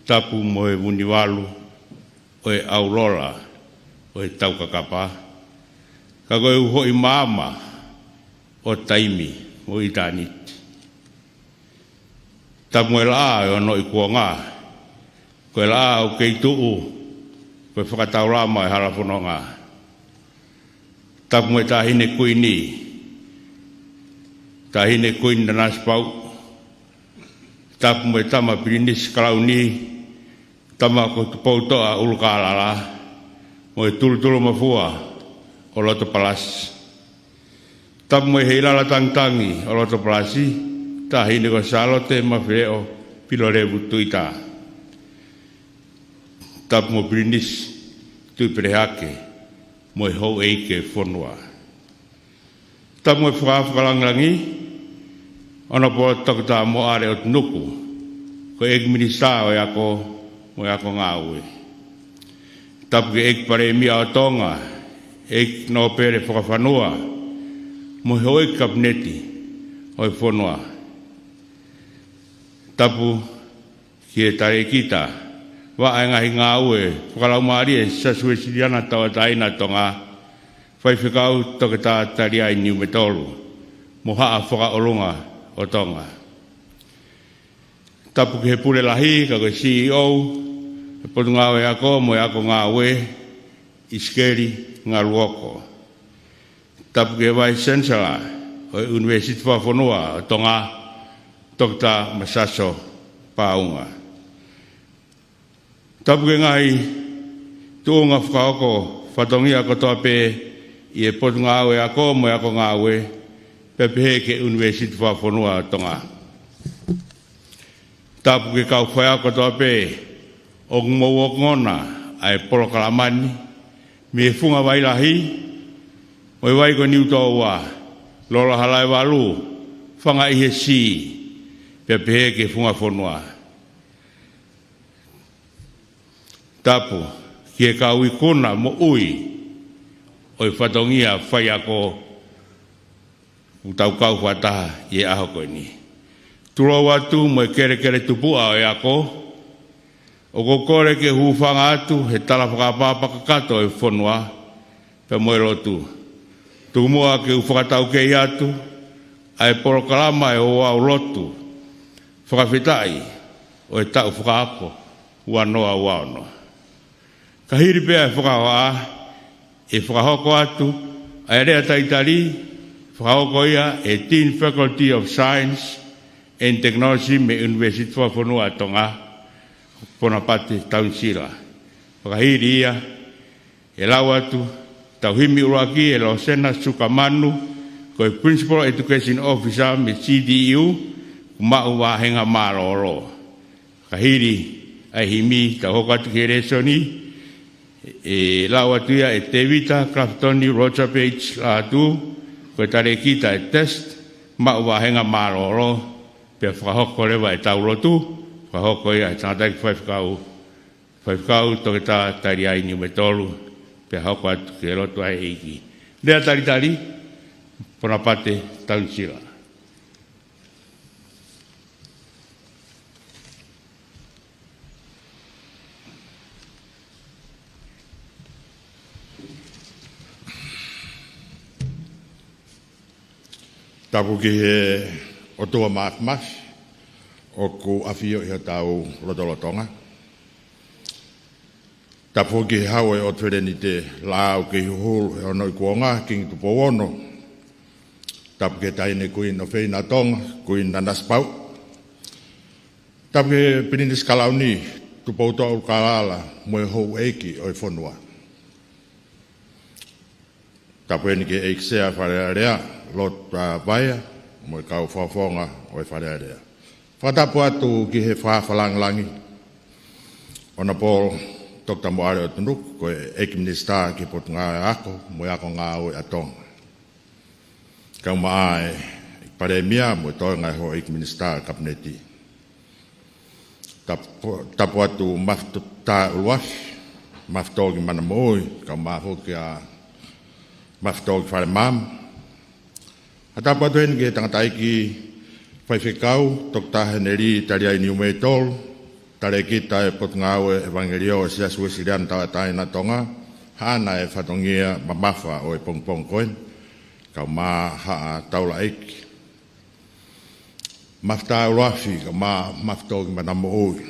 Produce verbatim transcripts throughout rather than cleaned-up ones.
Tapu mo e Vunivalu ʻo e ʻAulola ʻo e Taukakapa, ka ko e uhoʻi maama ʻo taimi mo ʻitāniti. Tapu mo e laʻā ʻo e onoʻi kuonga, ko e laʻā ʻoku kei tuʻu ko e fakataulama ʻo e hala fononga. Tapu mo e Taʻahine Kuini, Taʻahine Kuini Nanasipauʻu. Tapu mo e Tama Pilinisi Kalauni, Tama ko Tupoutoʻa ʻUlukālala, mo e Tulutulumafua ʻo Lotopalasi. Tapu mo e Heilala Tangitangi ʻo Lotopalasi, Taʻahine ko Sālote Mafileʻo Pilolevu Tuita. Tapu mo Pilinisi Tuʻipelehake mo e houʻeiki ʻo e fonua. Tapu mo e Fakalangilangi, Honourable Toketā Moale ʻOtunuku, ko e ʻEiki Minisitā ʻo e Ako mo e Ako Ngāue. Tapu ki he ʻEiki Palēmia ʻo Tonga, ʻEiki Nōpele Fakafanua, mo e houʻeiki Kapineti ʻo e fonua. Tapu ki he Talēkita Vaʻa ʻo e Ngaahi Ngāue Fakalaumālie ʻa e Siasi Uēsiliana Tauʻatāina ʻo Tonga, Faifekau Toketā Taliai Niumetolu, mo Haʻa Fakaʻolunga ʻo Tonga. Tapu ki he Pule Lahi, ka ko e C E O ʻo e Potungāue Ako mo e Ako Ngāue, ʻIsikeli Ngaluoko. Tapu ki he Vice Chancellor ʻo e ʻUnivēsiti Fakafonua ʻo Tonga, Toketā Masaso Paunga. Tapu ki he ngaahi tuʻunga fakahoko fatongia kotoa pē ʻi he Potungāue Ako mo e Ako Ngāue, pea pehē ki he ʻUnivēsiti Fakafonua ʻo Tonga. Tapu ki he kau faiako kotoa pē ʻoku mou ongona ʻa e polokalama ni, mei he Funga Vai Lahi, mo e Vai ko Niutōua, Lolo Halaevalu, Fanga ʻi he Sī, pea pehē ki he Funga Fonua. Tapu ki he kau ikuna moʻui ʻo e fatongia faiako ʻoku tau kau fakataha ʻi he ʻaho ko eni. Tulou atu mo e kelekele tupuʻa ʻo e ako, ʻoku ou kole ke u hūfanga atu he tala fakaʻapaʻapa kakato ʻo e fonua pea mo e lotu. Tuku muʻa ke u fakataukei atu ʻa e polokalama ʻo e ouau lotu fakafetaʻi ʻo e taʻu fakaako ua noa ua ono. Ka hili pē ʻa e fakahohaʻa, ʻe fakahoko atu ʻa e lea talitali, fakahoko ia ʻe he Dean Faculty of Science and Technology mei he ʻUnivēsiti Fakafonua ʻo Tonga, Ponapate Taunisila. Fakahili ia, ʻe lau atu ʻetau himi ʻuluaki ʻe Losena Sukamanu, ko e Principal Education Officer mei he C D U, ʻoku maʻu vāhenga mālōlō. Fakahili ʻa e himi, tau hoko atu ki he lēsoni, ʻe lau atu ia ʻe Tevita Clapton Roger Page Lātū, ko e talēkita ʻo e test, maʻu vāhenga mālōlō, pea fakahoko leva ʻetau lotu, fakahoko ia ʻe he tangataʻeiki faifekau, Faifekau Toketā Taliai Niumetolu, pea hoko atu ki he lotu ʻa e ʻEiki. Lea talitali, Ponapate Taunisila. Tapu ki he ʻOtua Māfimafi ʻoku ʻafio ʻi hotau lotolotonga. Tapu ki he Hau ʻo e ʻOtu Felenite Laʻā ʻoku kei huhulu he onoʻi kuonga, Kingi Tupou Ono. Tapu ki he Taʻahine Kuini ʻofeina ʻo Tonga, Kuini Nanasipauʻu. Tapu ki he Pilinisi Kalauni, Tupoutoʻa ʻUlukālala, mo e houʻeiki ʻo e fonua. Tapu heni ki he ʻEiki Sea Fale Alea, Lord, ʻa, Vaea, mo e kau fakafofonga ʻo e Fale Alea. Fakatapu atu ki he Fakalangilangi, Honourable Toketā Moale ʻOtunuku, ko e ʻEiki Minisitā ki he Potungāue Ako mo e Ako Ngāue ʻa Tonga. Kae ʻumaʻā e Palēmia mo e toenga e houʻeiki Minisitā Kapineti. Tapu, tapu atu Mafitotā ʻUluafi, Mafitō ki Manamoʻui, kae ʻumaʻā foki ʻa Mafitō ki Falemaama. Fakatapu atu heni ki he tangataʻeiki faifekau, Toketā Heneli Taliai Niumetolu, Talēkita ʻa e Potungāue ʻEvangeliō ʻo e Siasi Uēsiliana Tauʻatāina ʻo Tonga, haʻana e fatongia mamafa ʻo e pongipongi ko eni, kae ʻumaʻā haʻa taulaʻeiki. Mafitā ʻuluafi, kae ʻumaʻā mafitō ki mana moʻui.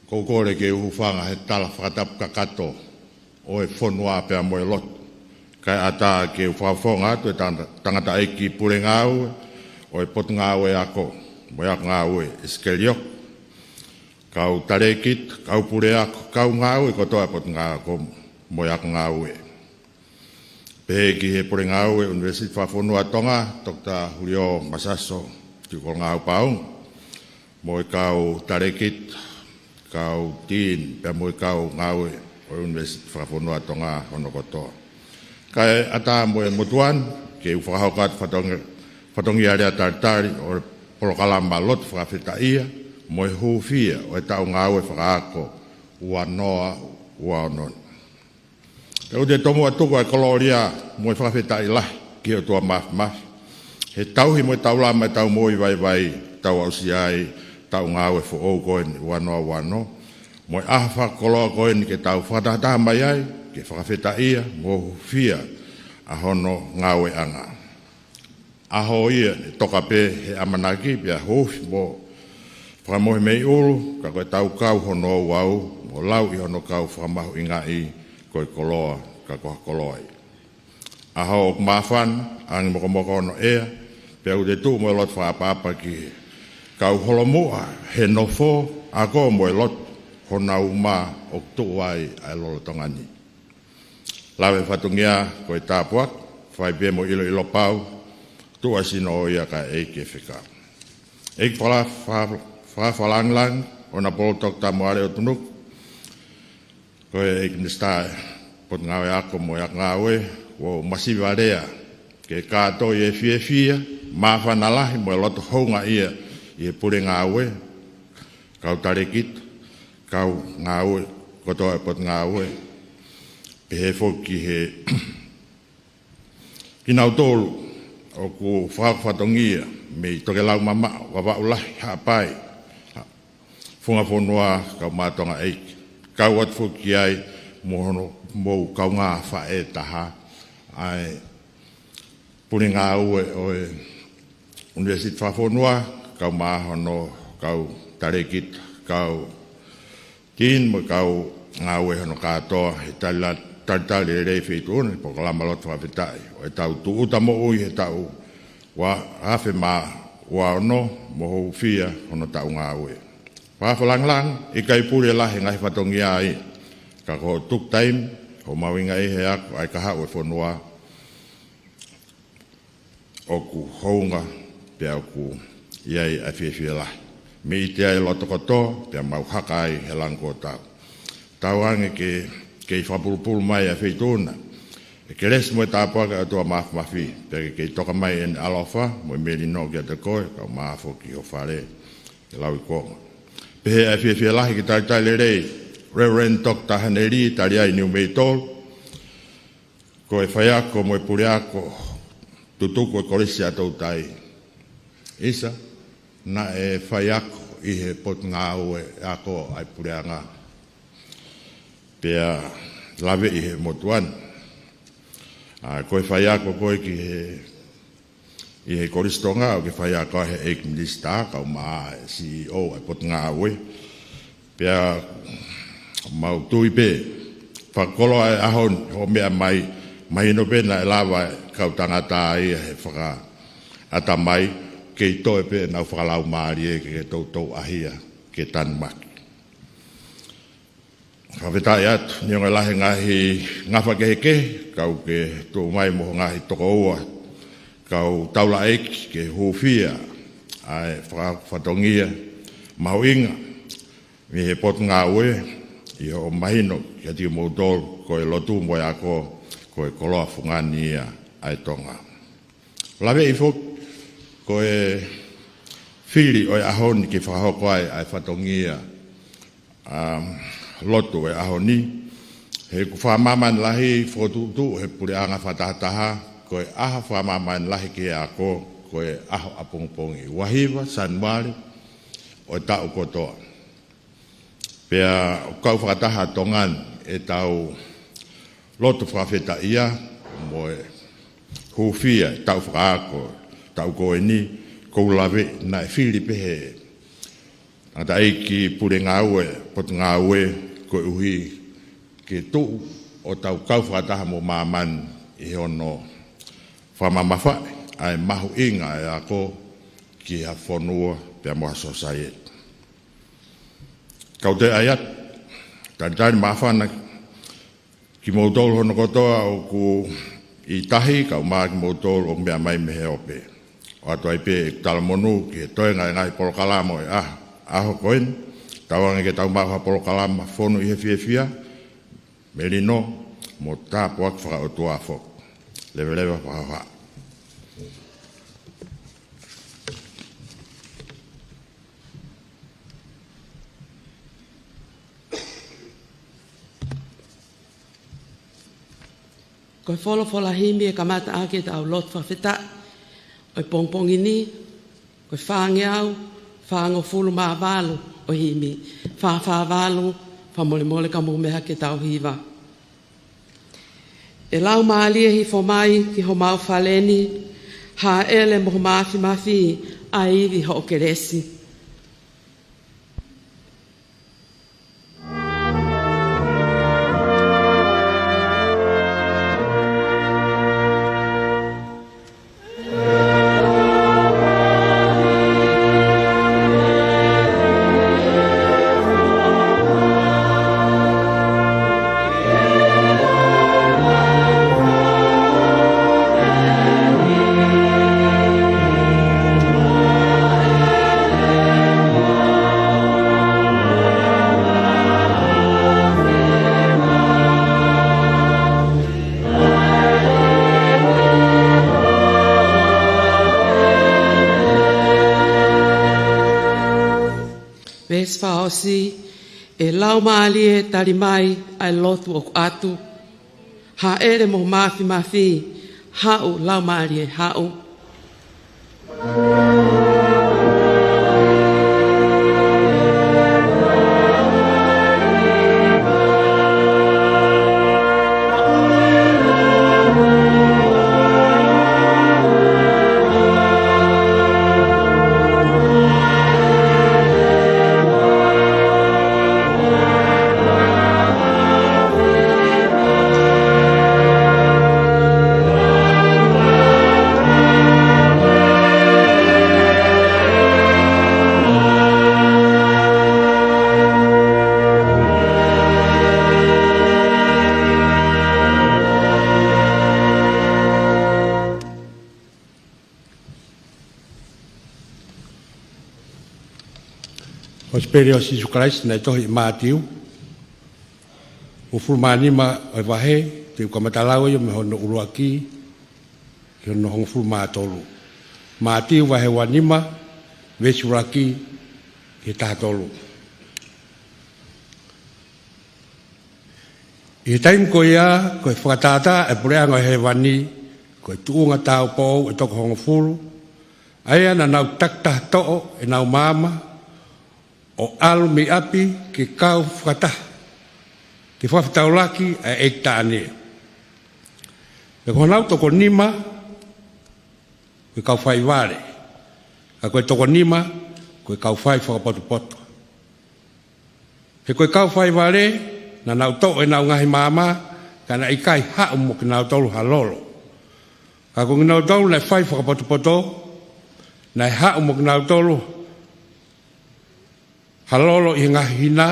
ʻOku ou kole ke u hūfanga he tala fakatapu kakato ʻo e fonua pea mo e lotu. Kae ʻatā ke u fakafofonga atu e tangata-, tangataʻeiki pule ngāue ʻo e Potungāue Ako mo e Ako Ngāue, ʻEsikeli Oko. Kau talēkita, kau puleako, kau ngāue kotoa e Potungāue Ako mo e Ako Ngāue. Pehē ki he pule ngāue ʻUnivēsiti Fakafonua ʻo Tonga, Toketā Huliō Masaso Tuʻikolongaahu Paunga, mo e kau talēkita, kau tīni, pea mo e kau ngāue ʻo e ʻUnivēsiti Fakafonua ʻo Tonga hono kotoa. Kae ʻatā mo e motuʻa ni, ke u fakahoko atu fatongi-, fatongia lea talitali ʻo e polokalama lotu fakafetaʻia mo e hūfia ʻo e taʻu ngāue fakaako ua noa ua ono ni. Pea ʻoku te tomuʻa tuku ʻa e kolōlia mo e fakafetaʻi lahi ki he ʻOtua Māfimafi he tauhi mo e taulama ʻetau moʻui vaivai, tau aʻusia ai e taʻu ngāue foʻou ko eni ua noa ua ono, mo e ʻaho fakakoloa ko eni ke tau fakatahataha mai ai ke fakafetaʻia mo hūfia ʻa hono ngāueʻanga. ʻAho ia ʻe toka pē he ʻamanaki pea huufi mo fakamohe mei ʻulu, ka ko e tau kau hono ouau mo lau ʻi hono kau fakamahuʻingaʻi, ko e koloa ka ko ha koloa ia. ʻAho ʻoku māfana, angi mokomoko hono ʻea, pea ʻoku te tuʻu mo e loto fakaʻapaʻapa ki he kau holomuʻa he nofo ako mo e lotu, honau uma ʻoku tuʻu ai ʻa e lolotonga ni. Lave fatongia ko e tāpuaki, fai pē mo e ʻiloʻilo pau, tuʻu ʻa e sino ʻo ia kae ʻeiki e fekau. ʻEiki faka-, faka-, fakafalangilangi, ʻOnapolo Toketā Moale ʻOtunuku, ko e ʻEiki Minisitā Potungāue Ako mo e Ako Ngāue, ʻoku ou masiva lea ke kātoi e fiefia, māfana lahi mo e loto houngaʻia ʻi he pule ngāue, kau talēkita, kau ngāue kotoa e Potungāue, pehē foki ki he kinautolu ʻoku fakafatongia mei Tokelau mamaʻo, Vavaʻu Lahi, Haʻapai, Funga Fonua, kau mātuʻa ngāue ʻeiki. Kau atu foki ai mo hono, mo e kaungā faʻē taha ʻa e pule ngāue ʻo e ʻUnivēsiti Fakafonua, kae ʻumaʻā hono kau talēkita, kau tīni mo e kau ngāue hono kātoa he tali-, talitali lelei Feituʻuna, polokalama lotu fakafetaʻi ʻo e tau tūʻuta moʻui he taʻu ua afe mā ua ono mo hūfia hono taʻu ngāue. Fakafalangilangi, ʻikai pule lahi e ngaahi fatongia ia, ka ko hoʻo tuku taimi, hoʻo mahuʻingaʻia he ako ʻa e kahaʻu e fonua, ʻoku hounga pea ʻoku ʻi ai ʻa e fiefia lahi. Mei ʻite ai e loto kotoa, pea mau haka ai he langi kuo tau. Tauange ke, kei fakapulupulu mai ʻa Feituʻuna ʻi he kelesi mo e tāpuaki ʻa e ʻOtua Māfimafi, pea ke kei toka mai ʻene ʻaloʻofa mo e melino kiate koe, kae ʻumaʻā foki ho fale, ke lau ʻi kuonga. Pehē ʻa e fiefia lahi ki he talitali lelei Reverend Toketā Haneli Taliai Niumeitolu, ko e faiako mo e puleako tutuku e Kolisi ʻa Toutai. ʻIsa, naʻe faiako ʻi he Potungāue Ako ʻa e puleʻanga, pea laveʻi he motuʻa ni. ʻA, ko e faiako ko ē ki he, ʻi he Kolisi Tonga, ʻoku ke faiako he ʻEiki Minisitā, kae ʻumaʻā e CEO ʻa e Potungāue. Pea mau tui pē, fakakoloa e ʻaho ni hoʻo meʻa mai, mahino pē naʻe lava e kau tangata ia he fakaʻatamai, kei toe pē ʻenau fakalaumālie ke, ke toutou ʻahia ke tanumaki. Fakafetaʻi atu, neongo e lahi e ngaahi ngafa kehekehe, kau ke tuʻu mai mo ho ngaahi tokoua kau taulaʻeiki ke hūfia ʻa e fakafatongia mahuʻinga mei he Potungāue, ʻi hoʻo mahino kiate kimoutolu ko e lotu mo e ako ko e koloa fungani ia ʻa e Tonga. Laveʻi foki ko e fili ʻo e ʻaho ni ke fakahoko ai ʻa e fatongia, um, lotu e ʻaho ni. He ʻoku fakamāmani lahi fokotuʻutuʻu he puleʻanga fakatahataha, ko e ʻaho fakamāmani lahi ki he ako, ko e ʻaho ʻapongipongi. Ua hiva, Sānuali, ʻo e taʻu kotoa. Pea ʻoku kau fakataha ʻa Tonga ni ʻetau lotu fakafetaʻia mo e hūfia e taʻu fakaako, taʻu ko eni, ʻoku ou lave naʻe fili pē he tangataʻeiki pule ngāue, Potungāue, koeʻuhi ke tuʻu ʻo tau kau fakataha mo māmani ʻi hono fakamamafaʻi ʻa e mahuʻinga ʻa e ako ki ha fonua pea mo ha sōsaieti. Kau toe ʻai atu, talitali māfana kimoutolu hono kotoa ʻoku ʻi tahi, kae ʻumaʻā kimoutolu ʻoku meʻa mai mei he ope. ʻOatu ai pē ʻeku talamonū ki he toenga e ngaahi polokalama ʻo e ʻaho, ʻaho ko eni, tauange ke tau maʻu ha polokalama fonu ʻi he fiefia, melino mo tāpuaki fakaʻotua foki. Leveleva fakahoha. Ko e folofola himi ʻe kamata ʻaki ʻetau lotu fakafetaʻi ʻo e pongipongi ni, ko e fāngeau fāngofulu mā valu ʻo e himi, fā fā valu, fakamolemole ka mou meʻa hake tau hiva. ʻE Laumālie, hifo mai ki homau fale ni, hāʻele mo ho māfimafi ʻa e ivi hoʻo kelesi. Veesi fakaʻosi, ʻe Laumālie, tali mai ʻa e lotu ʻoku ʻatu. Hāʻele mo ho māfimafi, haʻu Laumālie, haʻu. Kosipeli ʻo Sīsū Kalaisi naʻe tohi ʻe Mātiu, hongofulu mā nima ʻo e vahe, te u kamata lau ia mei hono ʻuluaki ki hono hongofulu mā tolu. Mātiu vahe ua nima, veesi ʻuluaki ki he taha tolu. ʻI he taimi ko ia, ko e fakatātā ʻa e puleʻanga ʻo hēvani, ko e tuʻunga tāupoʻou ʻe toko hongofulu, ʻa ia naʻa nau takitaha toʻo ʻenau maama, ʻo ʻalu mei ʻapi ke kau fakataha, ke fakafetaulaki ʻa e ʻeiki taʻane. Pea ko honau toko nima, ko e kau fai vale, ka ko e toko nima, ko e kau fai fakapotopoto. He ko e kau fai vale, naʻa nau toʻo ʻenau ngaahi maama, ka naʻe ʻikai haʻu mo kinautolu ha lolo. Ka ko kinautolu naʻe fai fakapotopoto, naʻe haʻu mo kinautolu ha lolo ʻi he ngaahi hina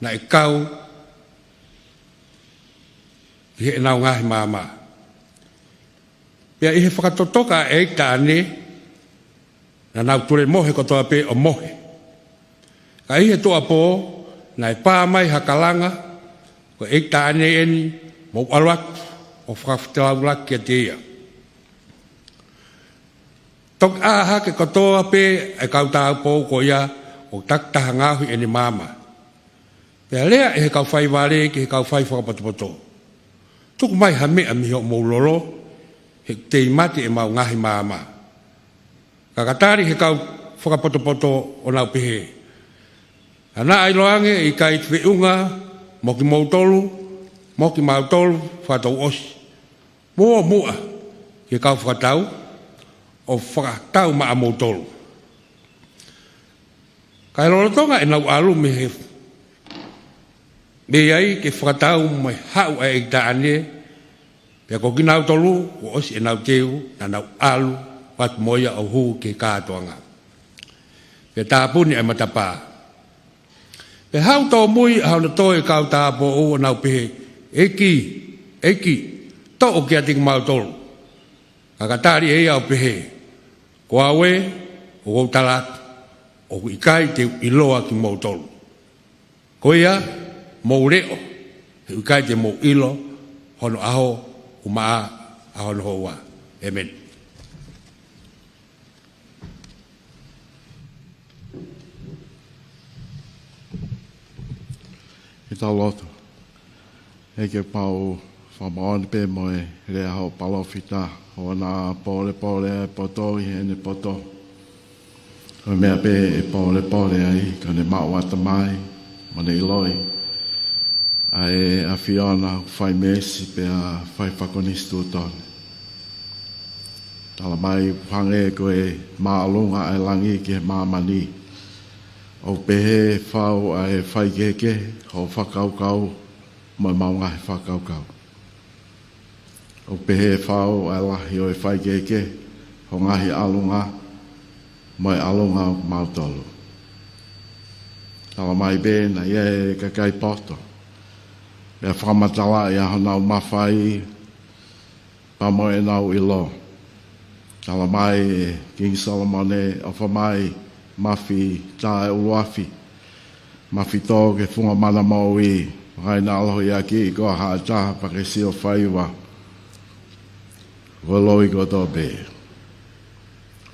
naʻe kau ʻi heʻenau ngaahi maama. Pea ʻi he fakatotoka ʻa e ʻeiki taʻane, naʻa nau tulemohe kotoa pē ʻo mohe. Ka ʻi he tuʻuapō, naʻe pā mai ha kalanga, ko e ʻeiki taʻane eni, mou ʻalu atu ʻo fakafetaulaki kiate ia. Toki ʻā hake kotoa pē ʻa e kau tāupoʻou ko ia ʻo takitaha ngaohi ʻene maama. Pea lea ʻe he kau fai vale ki he kau fai fakapotopoto, tuku mai ha meʻa mei hoʻomou lolo, he ʻoku tei mate ʻemau ngaahi maama. Ka ka tali ʻe he kau fakapotopoto ʻo nau pehē, ʻa naʻa ʻiloange ʻe ʻikai feʻunga mo kimoutolu, mo kimautolu fakatouʻosi, mo ō muʻa ki he kau fakatau ʻo fakatau maʻamoutolu. Kae lolotonga ʻenau ʻalu mei he, mei ai ke fakatau mo e haʻu ʻa e ʻeiki taʻane, pea ko kinautolu kuo ʻosi ʻenau teu naʻa nau ʻalu atu mo ia ʻo hū ki he kātoanga. Pea tāpuni ʻa e matapā. Pea haʻu tōmui ʻa hono toe kau tāupoʻou ʻo nau pehē, ʻEiki, ʻEiki, toʻo kiate kimautolu. Ka ka tali ʻe ia ʻo pehē, Ko au ē, ʻoku ou tala atu, ʻoku ʻikai te u ʻiloa kimoutolu. Ko ia, mou leʻo, he ʻoku ʻikai te mou ʻilo hono ʻaho, ʻumaʻā ʻa hono houa. ʻĒmeni. Ke tau lotu. ʻEiki, pau fakamoʻoni pē mo e lea hoʻo palōfita, ʻoua naʻa pōlepole ʻa e poto ʻi heʻene poto. Ko e meʻa pē ʻe pōlepole ai, ka ne maʻu ʻatamai, mo ne ʻiloʻi ʻa e ʻAfiona ʻoku fai meesi pea fai fakakonisitūtone. Talamai ʻoku hangē ko e māʻolunga ʻa e langi ki he māmani. ʻOku pehē fau ʻa e faikehekehe hoʻo fakakaukau mo ʻemau ngaahi fakakaukau. ʻOku pehē fau ʻa e lahi ʻo e faikehekehe hoʻo ngaahi ʻalunga mo e ʻalunga ʻo kimautolu. Talamai pē naʻe ʻi ai e kakai poto, pea fakamatalaʻi ʻa honau mafai pea mo ʻenau ʻilo. Talamai ʻe Kingi Solomone, ʻOfa mai, Mafi tā e ʻuluafi, Mafi tō ki he funga manamoʻui, vakai naʻa ʻalohiakiʻi koe ʻe ha taha pea ke sio faiva, ko e loi kotoa pē.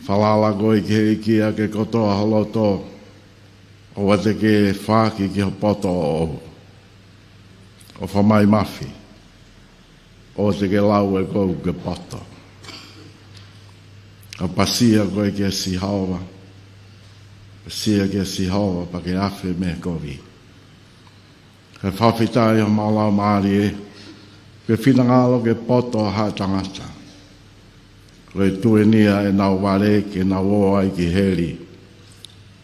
Falala koe ki he ʻEiki ʻaki e kotoa ho loto, ʻoua te ke faaki ki ho poto ʻoʻou. ʻOfa mai, Mafi, ʻoua te ke lau ʻe koe ʻoku ke poto. Ka ʻapasia koe kia Sihova, ʻapasia kia Sihova pea ke afe mei he kovi. Kae fakafetaʻi homau laumālie, ʻoku ke finangalo ke poto ha tangata. Ko e tuʻunia ʻenau vale ke nau ō ai ki heli,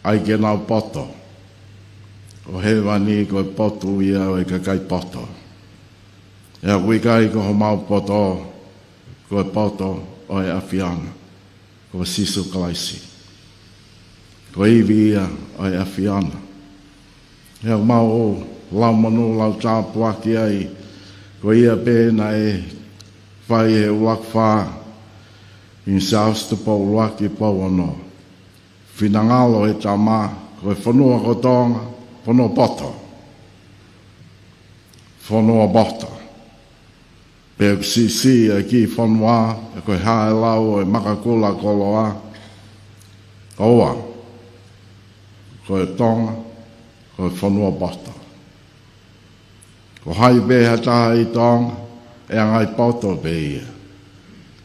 ʻai ke nau poto. ʻO hēvani ko e potu ia ʻo e kakai poto. ʻA ia ʻoku ʻikai ko homau poto, ko e poto ʻo e ʻAfiona, ko Sīsū Kalaisi. Ko e ivi ia ʻo e ʻAfiona. ʻA ia ʻoku mau lau monū, lau tāpuaki ai, ko ia pē naʻe fai he ʻUluaki Fā, ʻi he Siaosi Tupou ʻUluaki Tupou Ono. Finangalo e Tamai, ko e fonua ko Tonga, fonua poto. Fonua poto. Pea ʻoku siʻisiʻi ʻa e kiʻi fonua, pea ko e hā e lau ʻo e makakula koloa. ʻOua, ko e Tonga, ko e fonua poto. Ko hai pē ha taha ʻi Tonga, ʻe anga ʻi poto pē ia.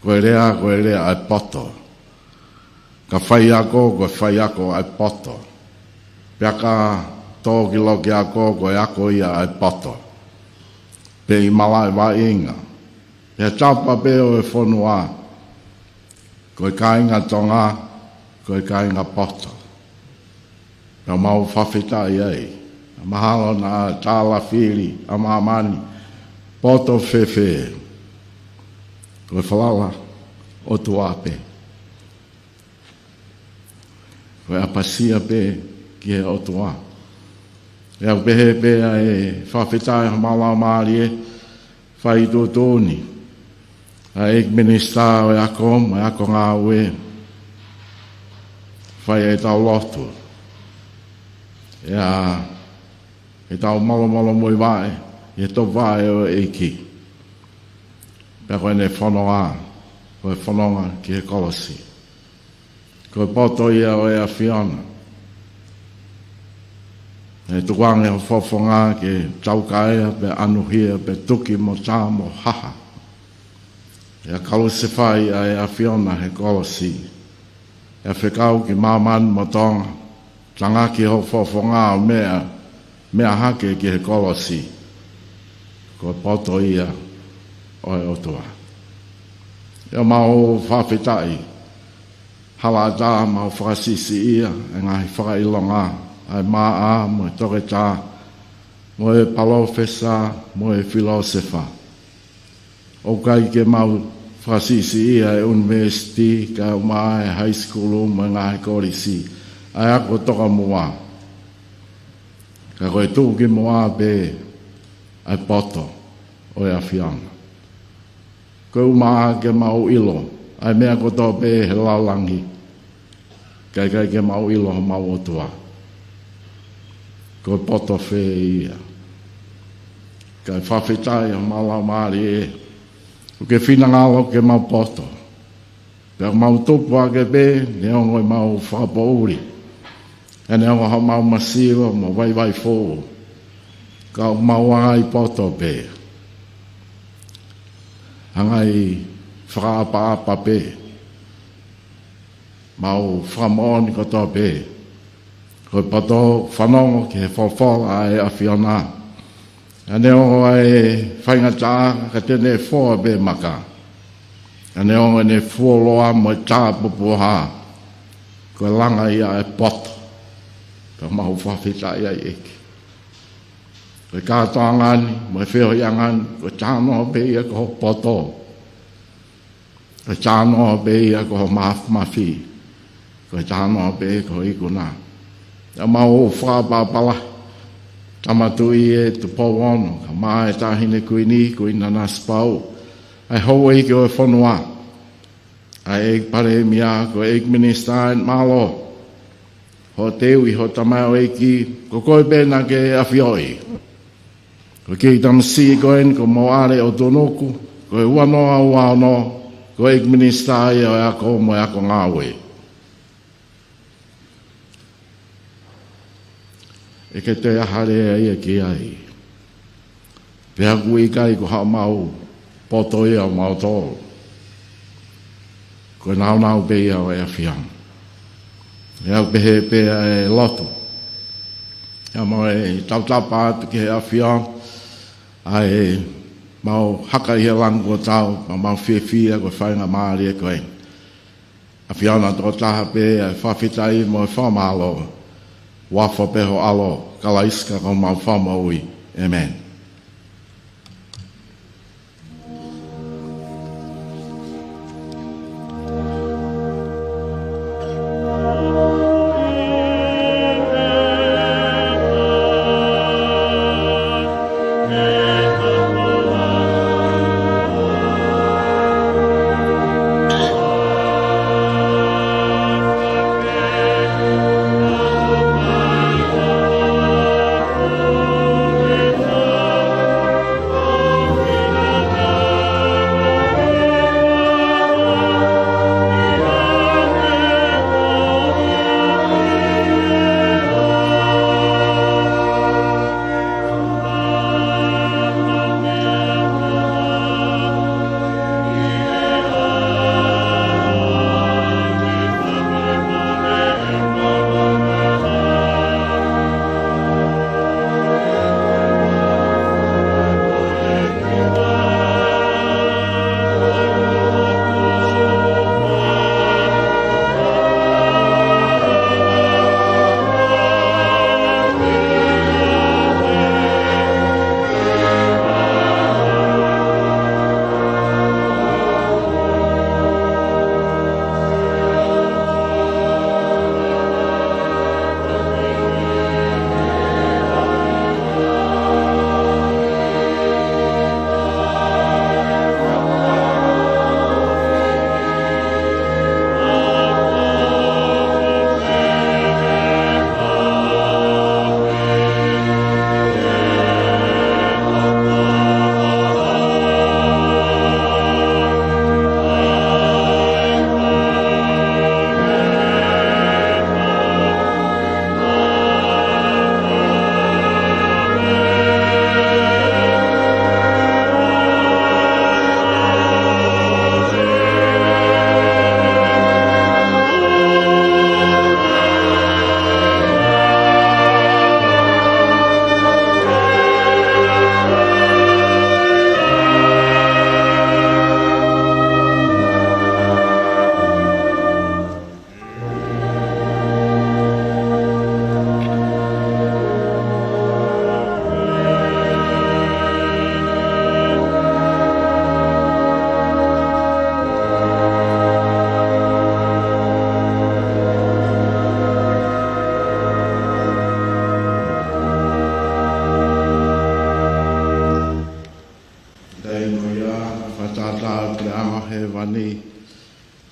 Ko e lea, ko e lea ʻa e poto. Ka faiako, ko e faiako ʻa e poto. Pea ka tō ki loki ako, ko e ako ia ʻa e poto. Pea ʻi malaʻe vaʻinga. Pea tapa pē ʻo e fonua. Ko e kāinga Tonga, ko e kāinga poto. Pea mau fakafetaʻi ai. Mahalo naʻa tālafili ʻa māmani, poto fēfē. Ko e falala ʻOtua pē. Ko e ʻapasia pē ki he ʻOtua. ʻA ia ʻoku pehē pē ʻa e fakafetaʻi homau laumālie, fai tuʻutuʻuni ʻa e ʻEiki Minisitā ʻo e Ako mo e Ako Ngāue, fai ʻetau lotu. ʻA ia ʻetau malumalu muivaʻe ʻi he tovaʻe ʻo e ʻEiki. Pea ko ʻene fononga, ko e fononga ki he kolosi. Ko e poto ia ʻo e ʻAfiona. ʻE tukuange ho fofonga ke taukaea, pea ʻanuhia, pea tuki mo tā mo haha. ʻA ia kalusefai ʻa e ʻAfiona he kolosi. ʻE fekau ki māmani mo Tonga, tangaki ho fofonga ʻo meʻa, meʻa hake ki he kolosi. Ko e poto ia ʻo e ʻOtua. ʻE mau fakafetaʻi, hala ʻatā mau fakasiʻisiʻia ʻa e ngaahi fakaʻilonga ʻa e māʻa mo e toketā, mo e palōfesa, mo e filōsefa. ʻOku ʻikai ke mau fakasiʻisiʻia ʻa e ʻunivēsiti, kae ʻumaʻā e high school mo e ngaahi kolisi, ʻa e ako tokamuʻa. Ka ko e tuʻukimuʻa pē ʻa e poto ʻo e ʻAfiona. Ko e ʻumaʻā ke mau ʻilo ʻa e meʻa kotoa pē he lalolagi, kae ʻikai ke mau ʻilo homau ʻOtua. Ko e poto fē ia? Kae fakafetaʻi homau laumālie, ʻoku ke finangalo ke mau poto. Pea mau tupu hake pē, neongo ʻemau fakapoʻuli, ʻa e neongo haʻamau masiva mo vaivai foʻou, ka ʻoku mau ʻai poto pē. Hangē ʻi he fakaʻapaʻapa pē, mau fakamoʻoni kotoa pē, ko e poto fanongo ki he folofola ʻa e ʻAfiona. ʻA neongo ʻa e faingataʻa ka te ne foa pē maka. ʻA neongo ʻene fuoloa mo e tāpupuha, ko e langa ia ʻa e poto. Ka mau fakafetaʻi ai ʻEiki. Ko e kātoanga ni mo e feohiʻanga ni, ko e talanoa pē ia ko ho poto. Ko e talanoa pē ia ko ho māfimafi. Ko e talanoa pē ko ho ikuna. ʻA mau fakaʻapaʻapa lahi, Tama Tuʻi ē, Tupou Ono, kae ʻumaʻā e Taʻahine Kuini, Kuini Nanasipauʻu, ʻa e houʻeiki ʻo e fonua, ʻa e ʻEiki Palēmia, ko e ʻEiki Minisitā ʻo e Mālō, hoʻo teuʻi ho tamaioʻeiki, ko koe pē naʻa ke ʻafioʻi. Ko e kei tamasiʻi ko eni ko Moʻale ʻOtunuku, ko e ua noa ua ono, ko e ʻEiki Minisitā ia ʻo e Ako mo e Ako Ngāue. ʻE ke toe ʻalu leva ia ki ai. Pea ʻoku ʻikai ko haʻamau poto ia ʻo mautolu. Ko e nāunau pē ia ʻo e ʻAfiona. ʻE au pehē pē ʻa e lotu. ʻA mau ʻe tautapa atu ki he ʻAfiona, ʻa ʻemau haka ʻi he langi kuo tau, pea mau fiefia ko e faingamālie ko eni. ʻAfiona tokotaha pē ʻa e fakafetaʻi mo e fakamālō. Huafa pē ho ʻAlo, Kalaisi ko homau Fakamoʻui. ʻĒmeni.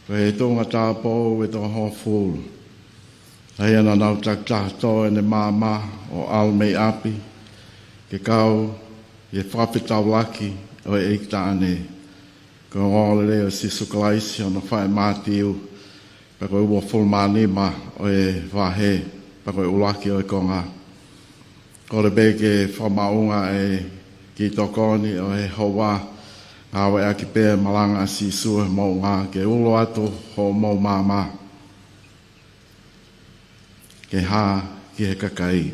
Ko e tuʻunga tāpō ʻe toko hongofulu. ʻA ia naʻa nau takitaha tō ʻene maama ʻo ʻalu mei ʻapi, ke kau ʻi he fakafetaulaki ʻo e ʻEiki Taʻane. Ko e ongoongolelei ʻo Sīsū Kalaisi ʻi hono faʻē ʻe Mātiu, pea ko e uofulu mā nima ʻo e vahe, pea ko e ʻuluaki ʻo e konga. Kole pē ke fakamaʻunga e kiʻi tokoni ʻo e houa, ngāueʻaki pē malanga ʻa Sīsū he moʻunga, ke ulo atu hoʻomou maama ke hā ki he kakai.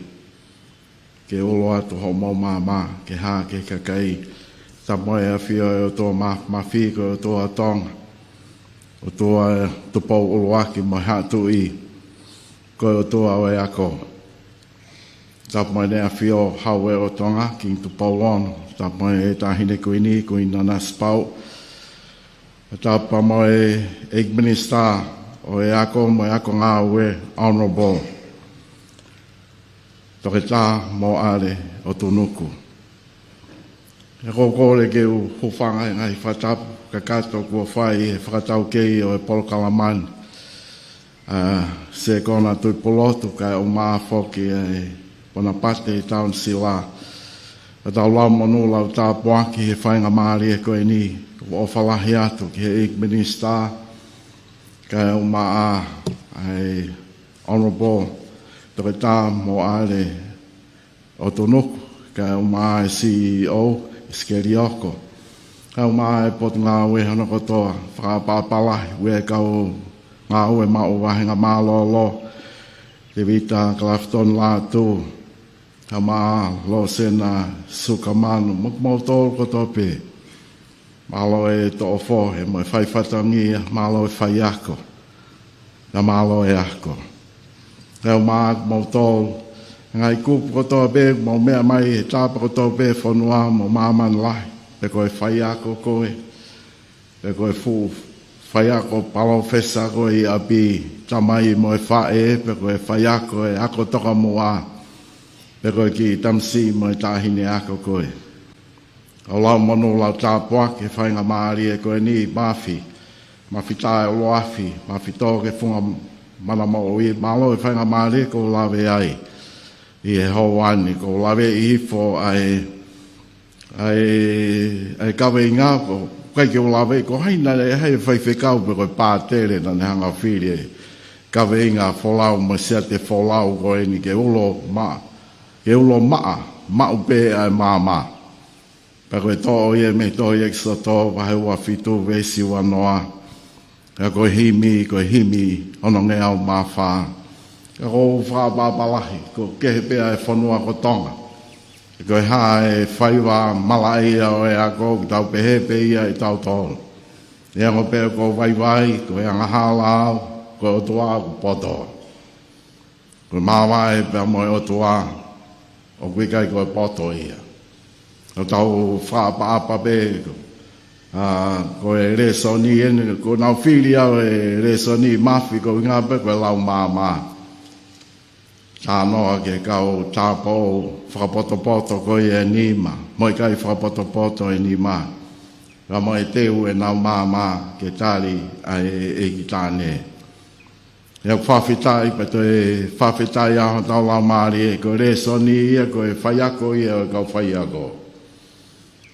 Ke ulo atu hoʻomou maama ke hā ki he kakai. Tapu mo e ʻafio ʻa e ʻOtua Māfimafi, ko e ʻOtua ʻo Tonga, ʻOtua Tupou ʻUluaki mo e Haʻa Tuʻi, ko e ʻOtua ʻo e ako. Tapu mo ʻEne ʻAfio Hauea ʻo Tonga, Kingi Tupou Ono. Tapu mo e Taʻahine Kuini, Kuini Nanasipauʻu. Tapu mo e ʻEiki Minisitā ʻo e Ako mo e Ako Ngāue, Honourable Toketā Moale ʻOtunuku. ʻOku ou kole ke u hūfanga he ngaahi fakatapu kakato kuo fai he fakataukei ʻo e polokalama ni ʻa Sekona Tuʻipulotu, kae ʻumaʻā foki ʻa e Bonaparte Taunisila. Ka tau lau monū lau tāpuaki he faingamālie ko eni, ʻoku ou ʻofa lahi atu ki he ʻEiki Minisitā, kae ʻumaʻā ʻa e Honourable Toketā Moale ʻOtunuku, kae ʻumaʻā e CEO, ʻIsikeli Oko, kae ʻumaʻā e Potungāue hono kotoa, fakaʻapaʻapa lahi ʻa e kau ngāue maʻu vāhenga mālōlō, Tēvita Kalafitoni Lātū, kae ʻumaʻā Losena Sukamanu, mo kimoutolu kotoa pē. Mālō e toʻo fohe mo e fai fatongia, mālō e faiako, pea mālō e ako. Kae ʻumaʻā kimoutolu, ngaahi kupu kotoa pē, mou meʻa mai he tapa kotoa pē fonua mo māmani lahi, pe ko e faiako koe, pe ko e fuʻu faiako palōfesa koe ʻi ʻapi, tamai mo e faʻē, pe ko e faiako e ako tokamuʻa, pe ko e kiʻi tamasiʻi mo e taʻahine ako koe. ʻOku ou lau monū lau tāpuaki he faingamālie ko eni, Mafi, Mafi Taʻeoloafi, Mafi Tōkefunga Manamoʻui, mālō e faingamālie kuo u lave ai ʻi he houa ni, kuo u laveʻi hifo ʻa e, ʻa e, ʻa e kaveinga, ʻoku ʻikai ke u lave, ko hai naʻe, hai e faifekau pe ko e pātele naʻa ne hanga ʻo fili e kaveinga folau mo e siate folau ko eni, ke ulo maʻa, ke ulo maʻa, maʻu pē ʻa e maama. Pea ko e toʻo ia mei he tohi ʻEkisoto, vahe ua fitu, veesi ua noa. Ka ko e himi, ko e himi hono ngeau mā fā. Ka ʻoku ou fakaʻapaʻapa lahi, ʻoku kehe pē ʻa e fonua ko Tonga. Ko e hā e faiva malaʻia ʻo e ako, ʻoku tau pehē pē ia ʻi tautolu. ʻE ongo pē ʻoku ou vaivai, ko e angahala au, ko e ʻOtua ʻoku poto. Ko e māvae pea mo e ʻOtua, ʻoku ʻikai ko e poto ia. ʻOku tau fakaʻapaʻapa pē, ʻa, ko e lēsoni eni, kuo nau fili au e lēsoni, Mafi, ko e ʻuhinga pē ko e lau maama. Talanoa ki he kau tāupoʻou fakapotopoto ko ia ʻe nima, mo e ʻikai fakapotopoto ʻe nima. Ka mo e teu ʻenau maama ke tali ʻa e ʻEiki Taʻane. ʻOku ou fakafetaʻi, pea toe fakafetaʻi au ʻi hotau laumālie, ko e lēsoni ia, ko e faiako ia ʻo e kau faiako.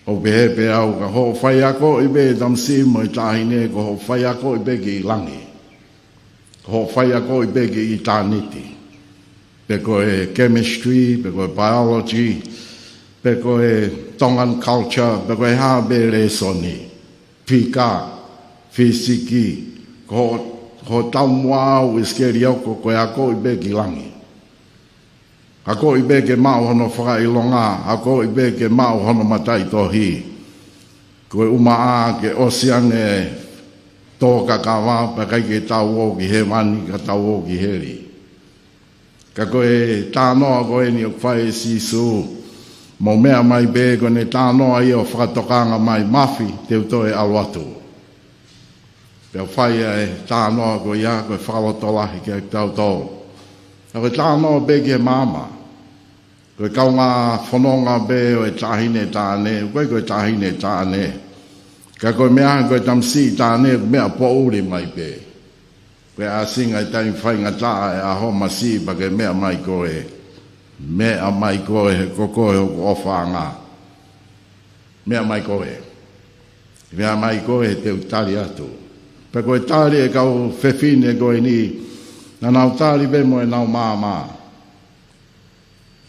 ʻOku pehē pē au, ka hoʻo faiakoʻi pē tamasiʻi mo e taʻahine, ko hoʻo faiakoʻi pē ki langi. Ko hoʻo faiakoʻi pē ki ʻitāniti. Pe ko e chemistry, pe ko e biology, pe ko e Tongan culture, pe ko e hā pē lēsoni. Fika, fisiki, ko, ko e taumuʻa ʻo ʻIsikeli Oko, ko e akoʻi pē ki langi. Akoʻi pē ke maʻu hono fakaʻilonga, akoʻi pē ke maʻu hono mataʻitohi. Ko e ʻumaʻā ke ʻosi ange tō kakava, pea ʻikai ke tau ō ki hēvani, ka tau ō ki heli. Ka ko e talanoa ko eni ʻoku fai ʻe Sīsū, mou meʻa mai pē, ko ʻene talanoa ia ʻo fakatokanga mai, Mafi, te u toe ʻalu atu. Pea fai ʻa e talanoa ko ia, ko e fakalotolahi kiate kitautolu. Ka ko e talanoa pē ki he maama. Ko e kaungā fononga pē ʻo e taʻahine taʻane, ʻoku ʻikai ko e taʻahine taʻane. Ka ko e meʻa ko e tamasiʻi tāne, meʻa poʻuli mai pē. Ko e ʻāsinga e taimi faingataʻa e ʻaho, masiʻi pea ke meʻa mai ko e, meʻa mai ko e, he ko koe hoku ʻofaʻanga. Meʻa mai ko e, meʻa mai ko e, te u tali atu. Pea ko e tali e kau fefine ko eni, naʻa nau tali pē mo ʻenau maama.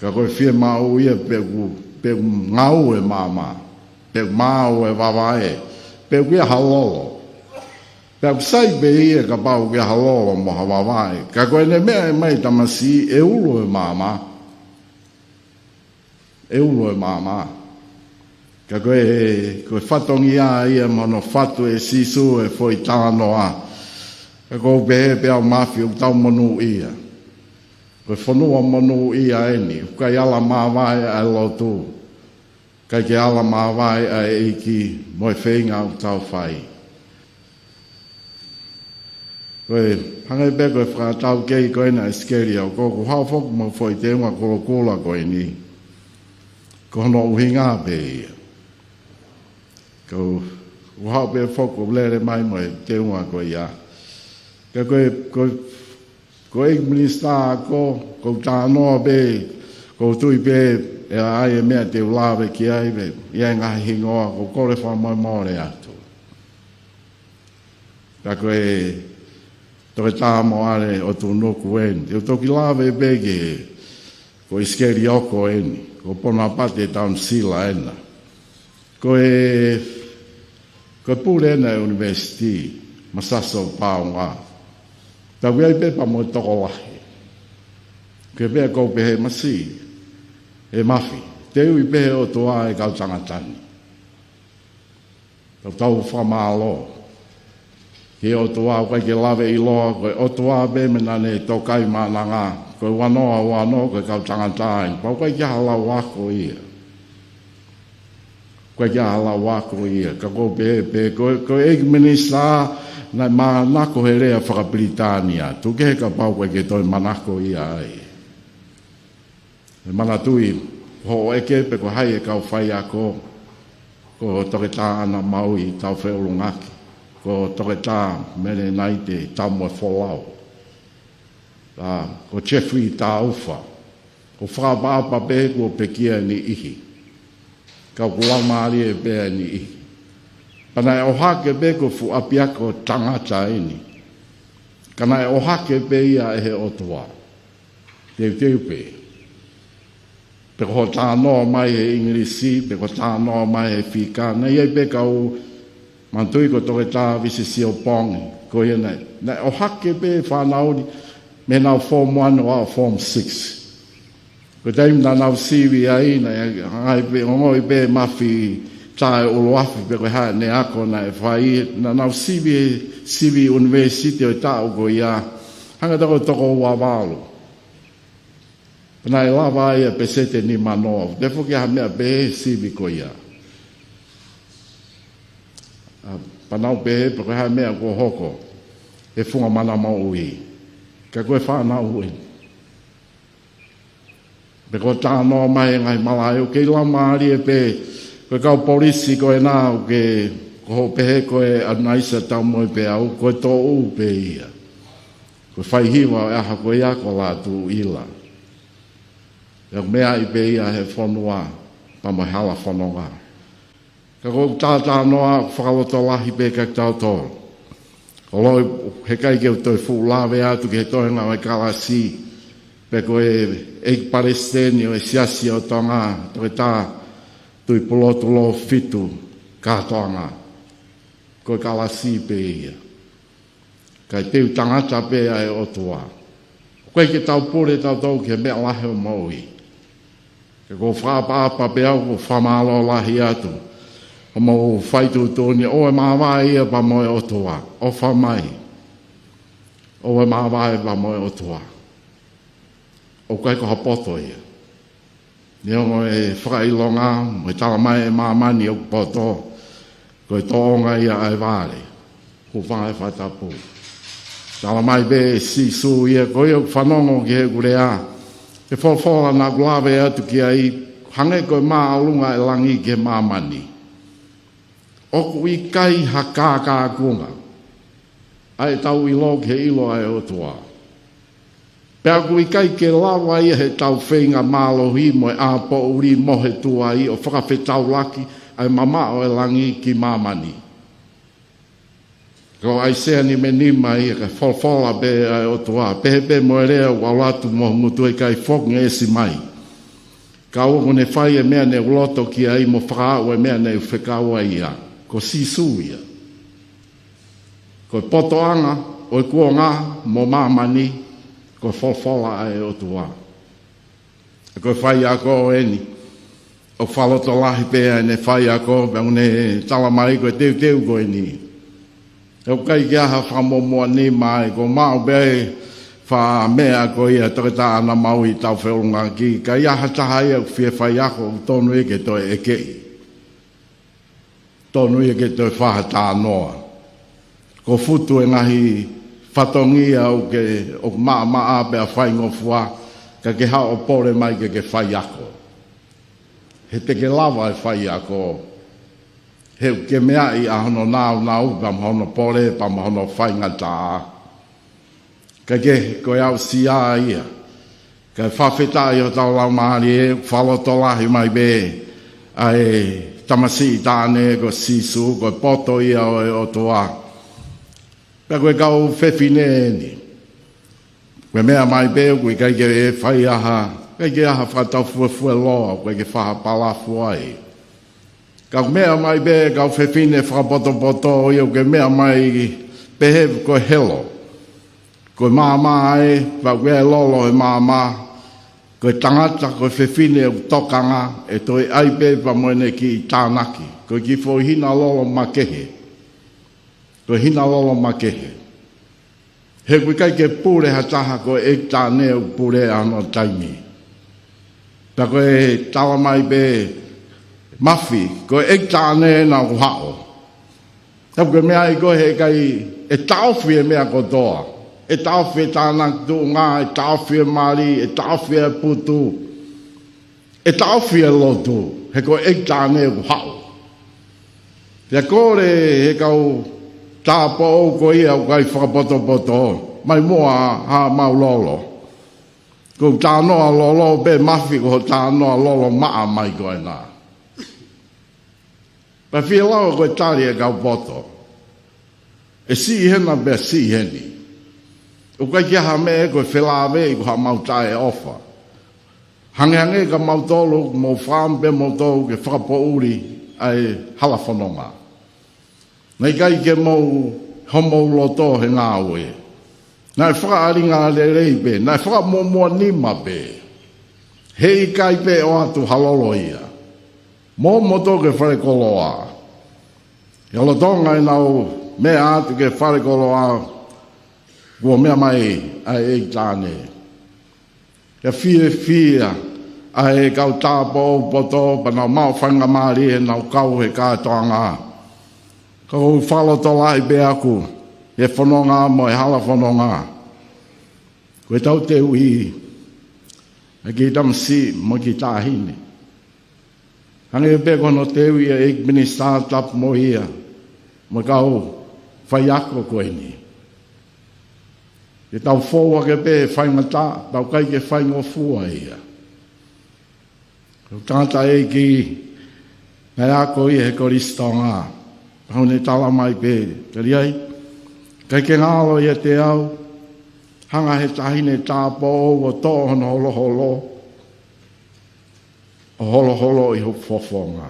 Ka ko e fiemaʻu ia pe ʻoku, pe ʻoku ngāue maama, pe ʻoku maau e vavae, pe ʻoku ʻi ai ha lolo. Pea ʻoku sai pē ia kapau ʻoku ʻi ai ha lolo mo ha vavae. Ka ko ʻene meʻa mai e tamasiʻi, ʻe ulo e maama. ʻE ulo e maama. Ka ko e, ko e fatongia ia mo hono fatu ʻe Sīsū e foʻi talanoa. Ka ʻoku ou pehē pē au, Mafi, ʻoku tau monūʻia. Ko e fonua monūʻia eni, ʻoku ʻikai ala māvae ʻa e lotu. ʻIkai ke ala māvae ʻa e ʻEiki mo e feinga ʻoku tau fai. Ko e, hangē pē ko e fakataukei ko ena ʻa ʻIsikeli, ʻoku ou haʻu foki mo e foʻi teunga kulokula ko eni. Ko hono ʻuhinga pē ia. Ko, ʻoku ou haʻu pē foki ʻo lele mai mo e teunga ko ia. Ka ko e, ko e, ko e minisitā ko, ʻoku ou talanoa pē, ʻoku ou tui pē ʻe ʻi ai e meʻa te u lave ki ai pē, ʻi ai e ngaahi hingoa, ʻoku ou kole fakamolemole atu. Ka ko e Toketā Moale ʻOtunuku eni. Te u toki lave pē ki he, ko ʻIsikeli Oko eni, ko Ponapate Taunisila ena. Ko e, ko e pule ena e ʻunivēsiti, Masasi ʻo Paonga. Tau ʻi ai pē pea mo e tokolahi. Ko e pea ʻoku ou pehē, Masiʻi, ʻe Mafi, te u ʻi pē he ʻOtua e kau tangata ni. Tau tau fakamālō ki he ʻOtua, ʻoku ʻikai ke lave ʻiloa, ko e ʻOtua pē mei naʻa ne tokai maʻananga, ko e ua noa ua noa, ko e kau tangata eni, pea ʻoku ʻikai ke ha lau ako ia. ʻOku ʻikai ke ha lau ako ia, ka ʻoku ou pehē pē, ko, ko e ʻEiki Minisitā, naʻe manako he lea faka-Pilitānia, tuku kehe kapau ʻoku ʻikai ke toe manako ia ai. ʻE manatuʻi, hoʻo ʻeke pe ko hai e kau faiako, ko Toketā ʻAna Maui Taufeʻulungaki, ko Toketā Melenaite Taumuefolau, ʻa, ko Jeffrey Taufa, ʻoku fakaʻapaʻapa pē kuo pekia e niʻihi, ka ʻoku laumālie pē e niʻihi. Pea naʻe ʻohake pē ko e fuʻu ʻapiako tangata eni, ka naʻe ʻohake pē ia ʻe he ʻOtua. Teuteu pē. Pe ko hoʻo talanoa mai he ʻIngilisi, pe ko hoʻo talanoa mai he fika. Naʻe ʻi ai pē kau, manatuʻi ko Toketā Visi Siopongi, ko ia naʻe, naʻe ʻohake pē fānau ni, mei heʻenau form one ʻo aʻu form six. Ko e taimi naʻa nau sivi ai, naʻe hanga ai pē, ongoʻi pē Mafi Taʻeʻuluafi pe ko e hā ʻene ako naʻe fai, naʻa nau sivi, sivi ʻunivēsiti ʻo e taʻu ko ia, hangē toki toko ua valu. Pea naʻe lava ai e peseti ʻe nima noa, te foki ha meʻa pē he sivi ko ia. ʻA, pea nau pehē pe ko e hā e meʻa kuo hoko he funga mana moʻui. Ka ko e fānau eni. Pe ko e talanoa mai e ngaahi malaʻe, ʻoku kei laumālie pē, ko e kau polisi ko ena ʻoku ke, ko hoʻo pehē ko e ʻAnaisa Taumoepeau, ko e toʻu pē ia. Ko e faihiva ʻo e ʻaho ko ia ko Lātūʻila. ʻE meaʻi pē ia he fonua, pea mo e hala fononga. Ka ko e talanoa fakalotolahi pē kia kitautolu. ʻOku ou loto he ʻikai ke u toe fuʻu lave atu ki he toenga ʻo e kalasi, pe ko e ʻEiki Palesiteni ʻo e Siasi ʻo Tonga, Toketā Tuʻipulotu Lōfitu Kātoanga. Ko e kalasi pē ia. Kae teu tangata pē ʻa e ʻOtua. ʻOku ʻikai ke tau pule tautolu ki he meʻa lahi ʻo e moʻui. Ka ʻoku ou fakaʻapaʻapa pē au, ʻoku ou fakamālō lahi atu. Hoʻomou fai tuʻutuʻuni, ʻoua ʻe māvae ia pea mo e ʻOtua. ʻOfa mai. ʻOua ʻe māvae pea mo e ʻOtua. ʻOku ʻikai ko ha poto ia. Neongo e fakaʻilonga, mo e tala mai ʻe māmani ʻoku poto, ko e tōʻonga ia ʻa e vale. Hūfanga he fakatapu. Tala mai pē ʻe Sīsū ia, ko ia ʻoku fanongo ki heʻeku lea, ʻe folofola naʻa ku lave atu ki ai, hangē ko e māʻolunga ʻa e langi ki he māmani. ʻOku ʻikai ha kākākunga ʻa ʻetau ʻilo ki he ʻilo ʻa e ʻOtua. Pea ʻoku ʻikai ke lava ia heʻetau feinga mālohi mo e ʻā poʻuli mohe tuai ʻo fakafetaulaki ʻa e mamaʻo ʻo e langi ki māmani. Ko ʻAisea nima nima ia, ka folofola pē ʻa e ʻOtua, pehē pē mo e lea ʻoku ʻalu atu mo hoku ngutu, ʻe ʻikai foki ngeʻesi mai. Ka ʻoku ne fai e meʻa ne u loto ki ai mo fakaʻau e meʻa ne u fekau ai ia. Ko Sīsū ia. Ko e potoʻanga ʻo e kuonga mo māmani, ko e folofola ʻa e ʻOtua. Ko e faiako eni. ʻOku fakalotolahi pē ʻa ʻene faiako, pea ʻoku ne tala mai ko e teuteu ko eni. ʻOku ʻikai ke ʻi ai ha fakamuʻomuʻa nima ai, ko e maʻu pē ʻa e fakameʻa ko ia ʻa e toketā ʻanamaui ʻi taʻu feʻulungaaki, ka ʻi ai ha taha ia ʻoku fie faiako, ʻoku tonu ia ke toe ʻekeʻi. Tonu ia ke toe fai ha talanoa. Ko e futu e ngaahi fatongia ʻoku ke, ʻoku maʻamaʻa pea faingofua, ka ke haʻu ʻo pole mai ke ke faiako. He te ke lava e faiako. He ʻoku ke meaʻi ʻa hono nāunau pea mo hono pole pea mo hono faingataʻa. Ka ke, ko e aʻusia ia. Ka fakafetaʻi ʻo tau lau mālie, fakalotolahi mai pē ʻa e tamasiʻi taʻane ko Sīsū, ko e poto ia ʻo e ʻOtua. Pea ko e kau fefine eni. Ko e meʻa mai pē, ʻoku ʻikai ke fai ha, ʻikai ke ʻi ai ha fakatau fuefueloa, ʻoku ʻikai ke fai ha palafu ai. Ka ʻoku meʻa mai pē kau fefine fakapotopoto ia, ʻoku ke meʻa mai pehē ko e helo. Ko e maama ē, pea ʻoku ʻi ai e lolo he maama, ko e tangata, ko e fefine ʻoku tokanga, ʻe toe ʻai pē pea mo ʻene kiʻi tānaki. Ko e kiʻi foʻi hina lolo makehe. Ko e hina lolo makehe. He ʻoku ʻikai ke pule ha taha ko e ʻeiki taʻane ʻoku pule ʻa hono taimi. Pea ko e tala mai pē Mafi, ko e ʻeiki taʻane naʻa ku haʻu. Tapu ke meaʻi ko e he ʻikai ʻe taʻofi e meʻa kotoa. ʻE taʻofi e tānaki tuʻunga, ʻe taʻofi e mali, ʻe taʻofi e putu. ʻE taʻofi e lotu, he ko e ʻeiki taʻane ʻoku haʻu. Pea kole he kau tāupoʻou ko ia ʻoku ʻikai fakapotopoto, mai muʻa ha mau lolo. Ko e talanoa lolo pē Mafi ko hoʻo talanoa lolo maʻa mai ko ena. Pea fie lau ko e tali e kau poto. ʻE siʻi hena pea siʻi heni. ʻOku ʻikai ke ʻi ai ha meʻa ko e felāveʻi ko ha mau taʻeʻofa. Hangehangē kia mautolu, mou fakaʻamu pē moutolu ke fakapoʻuli ʻa e hala fononga. Naʻe ʻikai ke mou homou loto he ngāue. Naʻe fakaʻalinga lelei pē, naʻe fakamuʻomuʻa nima pē. He ʻikai pē ʻoatu ha lolo ia. Mou moutolu ki he falekoloa. He lolotonga ʻenau meʻa atu ki he falekoloa, kuo meʻa mai ʻa e ʻeiki taʻane. He fiefia ʻa e kau tāupoʻou poto, pea nau maʻu faingamālie ʻenau kau he kātoanga. Ka ʻoku ou fakalotolahi pē ʻaʻaku, he fononga mo e hala fononga. Ko e tau teuʻi, ʻa e kiʻi tamasiʻi mo e kiʻi taʻahine. Hangē pē ko hono teuʻi ʻa e ʻeiki minisitā tapu mo ia, mo e kau faiako ko eni. Ke tau fou ake pē faingataʻa, tau ʻikai ke faingofua ia. Ko e tangataʻeiki, naʻe ako ia he Kolisi Tonga. Pea ʻoku ne tala mai pē, tali ai, ʻikai ke ngalo ia te au, hanga he taʻahine tāupoʻou ʻo toʻo hono holoholo, ʻo holoholo ʻi hoku fofonga.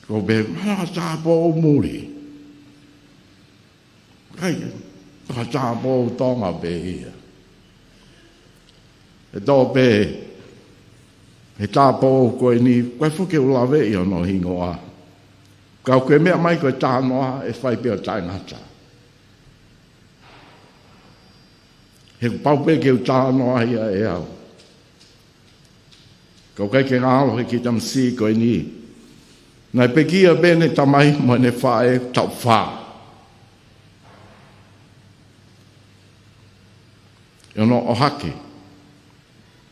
Ko e pehē, mana tāupoʻou muli. ʻIkai, mana tāupoʻou Tonga pē ia. ʻE tō pē, he tāupoʻou ko eni, ʻikai foki ke u laveʻi hono hingoa. Ka ʻoku ke meʻa mai ko e talanoa ʻe fai pē ʻo taʻengata. He kuo pau pē ke u talanoa ia ʻe au. Ka ʻoku ʻikai ke ngalo he kiʻi tamasiʻi ko eni. Naʻe pekia pē ʻene tamai mo ʻene faʻē taʻu fā. ʻI hono ʻohake.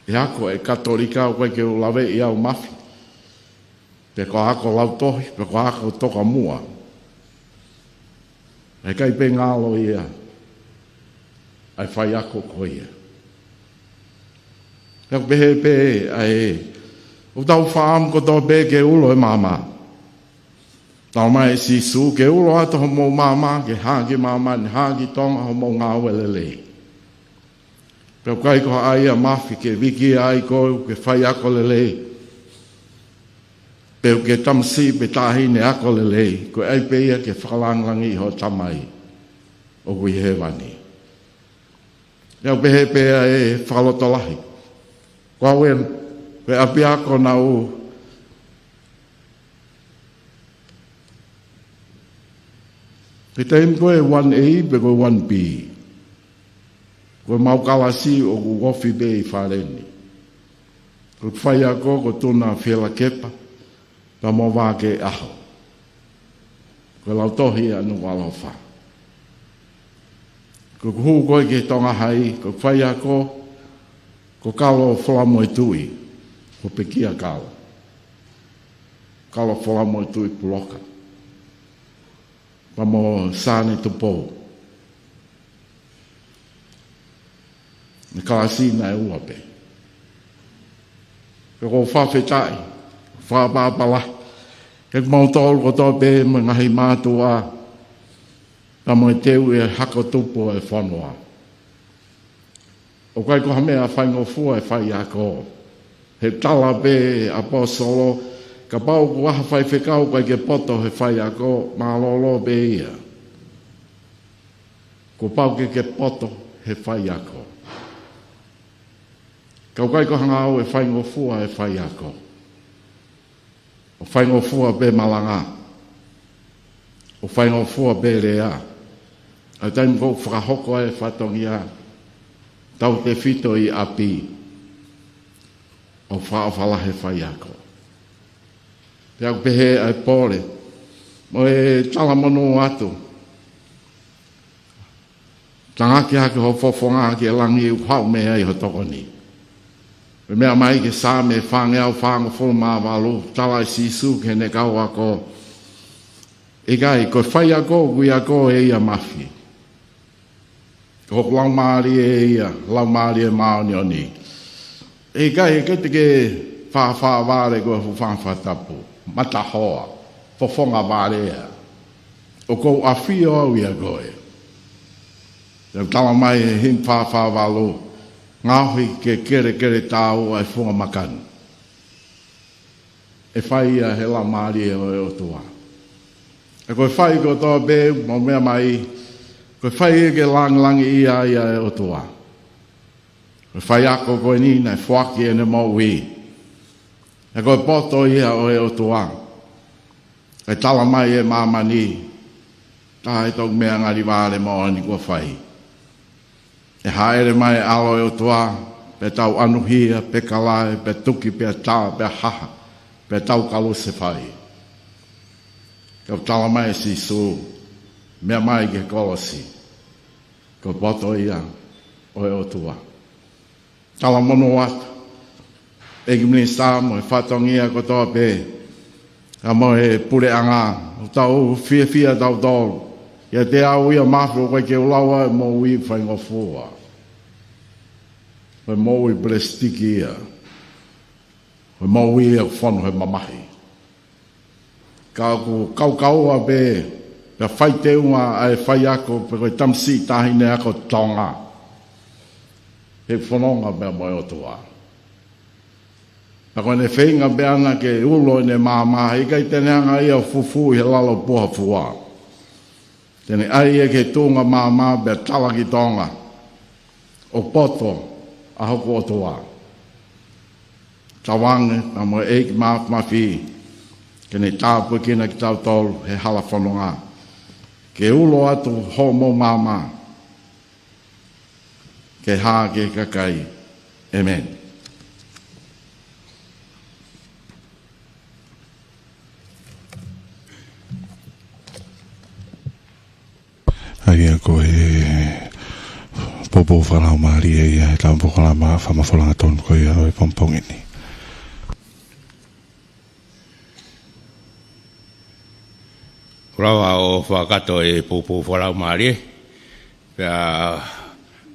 ʻE ako e Katolika, ʻoku ʻikai ke u laveʻi au Mafi. pe ko e ako lautohi, pe ko e ako tokamuʻa. ʻE ʻikai pē ngalo ia ʻa e faiako ko ia. Pea ʻoku pehē pē ʻa e, ʻoku tau fakaʻamu kotoa pē ke ulo e maama. Talamai ʻe Sīsū ke ulo atu hoʻomou maama, ke hā ki māmani, hā ki Tonga hoʻomou ngāue lelei. Pea ʻoku ʻikai ko ha ʻaia mafi ke viki ai koe ke faiako lelei. Pe ko e tamasiʻi pe taʻahine ako lelei, ko e ʻai pē ia ke fakalāngilangiʻi ho Tamai ʻoku ʻi hēvani. Pea ʻoku pehē pē ʻa e fakalotolahi. Ko au ē, ko e ʻapiako naʻu, ko e taimi ko ē one A pe ko e one B. Ko ʻemau kalasi ʻoku ofi pē ʻi fale ni. Ko e faiako ko Tuna Fielakepa, pea mo Vākeʻaho. Ko e lautohi ʻa Nukuʻalofa. Ko ʻeku hū ko ē ki Tonga Hai, ko e faiako ko Kalo Folamoetuʻi, ko Pekia Kalo. Kalo Folamoetuʻi Puloka. Pea mo Sane Tupou. Naʻe kalasi naʻe ua pē. Pea ʻoku ou fakafetaʻi, fakaʻapaʻapa lahi kiate kimoutolu kotoa pē mo e ngaahi mātuʻa, pea mo e teu ʻi he hako tupu ʻo e fonua. ʻOku ʻikai ko ha meʻa faingofua e faiako. He tala pē ʻe he ʻaposetolo, kapau ʻoku ʻi ai ha faifekau ʻoku ʻikai ke poto he faiako, mālōlō pē ia. Kuo pau ke ke poto he faiako. Ka ʻoku ʻikai ko ha ngāue faingofua e faiako. ʻOku faingofua pē malanga. ʻOku faingofua pē lea. ʻA e taimi ʻoku fakahoko ai e fatongia, tautefito ʻi ʻapi, ʻoku fakaʻofa lahi e faiako. Pea ʻoku pehē ʻa e pole mo e talamonū atu. Tangaki hake ho fofonga ki he langi, ʻoku haʻu mei ai ho tokoni. Pea meʻa mai ki he Saame fāngeau fāngofulu mā valu, tala ʻe Sīsū ki heʻene kau ako, ʻikai, ko e faiako ʻoku ʻiate ia ʻa e mafi. Ko hoku Laumālie ia, Laumālie Māʻoniʻoni. ʻIkai, ʻikai te ke fāfā vale ko e hūfanga he fakatapu. Matahoa, fofonga valea. ʻOku ou ʻafio au ʻiate koe. Pea talamai ʻe he himi fā fā valu, ngaohi ke kelekele tāua e funga makani. ʻE fai ia he Laumālie ʻo e ʻOtua. ʻE ko e fai kotoa pē, mau meʻa mai, ko e fai ia ke langilangiʻia ai ʻa e ʻOtua. Ko e faiako ko eni naʻe foaki ʻene moʻui. ʻE ko e poto ia ʻo e ʻOtua. ʻE talamai ʻe māmani, ʻikai ha toe meʻa ngali vale moʻoni kuo fai. ʻE hāʻele mai e ʻAlo ʻo e ʻOtua, pea tau ʻanuhia, pea kalae, pea tuki, pea tā, pea haha, pea tau kalusefai. Ka ʻoku talamai ʻe Sīsū, meʻa mai ki he kolosi, ko e poto ia ʻo e ʻOtua. Talamonū atu, ʻEiki Minisitā mo e fatongia kotoa pē, ʻa mo e puleʻanga, ʻoku tau fiefia tautolu. ʻIate au ia mafi ʻoku ʻikai ke u lau ʻa e moʻui faingofua. Ko e moʻui pelesitiki ia. Ko e moʻui ia ʻoku fonu he mamahi. Ka ʻoku kaukaua pē, pea fai teunga ʻa e faiako, pe ko e tamasiʻi taʻahine ako Tonga. He fononga pea mo e ʻOtua. Pea ko ʻene feinga pē ʻana ke ulo ʻene maama, ʻikai te ne hanga ia ʻo fufū ʻi he lalo puha fua. Te ne ʻai ia ki he tuʻunga maama pea tala ki Tonga, ʻoku poto ʻa hoku ʻOtua. Tauange, pea mo e ʻEiki Māfimafi, ke ne tāpuekina kitautolu he hala fononga. Ke ulo atu hoʻomou maama, ke hā ki he kakai. ʻĒmeni. ʻA ia ko e poupou fakalaumālie ia ʻetau polokalama fakamafola angatonu ko ia ʻo e pongipongi ni. Ko e lava ʻo fakakakato e poupou fakalaumālie, pea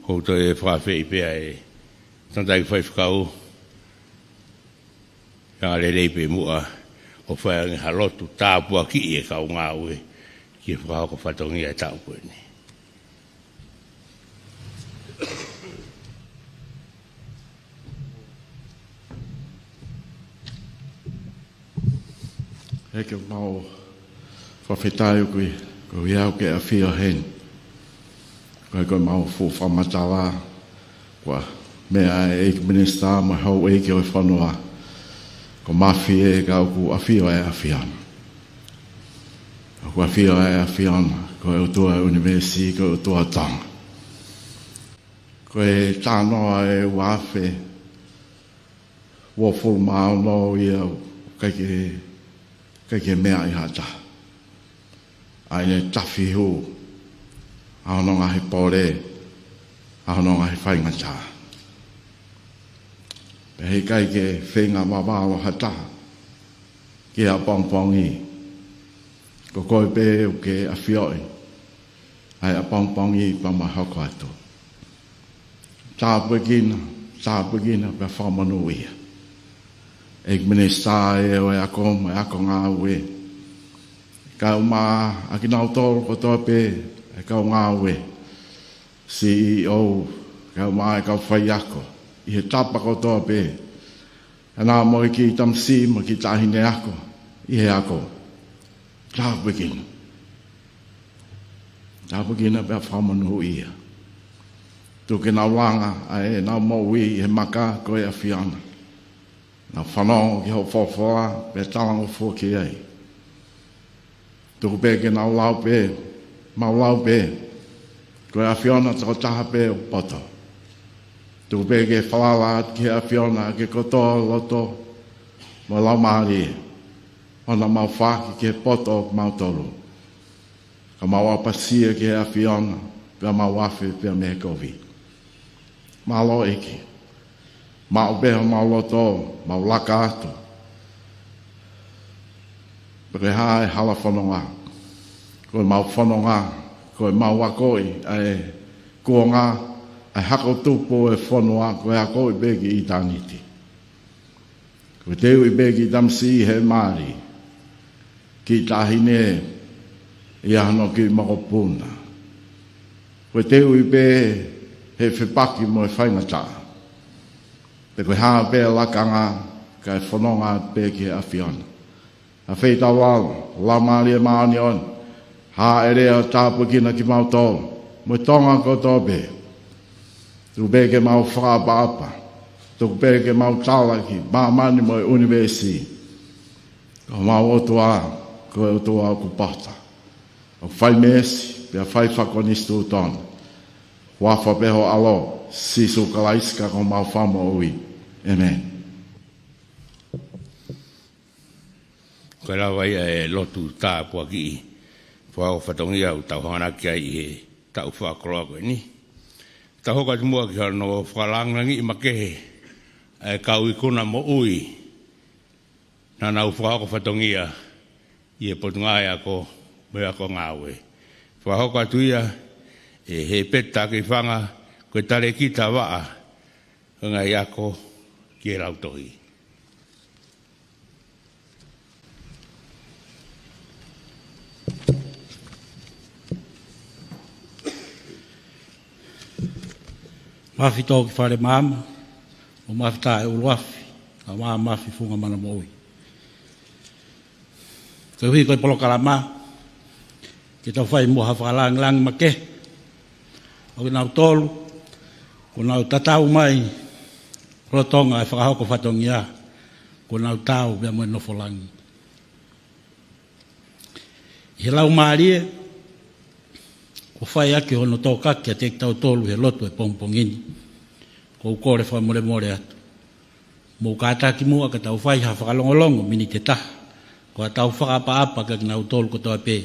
ʻoku ou toe fakaafeʻi pē ʻa e tangataʻeiki faifekau, ʻa e lelei pē muʻa ʻo fai ange ha lotu tāpuakiʻi e kau ngāue ki he fakahoko fatongia e taʻu ko eni. ʻEiki, ʻoku mau fakafetaʻi ʻoku ʻi, ʻoku ʻi ai hoʻo ʻafio heni. Ko e, ko ʻemau fuʻu fakamatala, ko e meʻa ʻa e ʻEiki Minisitā mo e houʻeiki ʻo e fonua, ko Mafi ē, ka ʻoku ʻafio ʻa e ʻAfiona. ʻOku ʻafio ʻa e ʻAfiona, ko e ʻOtua ʻo e ʻunivēsi, ko e ʻOtua ʻo Tonga. Ko e talanoa ʻe ua afe uofulu mā ono ia, ʻikai ke, ʻikai ke meaʻi ha taha. ʻA ia ne tafi hū ʻa hono ngaahi pole, ʻa hono ngaahi faingataʻa. Pea heʻikai ke feinga vavalo ha taha ki he ʻapongipongi. Ko koe pē ʻoku ke ʻafioʻi ʻa e ʻapongipongi pea mo e hoko atu. Tāpuekina, tāpuekina pea fakamonūʻia. ʻEiki Minisitā ē ʻo e ako mo e ako ngāue. Kae ʻumaʻā kinautolu kotoa pē e kau ngāue, C E O, kae ʻumaʻā e kau faiako ʻi he tapa kotoa pē. Ē, naʻa mo e kiʻi tamasiʻi mo e kiʻi taʻahine ako ʻi he ako. Tāpuekina. Tāpuekina pea fakamonūʻia. Tuku ke nau langa ʻa ʻenau moʻui ʻi he maka ko e ʻAfiona. Nau fanongo ki hoʻo folofola pea talangofua ki ai. Tuku pē ke nau lau pē, mau lau pē, ko e ʻAfiona tokotaha pē ʻoku poto. Tuku pē ke falala atu ki he ʻAfiona ʻaki e kotoa loto mo e laumālie, ʻo nau mau faki ki he poto ʻo kimautolu. Ka mau ʻapasia ki he ʻAfiona, pea mau afe pea mei he kovi. Mālō ʻEiki. Maʻu pē homau loto, mau laka atu. Pea ko e hā e hala fononga? Ko ʻemau fononga, ko ʻemau akoʻi ʻa e kuonga, ʻa e hako tupu ʻo e fonua, ko e akoʻi pē ki ʻitāniti. Ko e teuʻi pē kiʻi tamasiʻi he mali, kiʻi taʻahine ʻi ai hano kiʻi mokopuna. Ko e teuʻi pē he fepaki mo e faingataʻa. Pea ko e hā pē lakanga, kae fononga pē ki he ʻAfiona. ʻAfio ʻi taulalo, Laumālie Māʻoniʻoni, hāʻele ʻo tāpuekina kimautolu mo e Tonga kotoa pē. Tuku pē ke mau fakaʻapaʻapa, tuku pē ke mau tala ki māmani mo e ʻunivēsi, ko homau ʻOtua, ko e ʻOtua ʻoku poto, ʻoku fai meesi pea fai fakakonisitūtone. Huafa pē ho ʻAlo, Sīsū Kalaisi, ko homau Fakamoʻui. ʻĒmeni. Ko e lava ia e lotu tāpuakiʻi fakahoko fatongia ʻoku tau hanganaki ai ʻi he taʻu fakakoloa ko eni. Tau hoko atu muʻa ki hono fakalāngilangiʻi makehe ʻa e kau ikuna moʻui naʻa nau fakahoko fatongia ʻi he Potungāue Ako mo e Ako Ngāue. Fakahoko atu ia ʻe Hepeti Takeifanga, ko e talēkita vaʻa ʻo e ngaahi ako ki he Lautohi. Mafi Toki Fale Maama, mo Mafi Taʻe ʻUluafi, kae Mafi Funga Mana Moʻui. Koeʻuhi ko e polokalama, ke tau fai muʻa ha fakalāngilangi makehe ʻo kinautolu kuo nau tatau mai lolotonga e fakahoko fatongia, kuo nau taau pea mo e nofo langi. ʻI he Laumālie, kuo fai ʻaki hono tokaki kiate kitautolu he lotu e pongipongi ni. ʻOku ou kole fakamolemole atu. Mou kātaki muʻa ka tau fai ha fakalongolongo miniti ʻe taha, ko haʻatau fakaʻapaʻapa kiate kinautolu kotoa pē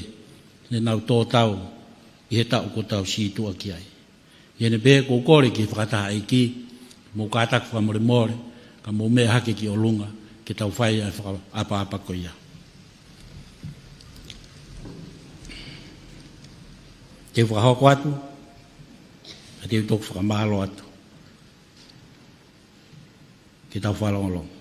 ne nau tō tau ʻi he taʻu kuo tau sītuʻa ki ai. ʻI heʻene pehē, ʻoku ou kole ki he fakatahaʻeiki, mou kātaki fakamolemole, ka mou meʻa hake ki ʻolunga, ke tau fai ʻa e fakaʻapaʻapa ko ia. Te u fakahoko atu, ka te u toki fakamālō atu. Ke tau fakalongolongo.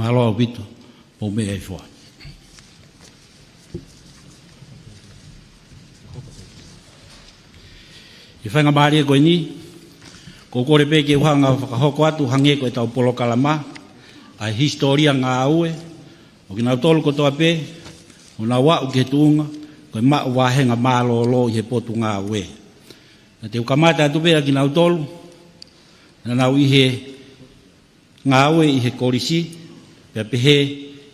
Mālō ʻaupito, pō meʻa i fua. ʻI he faingamālie ko eni, ko u kole pē ke u hanga fakahoko atu hangē ko ʻetau polokalama, ʻa e hisitōlia ngāue, ʻo kinautolu kotoa pē, ʻoku nau aʻu ki he tuʻunga, ko e maʻu vāhenga mālōlō ʻi he potungāue. Ka te u kamata atu pē ʻa kinautolu, naʻa nau ʻi he ngāue ʻi he kolisi, pea pehē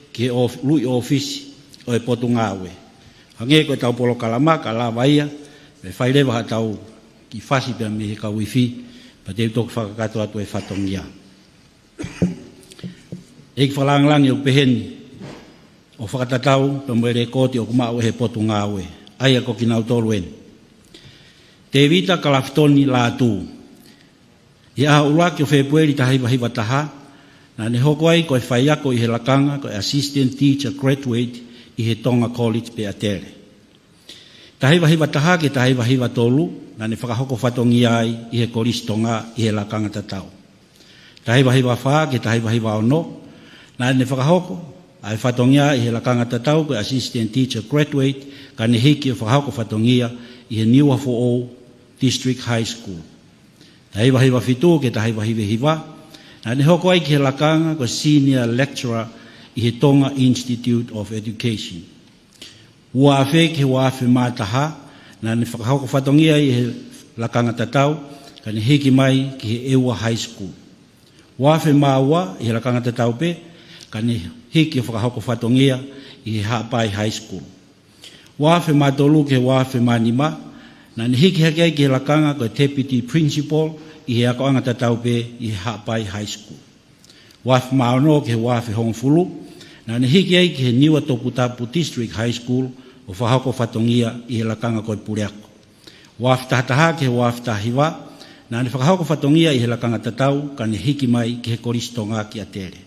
ki he ʻōf-, ʻuluʻi ʻōfisi ʻo e potungāue. Hangē ko ʻetau polokalama, ka lava ia, pea fai leva haʻatau kiʻi fasi pea mei he kau ifi, pea te u toki fakakakato atu e fatongia. ʻEiki fakalangilangi, ʻoku peheni ʻo fakatatau pea mo e lekooti ʻoku maʻu ʻe he potungāue, ʻa ia ko kinautolu eni. Tēvita Kalafitoni Lātū. ʻI he ʻaho ʻuluaki ʻo Fēpueli taha hiva hiva taha, naʻa ne hoko ai ko e faiako ʻi he lakanga ko e Assistant Teacher Graduate ʻi he Tonga College Peatele. Taha hiva hiva taha ki he taha hiva hiva tolu, naʻa ne fakahoko fatongia ai ʻi he Kolisi Tonga ʻi he lakanga tatau. Taha hiva hiva fā ki he taha hiva hiva ono, naʻa ne fakahoko ʻa e fatongia ʻi he lakanga tatau ko e Assistant Teacher Graduate, ka ne hiki ʻo fakahoko fatongia ʻi he Niuafoʻou District High School. Taha hiva hiva fitu ki he taha hiva hiva hiva, naʻa ne hoko ai ki he lakanga ko e Senior Lecturer ʻi he Tonga Institute of Education. Ua afe ki he ua afe mā taha, naʻa ne fakahoko fatongia ʻi he lakanga tatau, ka ne hiki mai ki he ʻEua High School. Ua afe mā ua ʻi he lakanga tatau pē, ka ne hiki ʻo fakahoko fatongia ʻi he Haʻapai High School. Ua afe mā tolu ki he ua afe mā nima, naʻa ne hiki hake ai ki he lakanga ko e Deputy Principal ʻi he akoʻanga tatau pē ʻi he Haʻapai High School. Ua afe mā ono ki he ua afe hongofulu, naʻa ne hiki ai ki he Niuatoputapu District High School ʻo fakahoko fatongia ʻi he lakanga ko e puleako. Ua afe taha taha ki he ua afe taha hiva, naʻa ne fakahoko fatongia ʻi he lakanga tatau ka ne hiki mai ki he Kolisi Tonga Kiatele.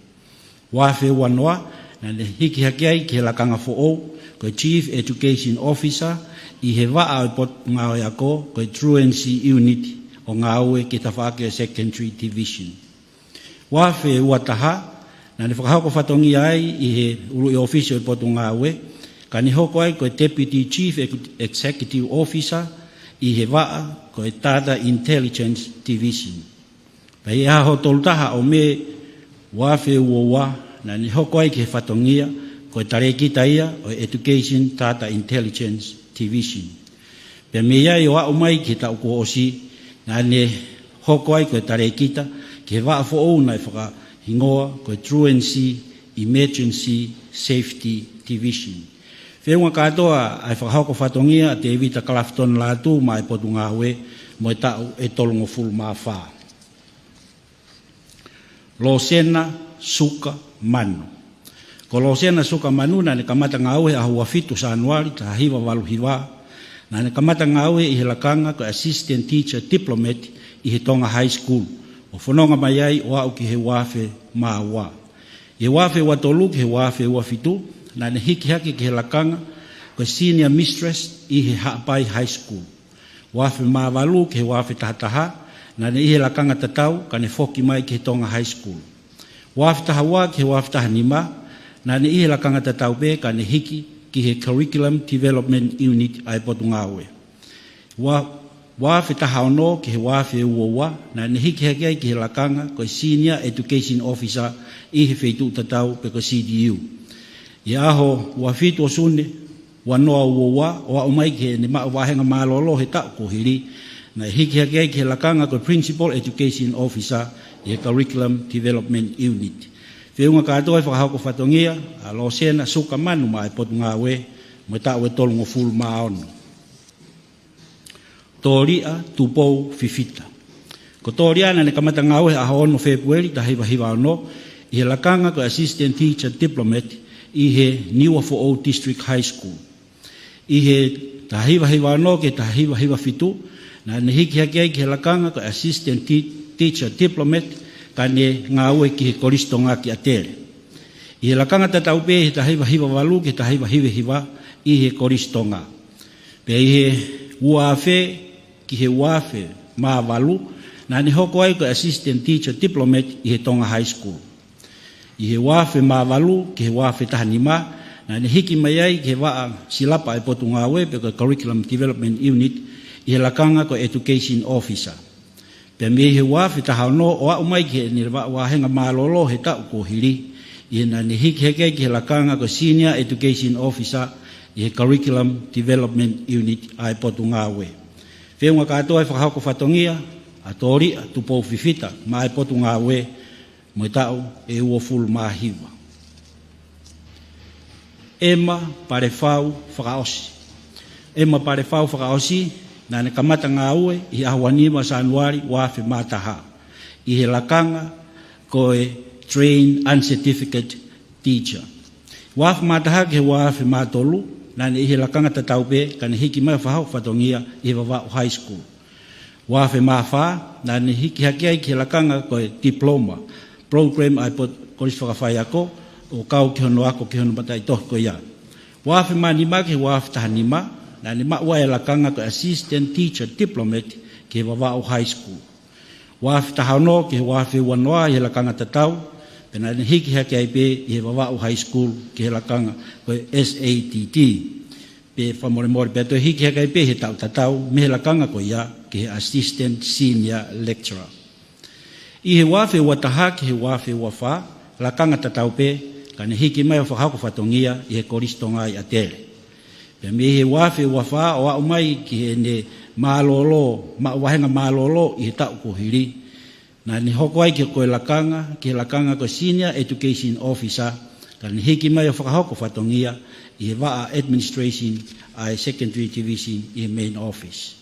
Ua afe ua noa, naʻa ne hiki hake ai ki he lakanga foʻou, ko e Chief Education Officer, ʻi he vaʻa ʻo e potungāue ako, ko e Truancy Unit, ʻo ngāue ki he tafaʻaki ʻo e Secondary Division. Ua afe ua taha, naʻa ne fakahoko fatongia ai ʻi he ʻuluʻi ʻōfisi ʻo e potungāue, ka ne hoko ai ko e Deputy Chief Ex-, Executive Officer ʻi he vaʻa ko e Data Intelligence Division. Pea ʻi he ʻaho tolu taha ʻo Mē ua afe ua ua, naʻa ne hoko ai ki he fatongia ko e talēkita ia ʻo e Education Data Intelligence Division. Pea mei ai ʻo aʻu mai ki he taʻu kuo ʻosi, naʻa ne hoko ai ko e talēkita ki he vaʻa foʻou naʻe fakahingoa ko e Truancy Emergency Safety Division. Feʻunga kātoa ʻa e fakahoko fatongia ʻa Tēvita Kalafitoni Lātū maʻa e potungāue mo e taʻu ʻe tolungofulu mā fā. Losena Suka Manu. Ko Losena Suka Manu naʻa ne kamata ngāue he ʻaho ua fitu Sānuali taha hiva valu hiva. Naʻa ne kamata ngāue ʻi he lakanga ko e Assistant Teacher Diplomat ʻi he Tonga High School, ʻo fononga mai ai ʻo aʻu ki he ua afe mā ua. ʻI he ua afe ua tolu ki he ua afe ua fitu, naʻa ne hiki hake ki he lakanga ko e Senior Mistress ʻi he Haʻapai High School. Ua afe mā valu ki he ua afe taha taha, naʻa ne ʻi he lakanga tatau, ka ne foki mai ki he Tonga High School. Ua afe taha ua ki he ua afe taha nima, naʻa ne ʻi he lakanga tatau pē, ka ne hiki ki he Curriculum Development Unit ʻa e potungāue. Ua, ua afe taha ono ki he ua afe ua ua, naʻa ne hiki hake ai ki he lakanga ko e Senior Education Officer ʻi he feituʻu tatau pe ko e C D U. ʻI he ʻaho ua fitu ʻo Sune, ua noa ua ua, ʻo aʻu mai ki heʻene maʻu vāhenga mālōlō he taʻu kuo hili, naʻe hiki hake ai ki he lakanga ko e Principal Education Officer ʻi he Curriculum Development Unit. Feʻunga kātoa e fakahoko fatongia ʻa Losena Suka Manu maʻa e Potungāue, mo e taʻu ʻe tolungofulu mā ono. Tōliʻa Tupou Fifita. Ko Tōliʻa naʻa ne kamata ngāue he ʻaho ono Fēpueli taha hiva hiva ono ʻi he lakanga ko e Assistant Teacher Diplomat ʻi he Niua Foʻou District High School. ʻI he taha hiva hiva ono ki he taha hiva hiva fitu, naʻa ne hiki hake ai ki he lakanga ko e Assistant Te-, Teacher Diplomat, ka ne ngāue ki he Kolisi Tonga ki ʻAtele. ʻI he lakanga tatau pē ʻi he taha hiva hiva valu ki he taha hiva hiva hiva ʻi he Kolisi Tonga. Pea ʻi he ua afe ki he ua afe mā valu, naʻa ne hoko ai ko e Assistant Teacher Diplomat ʻi he Tonga High School. ʻI he ua afe mā valu ki he ua afe taha nima, naʻa ne hiki mai ai ki he vaʻa silapa ʻa e Potungāue pe ko e Curriculum Development Unit ʻi he lakanga ko e Education Officer. Pea mei he ua afe taha ono ʻo aʻu mai ki heʻene maʻu vāhenga mālōlō he taʻu kuo hili, ʻi he naʻa ne hiki hake ai ki he lakanga ko e Senior Education Officer ʻi he Curriculum Development Unit ʻa e Potungāue. Feʻunga kātoa e fakahoko fatongia ʻa Tōliʻa Tupou Fifita maʻa e Potungāue, mo e taʻu ʻe uofulu mā hiva. ʻEma Palefau Fakaʻosi. ʻEma Palefau Fakaʻosi, naʻa ne kamata ngāue ʻi he ʻaho ua nima Sānuali ua afe mā taha ʻi he lakanga ko e Trained Uncertificate Teacher. Ua afe mā taha ki he ua afe mā tolu, naʻa ne ʻi he lakanga tatau pē, ka ne hiki mai ʻo fakahoko fatongia ʻi he Vavaʻu High School. Ua afe mā fā, naʻa ne hiki hake ai ki he lakanga ko e Diploma Program ʻa e Pot-, Kolisi Fakafaiako, ʻo kau ki hono ako ki hono mataʻitohi ko ia. Ua afe mā nima ki he ua afe taha nima, naʻa ne maʻu ai e lakanga ko e Assistant Teacher Diplomat ki he Vavaʻu High School. Ua afe taha ono ki he ua afe ua noa ʻi he lakanga tatau, pea naʻa ne hiki hake ai pē ʻi he Vavaʻu High School ki he lakanga ko e S A T T. Pea fakamolemole pea toe hiki hake ai pē he taʻu tatau mei he lakanga ko ia ki he Assistant Senior Lecturer. ʻI he ua afe ua taha ki he ua afe ua fā, lakanga tatau pē, ka ne hiki mai ʻo fakahoko fatongia ʻi he Kolisi Tonga ʻi ʻAtele. Pea mei he ua afe ua fā ʻo aʻu mai ki heʻene mālōlō, maʻu vāhenga mālōlō ʻi he taʻu kuo hili, naʻa ne hoko ai ki he ko e lakanga, ki he lakanga ko e Senior Education Officer, ka ne hiki mai ʻo fakahoko fatongia ʻi he vaʻa administration ʻa e Secondary Division ʻi he Main Office.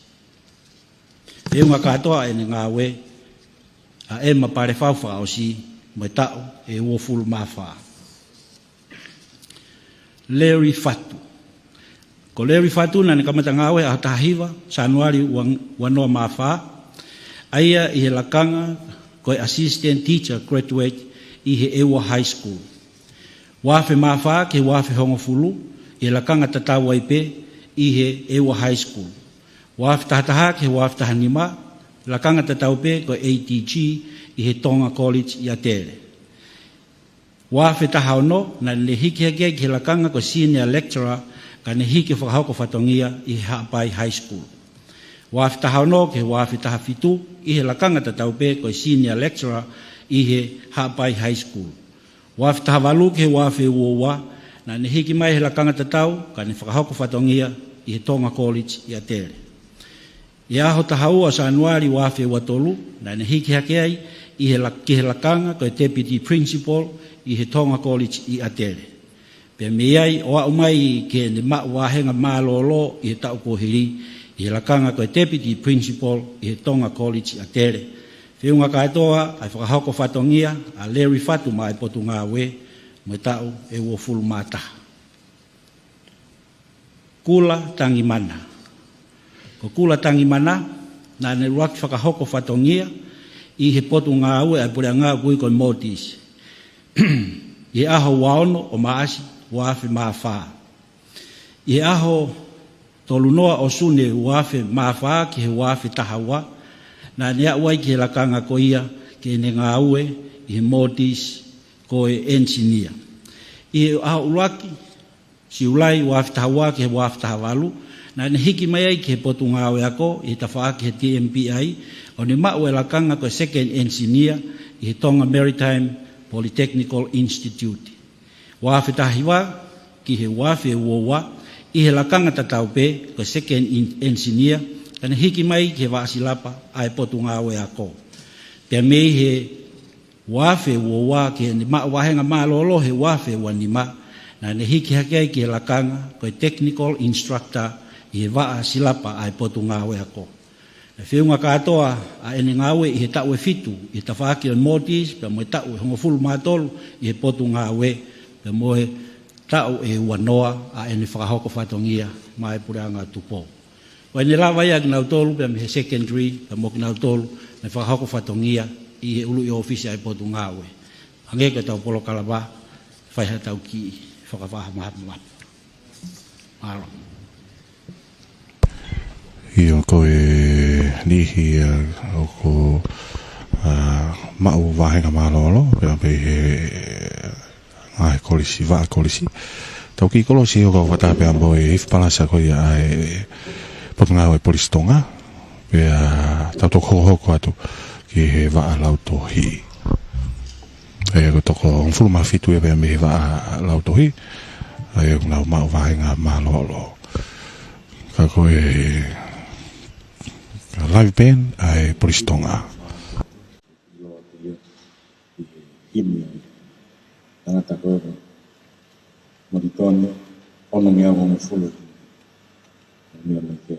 Feʻunga kātoa ʻene ngāue ʻa ʻEma Palefau Fakaʻosi mo e taʻu ʻe uofulu mā fā. Larry Fatu. Ko Larry Fatu naʻa ne kamata ngāue he ʻaho taha hiva Sānuali ua, ua noa mā fā, ʻa ia ʻi he lakanga ko e Assistant Teacher Graduate ʻi he ʻEua High School. Ua afe mā fā ki he ua afe hongofulu, ʻi he lakanga tatau ai pē ʻi he ʻEua High School. Ua afe taha taha ki he ua afe taha nima, lakanga tatau pē ko e A T G ʻi he Tonga College ʻi ʻAtele. Ua afe taha ono, naʻa ne hiki hake ai ki he lakanga ko e Senior Lecturer, ka ne hiki ʻo fakahoko fatongia ʻi he Haʻapai High School. Ua afe taha ono ki he ua afe taha fitu, ʻi he lakanga tatau pē ko e Senior Lecturer ʻi he Haʻapai High School. Ua afe taha valu ki he ua afe ua ua, naʻa ne hiki mai he lakanga tatau, ka ne fakahoko fatongia ʻi he Tonga College ʻi ʻAtele. ʻI he ʻaho taha ua Sānuali ua afe ua tolu, naʻa ne hiki hake ai ʻi he la-, ki he lakanga ko e Deputy Principal ʻi he Tonga College ʻi ʻAtele. Pea mei ai ʻo aʻu mai ki heʻene maʻu vāhenga mālōlō ʻi he taʻu kuo hili, ʻi he lakanga ko e Deputy Principal ʻi he Tonga College ʻi ʻAtele. Feʻunga kātoa ʻa e fakahoko fatongia ʻa Larry Fatu maʻa e Potungāue, mo e taʻu ʻe uofulu mā taha. Kula Tangimana. Ko Kula Tangimana, naʻa ne ʻuluaki fakahoko fatongia ʻi he Potungāue ʻa e Puleʻanga ʻoku ui ko e MODIS, ʻi he ʻaho ua ono ʻo Maʻasi ua afe mā fā. ʻI he ʻaho tolu noa ʻo Sune ua afe mā fā ki he ua afe taha ua, naʻa ne aʻu ai ki he lakanga ko ia ki heʻene ngāue ʻi he MODIS ko e engineer. ʻI he ʻaho ʻuluaki Siulai ua afe taha ua ki he ua afe taha valu, Naʻá ne hiki mai ai ki he Potungāue Ako ʻi he tafaʻaki he T M P I, ʻo ne maʻu e lakanga ko e Second Engineer ʻi he Tonga Maritime Polytechnical Institute. Ua afe taha hiva ki he ua afe ua ua, ʻi he lakanga tatau pē ko e Second En-, Engineer, ka ne hiki mai ki he vaʻa silapa ʻa e Potungāue Ako. Pea mei he ua afe ua ua ki heʻene maʻu vāhenga mālōlō he ua afe ua nima, naʻá ne hiki hake ai ki he lakanga ko e Technical Instructor ʻi he vaʻa silapa ʻa e Potungāue Ako. Naʻe feʻunga kātoa ʻa ʻene ngāue ʻi he taʻu ʻe fitu ʻi he tafaʻaki ʻo e MOTIS, pea mo e taʻu ʻe hongofulu mā tolu ʻi he Potungāue, pea mo e taʻu ʻe uanoa ʻa ʻene fakahoko fatongia maʻá e Puleʻanga Tupou. Ko ʻene lava ia kinautolu pea mei he secondary, pea mo kinautolu naʻe fakahoko fatongia ʻi he ʻuluʻi ʻōfisi ʻa e Potungāue. Hangē ko ʻetau polokalama, fai haʻatau kiʻi fakamahamahama. Mālō. ʻIo, ko e niʻihi, ʻa, ʻoku, ʻa, maʻu vāhenga mālōlō, pea mei he ngaahi kolisi, vaʻa kolisi. Tau kiʻi kolosi ʻo kau fakataha pea mo e Ifi Palasa ko ia ʻa e Potungāue Polisi Tonga, pea tau toki hokohoko atu ki he vaʻa lautohi. ʻA ia ko e toko hongofulu mā fitu ia pea mei he vaʻa lautohi, ʻa ia ʻoku nau maʻu vāhenga mālōlō. Ka ko e live band ʻa e Polisi Tonga. ʻIloa atu ia ʻi he himi ʻa e tangata ko ē ko Moulitoni, ono ngeau hongofulu. Mea mai ke.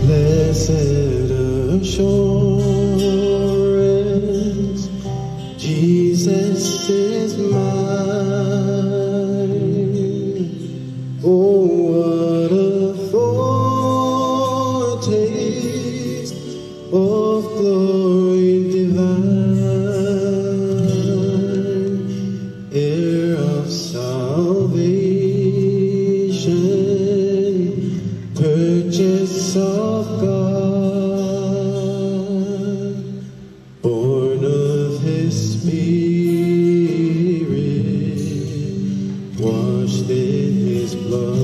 Blessed assurance, Jesus is mine. Oh, what a foretaste of glory divine, heir of salvation, purchase of God, born of his Spirit, washed in his blood.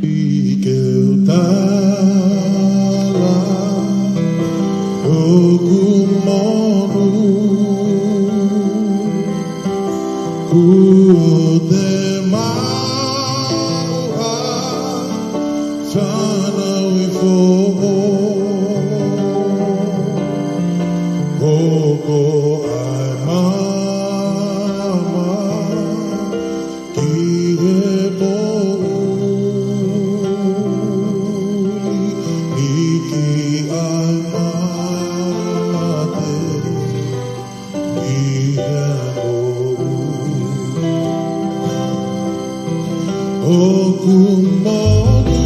ʻI he tala ʻoku monū, kuo te maʻu ʻa e fānau ʻi he foʻou, hoko ʻa e maama ki he poʻuli, hiki ʻa e mate ki he moʻui. ʻOku monū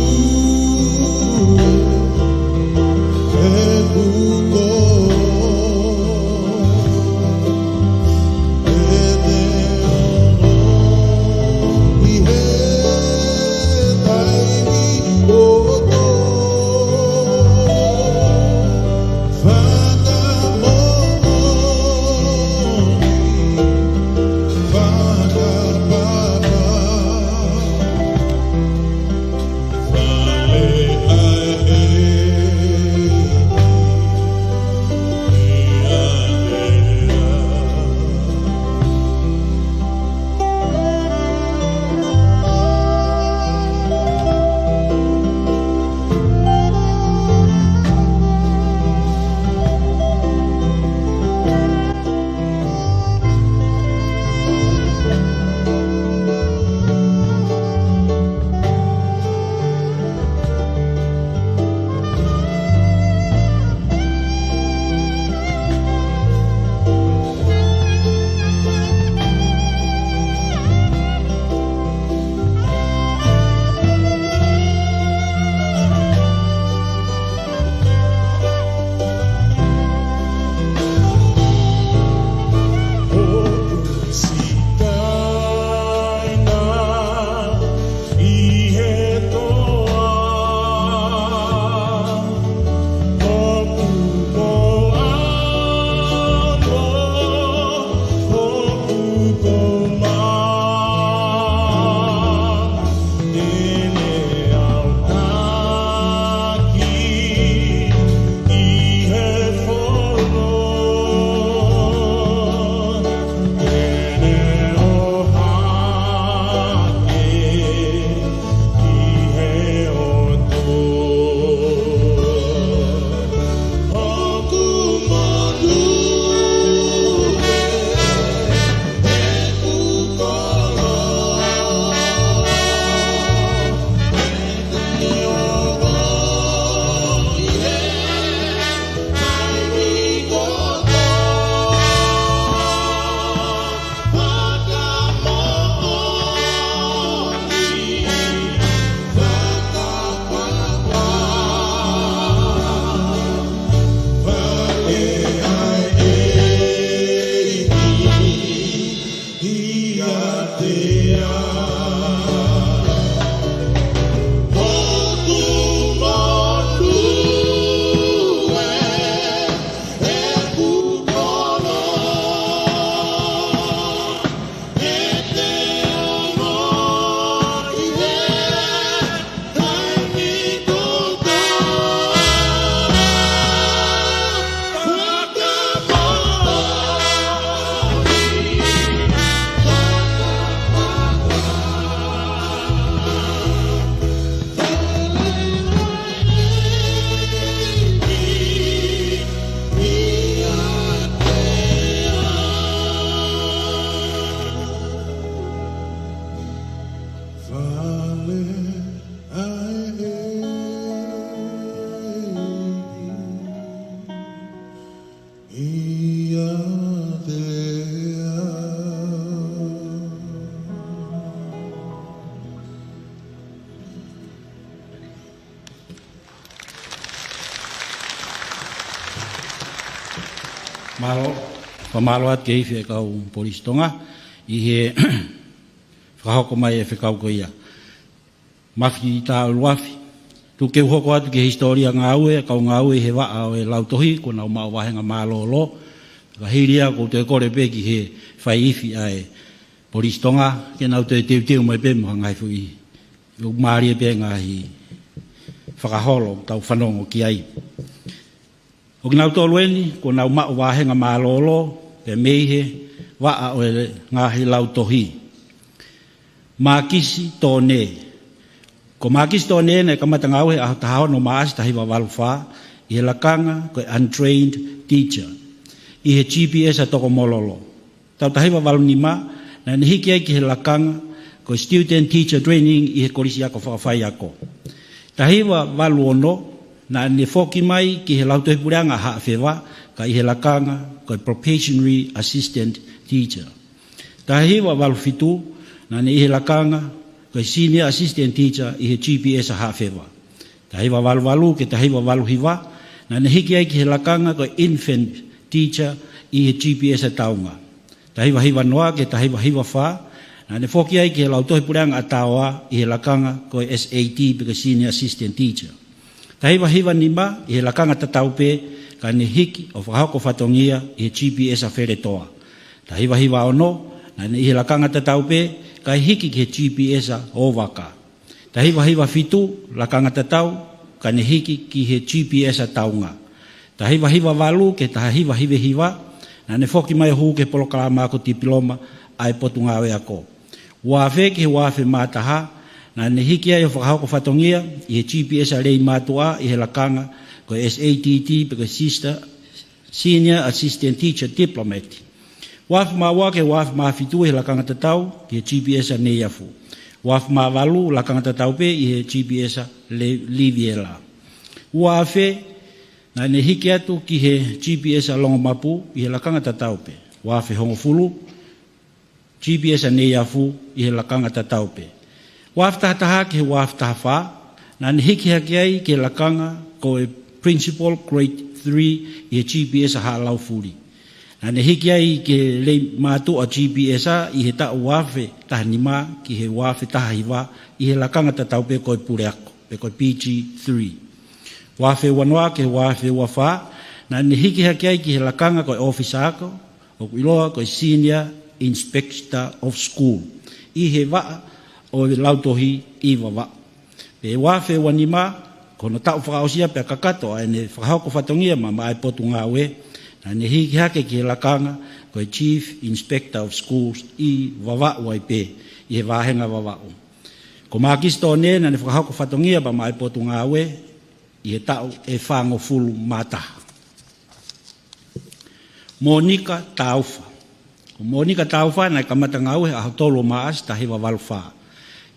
Mālō, fakamālō atu ki he ifi ʻa e kau Polisi Tonga ʻi he fakahoko mai e fekau ko ia. Mafi tā ʻuluafi. Tuku ke u hoko atu ki he hisitōlia ngāue ʻa e kau ngāue ʻi he vaʻa ʻo e lautohi, kuo nau maʻu vāhenga mālōlō. Ka hili ia ʻoku ou toe kole pē ki he fai ifi ʻa e Polisi Tonga, ke nau toe teuteu mai pē mo ha ngaahi foʻi, ʻoku mālie pē ngaahi fakaholo tau fanongo ki ai. ʻO kinautolu eni, kuo nau maʻu vāhenga mālōlō, pea mei he vaʻa ʻo e ngaahi lautohi. Mākisi Tone. Ko Mākisi Tone naʻe kamata ngāue he ʻaho taha ono Maʻasi taha hiva valu fā, ʻi he lakanga ko e untrained teacher, ʻi he G P S ʻa Tokomololo. Taʻu taha hiva valu nima, naʻa ne hiki ai ki he lakanga ko e student teacher training ʻi he Kolisi Ako Fakafaiako. Taha hiva valu ono, naʻa ne foki mai ki he Lautohi Puleʻanga Haʻafeva, ka ʻi he lakanga ko e probationary assistant teacher. Taha hiva valu fitu, naʻa ne ʻi he lakanga ko e senior assistant teacher ʻi he G P S ʻa Haʻafeva. Taha hiva valu valu ki he taha hiva valu hiva, naʻa ne hiki ai ki he lakanga ko e infant teacher ʻi he G P S ʻa Taunga. Taha hiva hiva noa ki he taha hiva hiva fā, naʻa ne foki ai ki he Lautohi Puleʻanga ʻa Taoa ʻi he lakanga ko e S A T pe ko e senior assistant teacher. Taha hiva hiva nima ʻi he lakanga tatau pē, ka ne hiki ʻo fakahoko fatongia ʻi he G P S ʻa Feletoa. Taha hiva hiva ono, naʻa ne ʻi he lakanga tatau pē, ka hiki ki he G P S ʻa Ovaka. Taha hiva hiva fitu, lakanga tatau, ka ne hiki ki he G P S ʻa Taunga. Taha hiva hiva valu ki he taha hiva hiva hiva, naʻa ne foki mai ʻo hū ki he polokalama ako tipiloma ʻa e Potungāue Ako. Ua afe ki he ua afe mā taha, naʻa ne hiki ai ʻo fakahoko fatongia ʻi he G P S ʻa Leimātuʻa ʻi he lakanga ko e S A T T pe ko e Sister Senior Assistant Teacher Diplomat. Ua afe mā ua ki he ua afe mā fitu ʻi he lakanga tatau ki he G P S ʻa Neiafu. Ua afe mā valu lakanga tatau pē ʻi he G P S ʻa Le-, Liviela. Ua afe, naʻa ne hiki atu ki he G P S ʻa Longomapu ʻi he lakanga tatau pē. Ua afe hongofulu, G P S ʻa Neiafu ʻi he lakanga tatau pē. Ua afe taha taha ki he ua afe taha fā, naʻa ne hiki hake ai ki he lakanga ko e Principal Grade three ʻi he G P S ʻa Haʻalaufuli. Naʻa ne hiki ai ki he Leimātuʻa G P S ʻi he taʻu ua afe taha nima ki he ua afe taha hiva ʻi he lakanga tatau pē ko e Puleako, pe ko e P G three. Ua afe ua noa ki he ua afe ua fā, naʻa ne hiki hake ai ki he lakanga ko e ʻŌfisa Ako, ʻoku ʻiloa ko e Senior Inspector of School, ʻi he vaʻa ʻo e lautohi ʻi Vavaʻu. Pea ua afe ua nima, ko hono taʻu fakaʻosi ia pea kakato ʻa ʻene fakahoko fatongia maʻa e Potungāue, naʻa ne hiki hake ki he lakanga ko e Chief Inspector of Schools ʻi Vavaʻu ai pē, ʻi he vāhenga Vavaʻu. Ko Mākisi Tone naʻa ne fakahoko fatongia maʻa e Potungāue, ʻi he taʻu ʻe fāngofulu mā taha. Monika Taufa. Ko Monika Taufa naʻe kamata ngāue he ʻaho tolu ʻo Maʻasi taha hiva valu fā,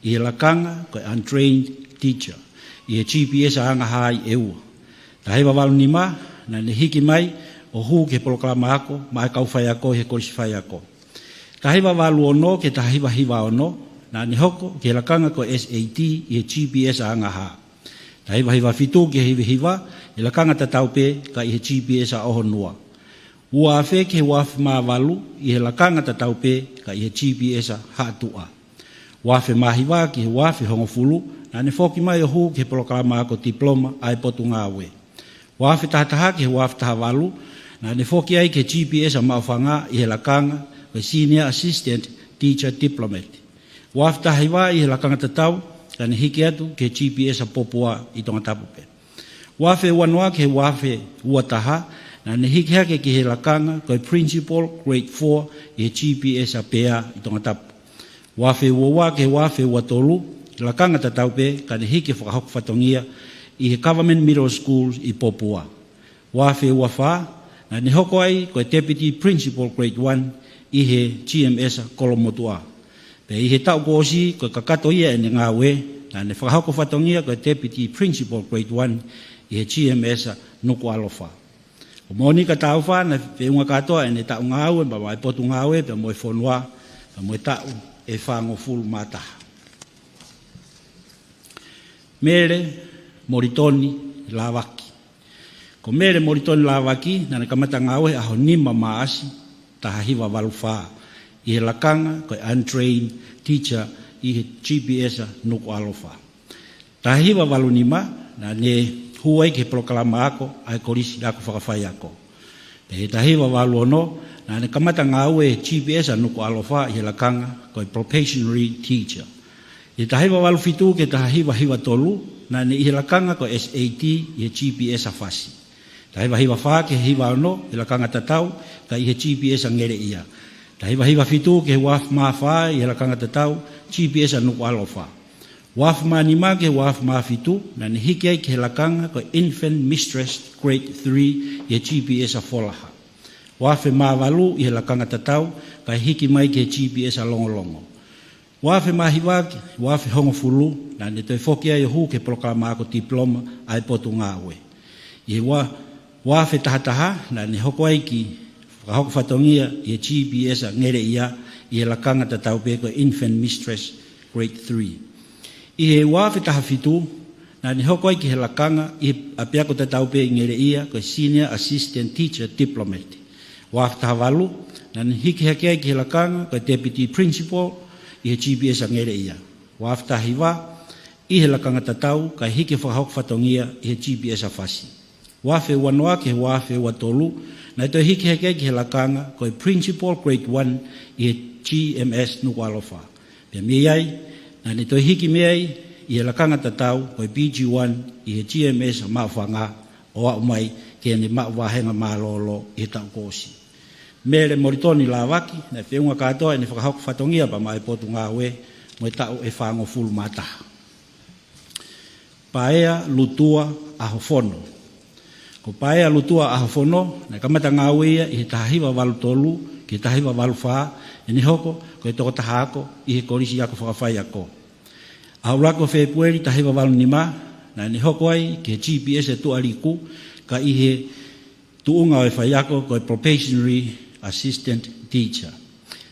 ʻi he lakanga ko e untrained teacher, ʻi he G P S ʻa Angahā ʻi ʻEua. Taha hiva valu nima, naʻa ne hiki mai ʻo hū ki he polokalama ako maʻa e kau faiako ʻi he Kolisi Faiako. Taha hiva valu ono ki he taha hiva hiva ono, naʻa ne hoko ki he lakanga ko e S A T ʻi he G P S ʻa Angahā. Taha hiva hiva fitu ki he hiva hiva, ʻi he lakanga tatau pē ka ʻi he G P S ʻa ʻOhonua. Ua afe ki he ua afe mā valu, ʻi he lakanga tatau pē ka ʻi he G P S ʻa Haʻatuʻa. Ua afe mā hiva ki he ua afe hongofulu, naʻa ne foki mai ʻo hū ki he polokalama ako tipiloma ʻa e Potungāue. Ua afe taha taha ki he ua afe taha valu, naʻa ne foki ai ki he G P S ʻa Maʻufanga ʻi he lakanga ko e Senior Assistant Teacher Diplomat. Ua afe taha hiva ʻi he lakanga tatau, ka ne hiki atu ki he G P S ʻa Popua ʻi Tongatapu pē. Ua afe ua noa ki he ua afe ua taha, naʻa ne hiki hake ki he lakanga ko e Principal Grade four ʻi he G P S ʻa Pea ʻi Tongatapu. Ua afe ua ua ki he ua afe ua tolu, lakanga tatau pē, ka ne hiki ʻo fakahoko fatongia ʻi he Government Middle Schools ʻi Popua. Ua afe ua fā, naʻa ne hoko ai ko e Deputy Principal Grade one ʻi he G M S ʻa Kolomotuʻa. Pea ʻi he taʻu kuo ʻosi, ko e kakato ia ʻene ngāue, naʻa ne fakahoko fatongia ko e Deputy Principal Grade one ʻi he G M S ʻa Nukuʻalofa. Ko Monika Taufa naʻe feʻunga kātoa ʻene taʻu ngāue maʻa e Potungāue pea mo e fonua, pea mo e taʻu ʻe fāngofulu mā taha. Mele Molitoni Lavaki. Ko Mele Molitoni Lāvaki, naʻá ne kamata ngāue he ʻaho nima Maʻasi, taha hiva valu fā, ʻi he lakanga ko e untrained teacher ʻi he G P S Nukuʻalofa. Taha hiva valu nima, naʻá ne hū ai ki he polokalama ako ʻa e Kolisi Ako Fakafaiako. Pea he taha hiva valu ono, naʻá ne kamata ngāue he G P S Nukuʻalofa ʻi he lakanga ko e probationary teacher. ʻI he taha hiva valu fitu ki he taha hiva hiva tolu, naʻá ne ʻi he lakanga ko e S A T ʻi he G P S Fasi. Taha hiva hiva fā ki he hiva ono, ʻi he lakanga tatau, ka ʻi he G P S Ngeleʻia. Taha hiva hiva fitu ki he ua afe mā fā, ʻi he lakanga tatau, G P S Nukuʻalofa. Ua afe mā nima ki he ua afe mā fitu, naʻá ne hiki ai ki he lakanga ko e Infant Mistress Grade three ʻi he G P S Folaha. Ua afe mā valu ʻi he lakanga tatau, kae hiki mai ki he G P S Longolongo. Ua afe mā hiva ki he ua afe hongofulu, naʻá ne toe foki ai ʻo hū ki he polokalama ako diploma ʻa e Potungāue. ʻI he ua, ua afe taha taha, naʻá ne hoko ai ki he fakahoko fatongia ʻi he G P S Ngeleʻia ʻi he lakanga tatau pē ko e Infant Mistress Grade three. ʻI he ua afe taha fitu, naʻá ne hoko ai ki he lakanga ʻi he ʻapiako tatau pē ʻi Ngeleʻia ko e Senior Assistant Teacher Diplomat. Ua afe taha valu, naʻá ne hiki hake ai ki he lakanga ko e Deputy Principal ʻi he G P S Ngeleʻia. Ua afe taha hiva, ʻi he lakanga tatau, kae hiki fakahoko fatongia ʻi he G P S Fasi. Ua afe ua noa ki he ua afe ua tolu, naʻe toe hiki hake ai ki he lakanga ko e Principal Grade one ʻi he G M S Nukuʻalofa. Pea mei ai, naʻá ne toe hiki mei ai ʻi he lakanga tatau ko e P G one ʻi he G M S Maʻufanga, ʻo aʻu mai ki heʻene maʻu vāhenga mālōlō ʻi he taʻu kuo ʻosi. Mele Molitoni Lāvaki, naʻe feʻunga kātoa ʻene fakahoko fatongia pea maʻa e Potungāue mo e taʻu ʻe fāngofulu mā taha. Paea Lutua ʻAhofono. Ko Paea Lutua ʻAhofono, naʻe kamata ngāue ia ʻi he taha hiva valu tolu ki he taha hiva valu fā, ʻene hoko ko e tokotaha ako ʻi he Kolisi Ako Fakafaiako. ʻAho ʻuluaki ʻo Fēpueli taha hiva valu nima, naʻá ne hoko ai ki he G P S Tuʻaliku, ka ʻi he tuʻunga ʻo e faiako ko e probationary assistant teacher.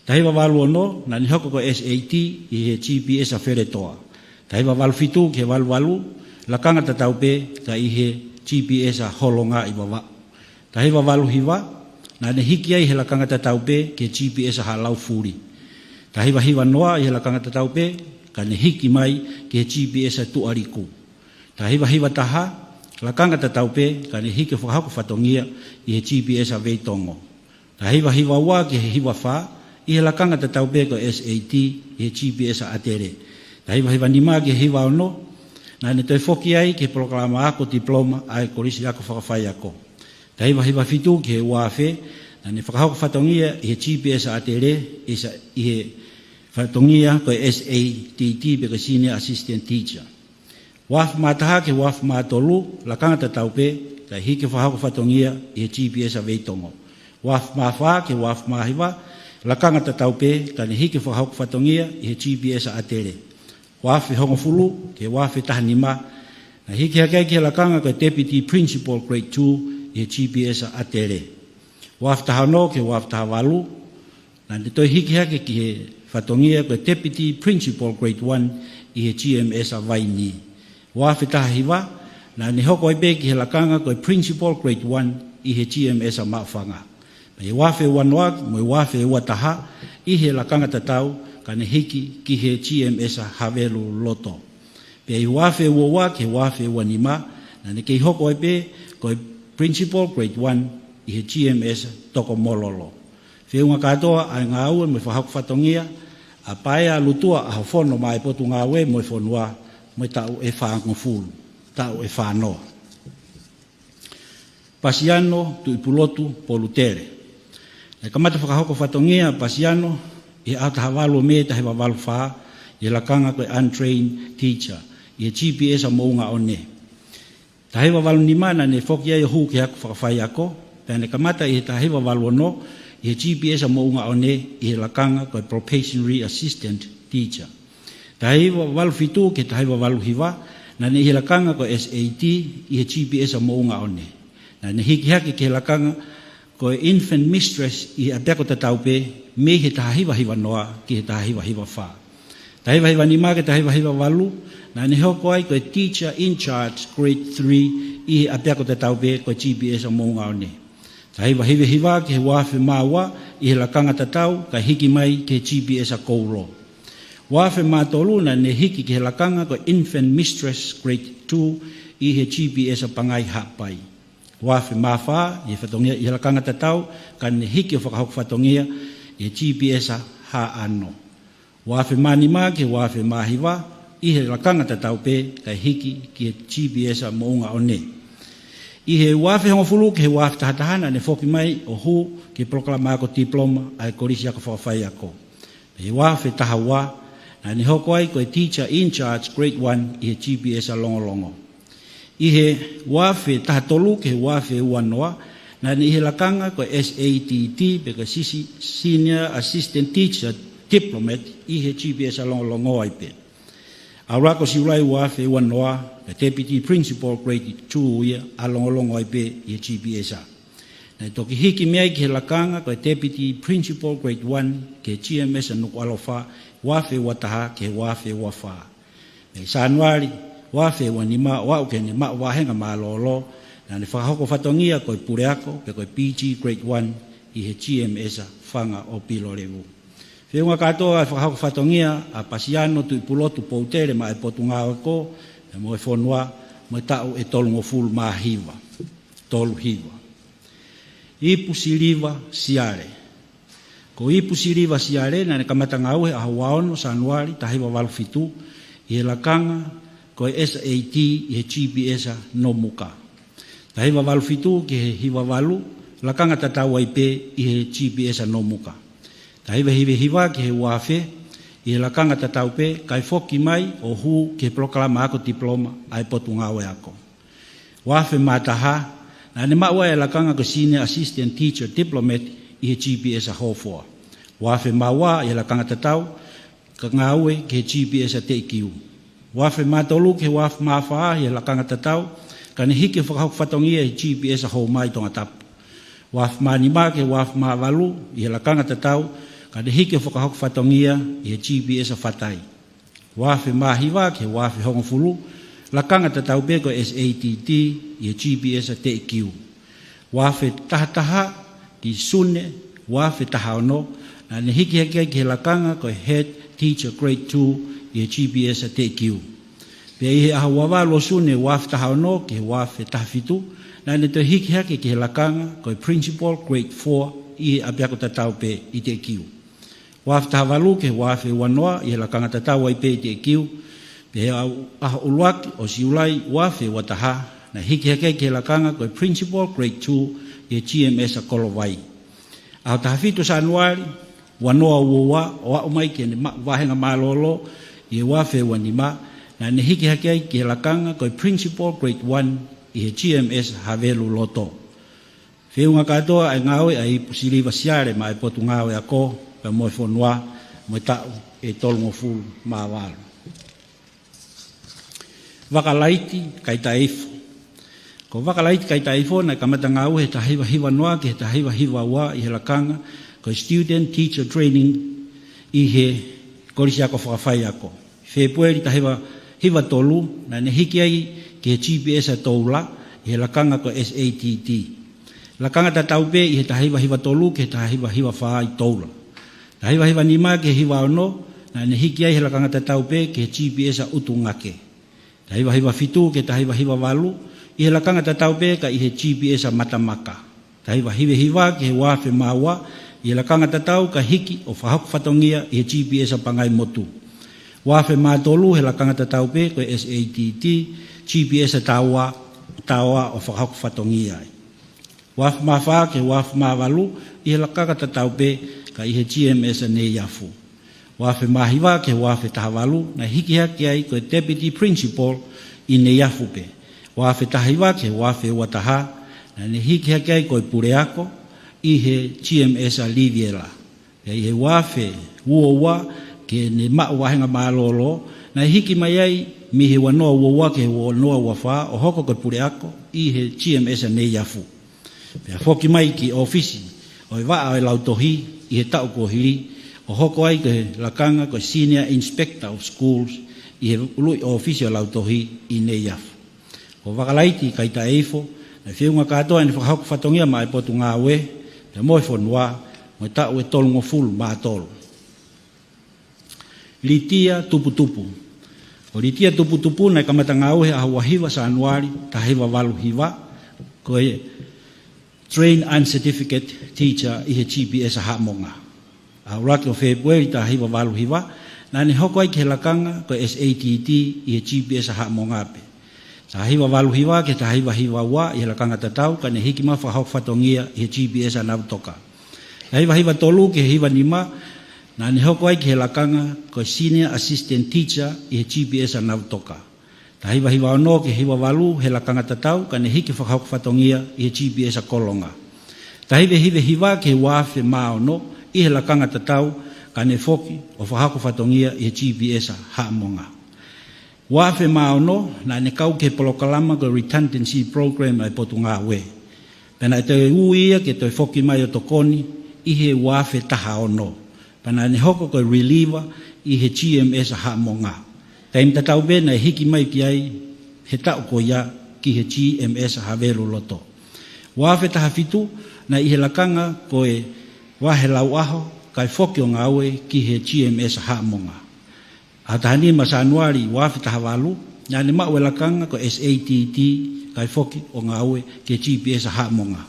Taha hiva valu ono, naʻá ne hoko ko e S A T ʻi he G P S Feletoa. Taha hiva valu fitu ki he valu valu, lakanga tatau pē, ka ʻi he G P S Holonga ʻi Vavaʻu. Taha hiva valu hiva, naʻá ne hiki ai he lakanga tatau pē ki he G P S Haʻalaufuli. Taha hiva hiva noa ʻi he lakanga tatau pē, ka ne hiki mai ki he G P S Tuʻaliku. Taha hiva hiva taha, lakanga tatau pē, ka ne hiki fakahoko fatongia ʻi he G P S Veitongo. Taha hiva hiva ua ki he hiva fā, ʻi he lakanga tatau pē ko e S A T ʻi he G P S ʻAtele. Taha hiva hiva nima ki he hiva ono, naʻá ne toe foki ai ki he polokalama ako diploma ʻa e Kolisi Ako Fakafaiako. Taha hiva hiva fitu ki he ua afe, naʻá ne fakahoko fatongia ʻi he G P S ʻAtele, ʻi sa-, ʻi he fatongia ko e S A T T pe ko e Senior Assistant Teacher. Ua afe mā taha ki he ua afe mā tolu, lakanga tatau pē, kae hiki fakahoko fatongia ʻi he G P S Veitongo. Ua afe mā fā ki he ua afe mā hiva, lakanga tatau pē, ka ne hiki fakahoko fatongia ʻi he G P S ʻAtele. Ua afe hongofulu ki he ua afe taha nima, naʻe hiki hake ai ki he lakanga ko e Deputy Principal Grade two ʻi he G P S ʻAtele. Ua afe taha ono ki he ua afe taha valu, naʻá ne toe hiki hake ki he fatongia ko e Deputy Principal Grade one ʻi he G M S Vaini. Ua afe taha hiva, naʻá ne hoko ai pē ki he lakanga ko e Principal Grade one ʻi he G M S Maʻufanga. Pea ʻi he ua afe ua noa mo e ua afe ua taha, ʻi he lakanga tatau, ka ne hiki ki he G M S Haveluloto. Pea ʻi he ua afe ua ua ki he ua afe ua nima, naʻá ne kei hoko ai pē ko e Principal Grade one ʻi he G M S Tokomololo. Feʻunga kātoa ʻa e ngāue mo e fakahoko fatongia ʻa Paea Lutua ʻAhofono maʻa e Potungāue mo e fonua mo e taʻu ʻe fāngofulu, taʻu ʻe fānoa. Pasiano Tuʻipulotu Polutele. Naʻe kamata fakahoko fatongia ʻa Pasiano ʻi he ʻaho taha valu ʻo Mē taha hiva valu fā, ʻi he lakanga ko e untrained teacher ʻi he G P S Moʻunga One. Taha hiva valu nima naʻá ne foki ai ʻo hū ki he ako fakafaiako, pea ne kamata ʻi he taha hiva valu ono ʻi he G P S Moʻunga One ʻi he lakanga ko e probationary assistant teacher. Taha hiva valu fitu ki he taha hiva valu hiva, naʻá ne ʻi he lakanga ko e S A T ʻi he G P S Moʻunga One. Naʻá ne hiki hake ki he lakanga ko e infant mistress ʻi he ʻapiako tatau pē mei he taha hiva hiva noa ki he taha hiva hiva fā. Taha hiva hiva nima ki he taha hiva hiva valu, naʻá ne hoko ai ko e teacher in charge grade three ʻi he ʻapiako tatau pē ko e GPS Moʻunga One. Taha hiva hiva hiva ki he uaafe mā ua ʻi he lakanga tatau kae hiki mai ki he GPS Koulo. Uaafe mā tolu naʻa ne hiki ki he lakanga ko e Infant Mistress Grade Two ʻi he GPS Pangai Haʻapai. Uaafe mā fā ʻi he fatongia ʻi he lakanga tatau ka ne hiki ʻo fakahoko fatongia ʻi he GPS Haʻano. Uaafe mā nima ki he uaafe mā hiva ʻi he lakanga tatau pē kae hiki ki he GPS Moʻunga One. ʻI he uaafe hongofulu ki he uaafe taha taha naʻa ne foki mai ʻo hū ki he polokalama ako tipiloma ʻa e Kolisi Ako Fakafaiako. ʻI he uaafe taha ua naʻa ne hoko ai ko e Teacher in Charge Grade One ʻi he GPS Longolongo. ʻI he uaafe taha tolu ki he uaafe ua noa naʻa ne ʻi he lakanga ko e SATT pe ko e Sisi- Senior Assistant Teacher Diplomat ʻi he GPS Longolongo ai pē. ʻAlu hake ʻo Siulai uaafe ua noa, ko e Deputy Principal Grade Two ia ʻa Longolongo ai pē ʻi he GPS. Naʻe toki hiki mei ai ki he lakanga ko e Deputy Principal Grade One ki he GMS Nukuʻalofa, uaafe ua taha ki he uaafe ua fā. Mei Sānuali uaafe ua nima ʻo aʻu ki heʻene maʻu vāhenga mālōlō, naʻa ne fakahoko fatongia ko e puleako pe ko e PG Grade One ʻi he GMS Fanga ʻo Pilolevu. Feʻunga kātoa e fakahoko fatongia ʻa Pasiano Tuʻipulotu Poutele maʻá e Potungāue Ako pea mo e fonua, mo e taʻu ʻe tolungofulu mā hiva, tolu hiva. Ipu Siliva Siale. Ko Ipu Siliva Siale naʻa ne kamata ngāue he ʻaho ua ono Sānuali taha hiva valu fitu ʻi he lakanga ko e SAT ʻi he GPS Nomuka. Taha hiva valu fitu ki he hiva valu, lakanga tatau ai pē ʻi he GPS Nomuka. Taha hiva hiva hiva ki he uaafe, ʻi he lakanga tatau pē kae foki mai ʻo hū ki he polokalama ako tipiloma ʻa e Potungāue Ako. Uaafe mā taha naʻa ne maʻu ai e lakanga ko e Senior Assistant Teacher Diplomat ʻi he GPS Hofoa. Uaafe mā ua ʻi he lakanga tatau ka ngāue ki he GPS Teʻekiu. Uaafe mā tolu ki he uaafe mā fā ʻi he lakanga tatau ka ne hiki ʻo fakahoko fatongia ʻi he GPS Houma ʻi Tongatapu. Uaafe mā nima ki he uaafe mā valu ʻi he lakanga tatau ka ne hiki ʻo fakahoko fatongia ʻi he GPS Fatai. Uaafe mā hiva ki he uaafe hongofulu, lakanga tatau pē ko e SATT ʻi he GPS Teʻekiu. Uaafe taha taha ki Sune uaafe taha ono, naʻa ne hiki hake ai ki he lakanga ko e Head Teacher Grade Two ʻi he GPS Teʻekiu. Pea ʻi he ʻaho ua valu ʻo Sune uaafe taha ono ki he uaafe taha fitu, naʻa ne toe hiki hake ki he lakanga ko e Principal Grade Four ʻi he ʻapiako tatau pē ʻi Teʻekiu. Uaafe taha valu ki he uaafe ua noa ʻi he lakanga tatau ai pē ʻi Teʻekiu, pea ʻi he ʻaho ʻuluaki ʻo Siulai uaafe ua taha, naʻe hiki hake ai ki he lakanga ko e Principal Grade Two ʻi he GMS Kolovai. ʻAho taha fitu Sānuali ua noa ua ua, ʻo aʻu mai ki heʻene maʻu vāhenga mālōlō ʻi he uaafe ua nima, naʻa ne hiki hake ai ki he lakanga ko e Principal Grade One ʻi he GMS Havelu Loto. Feʻunga kātoa e ngāue ʻa Ipu Siliva Siale maʻá e Potungāue Ako pea mo e fonua, mo e taʻu ʻe tolungofulu mā valu. Vakalaiti Kaitaifo. Ko Vakalaiti Kaitaifo naʻe kamata ngāue he taha hiva hiva noa ki he taha hiva hiva ua ʻi he lakanga ko e Student Teacher Training ʻi he Kolisi Ako Fakafaiako. Fēpueli taha hiva hiva tolu, naʻa ne hiki ai ki he GPS Toula ʻi he lakanga ko e SATT. Lakanga tatau pē ʻi he taha hiva hiva tolu ki he taha hiva hiva fā ʻi Toula. Taha hiva hiva nima ki he hiva ono, naʻa ne hiki ai he lakanga tatau pē ki he GPS ʻUtungake. Taha hiva hiva fitu ki he taha hiva hiva valu, ʻi he lakanga tatau pē ka ʻi he GPS Matamaka. Taha hiva hiva hiva ki he uaafe mā ua, ʻi he lakanga tatau ka hiki ʻo fakahoko fatongia ʻi he GPS Pangai Motu. Uaafe mā tolu he lakanga tatau pē ko e SATT, GPS Taoa, Taoa ʻo fakahoko fatongia ai. Uaafe mā fā ki he uaafe mā valu, ʻi he lakanga tatau pē ka ʻi he GMS Neiafu. Uaafe mā hiva ki he uaafe taha valu, naʻe hiki hake ai ko e Deputy Principal ʻi Neiafu pē. Uaafe taha hiva ki he uaafe ua taha, naʻa ne hiki hake ai ko e puleako ʻi he GMS Liviela. Pea ʻi he uaafe ua ua, ki heʻene maʻu vāhenga mālōlō, naʻe hiki mai ai mei he ua noa ua ua ki he ua noa ua fā ʻo hoko ko e puleako ʻi he GMS Neiafu. Pea foki mai ki ʻōfisi ʻo e vaʻa ʻo e lautohi ʻi he taʻu kuo hili, ʻo hoko ai ko e lakanga ko e Senior Inspector of Schools ʻi he ʻuluʻi ʻōfisi ʻo e lautohi ʻi Neiafu. Ko Vakalaiti Kaitaʻeifo, naʻe feʻunga kātoa ʻene fakahoko fatongia maʻa e Potungāue, pea mo e fonua, mo e taʻu ʻe tolungofulu mā tolu. Litia Tuputupu. Ko Litia Tuputupu naʻe kamata ngāue he ʻaho ua hiva Sānuali, taha hiva valu hiva, ko e Trained Uncertificate Teacher ʻi he G P S ʻa Haʻamonga. ʻAho ʻuluaki ʻo Fēpueli taha hiva valu hiva, naʻa ne hoko ai ki he lakanga ko e S A T T ʻi he G P S ʻa Haʻamonga pē. Taha hiva valu hiva ki he taha hiva hiva ua ʻi he lakanga tatau, ka ne hiki mai ʻo fakahoko fatongia ʻi he G P S ʻa Navutoka. Taha hiva hiva tolu ki he hiva nima, naʻa ne hoko ai ki he lakanga ko e Senior Assistant Teacher ʻi he G P S ʻa Navutoka. Taha hiva hiva ono ki he hiva valu he lakanga tatau, ka ne hiki ʻo fakahoko fatongia ʻi he G P S ʻa Kolonga. Taha hiva hiva hiva ki he ua afe mā ono ʻi he lakanga tatau, ka ne foki ʻo fakahoko fatongia ʻi he G P S ʻa Haʻamonga. Ua afe mā ono, naʻa ne kau ki he polokalama ko e Redundancy Program ʻa e Potungāue. Pea naʻe toe ui ia ke toe foki mai ʻo tokoni ʻi he ua afe taha ono. Pea naʻa ne hoko ko e reliever ʻi he G M S ʻa Haʻamonga. Taimi tatau pē naʻe hiki mai ki ai he taʻu ko ia ki he G M S ʻa Haveluloto. Ua afe taha fitu, naʻe ʻi he lakanga ko e Vahe Lauʻaho, kae foki ʻo ngāue ki he G M S ʻa Haʻamonga. ʻAho taha nima Sānuali ua afe taha valu, naʻa ne maʻu e lakanga ko e S A T T, kae foki ʻo ngāue ki he G P S ʻa Haʻamonga.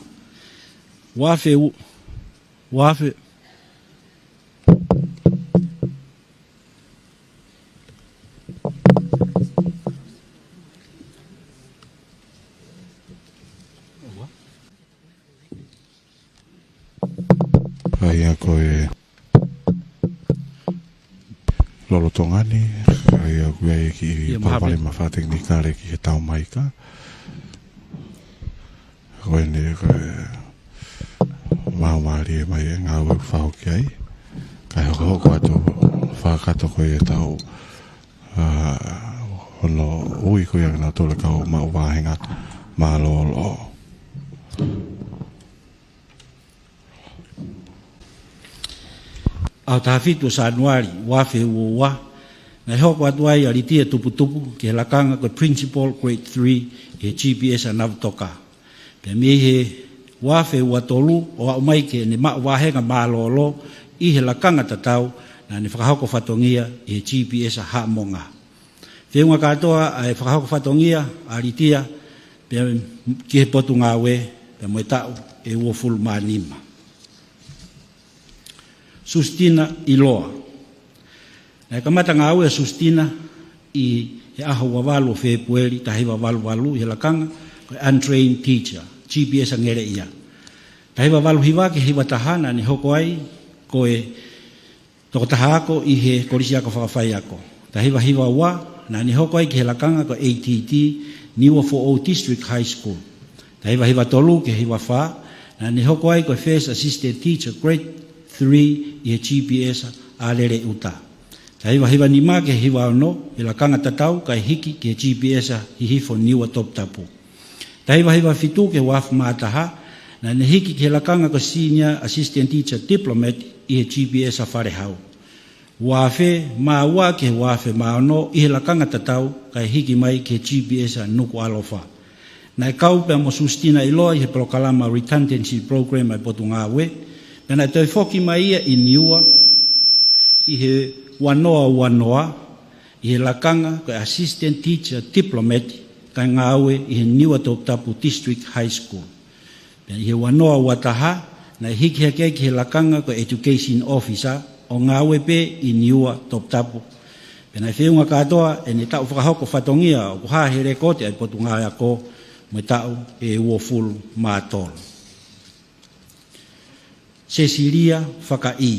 Ua afe u-, ua afe. ʻA ia ko e lolotonga ni, ʻa ia ko e kiʻi Ia, mahape. palopalema fakatekinikale ki he tau mai ka. Ko eni ko e mau mālie mai e ngāue ʻoku fai ki ai. Kae hokohoko atu fakakakato ko e tau, ʻa, hono ui ko ia kinautolu kau maʻu vāhenga mālōlō. ʻAho taha fitu Sānuali ua afe ua ua, naʻe hoko atu ai ʻa Litia Tuputupu ki he lakanga ko e Principal Grade three ʻi he G P S ʻa Navutoka. Pea mei he ua afe ua tolu ʻo aʻu mai ki heʻene maʻu vāhenga mālōlō ʻi he lakanga tatau, naʻa ne fakahoko fatongia ʻi he G P S ʻa Haʻamonga. Feʻunga kātoa ʻa e fakahoko fatongia ʻa Litia pea ki he Potungāue, pea mo e taʻu ʻe uofulu mā nima. Susitina ʻIloa. Naʻe kamata ngāue ʻa Susitina ʻi he ʻaho ua valu ʻo Fēpueli, taha hiva valu valu ʻi he lakanga ko e Untrained Teacher, G P S ʻa Ngeleʻia. Taha hiva valu hiva ki he hiva taha naʻa ne hoko ai ko e tokotaha ako ʻi he Kolisi Ako Fakafaiako. Taha hiva hiva ua, naʻa ne hoko ai ki he lakanga ko e A T T, Niuafoʻou District High School. Taha hiva hiva tolu ki he hiva fā, naʻa ne hoko ai ko e First Assistant Teacher Grade three ʻi he G P S ʻa Leleʻuta. Taha hiva hiva nima ki he hiva ono, ʻi he lakanga tatau kae hiki ki he G P S ʻa Hihifo Niua Toputapu. Taha hiva hiva fitu ki he ua afe mā taha, naʻa ne hiki ki he lakanga ko e Senior Assistant Teacher Diplomat ʻi he G P S ʻa Falehau. Ua afe mā ua ki he ua afe mā ono ʻi he lakanga tatau kae hiki mai ki he G P S ʻa Nukuʻalofa. Naʻe kau pea mo Susitina ʻIloa ʻi he polokalama Redundancy Program ʻa e Potungāue, pea naʻe toe foki mai ia ʻi Niua ʻi he ua noa ua noa, ʻi he lakanga ko e Assistant Teacher Diplomat, kae ngāue ʻi he Niua Toputapu District High School. Pea ʻi he ua noa ua taha, naʻe hiki hake ai ki he lakanga ko e Education Officer, ʻo ngāue pē ʻi Niua Toputapu. Pea naʻe feʻunga kātoa ʻene taʻu fakahoko fatongia ʻoku hā he lekooti ʻa e Potungāue Ako, mo e taʻu ʻe uofulu mā tolu. Sesilia Fakaʻī.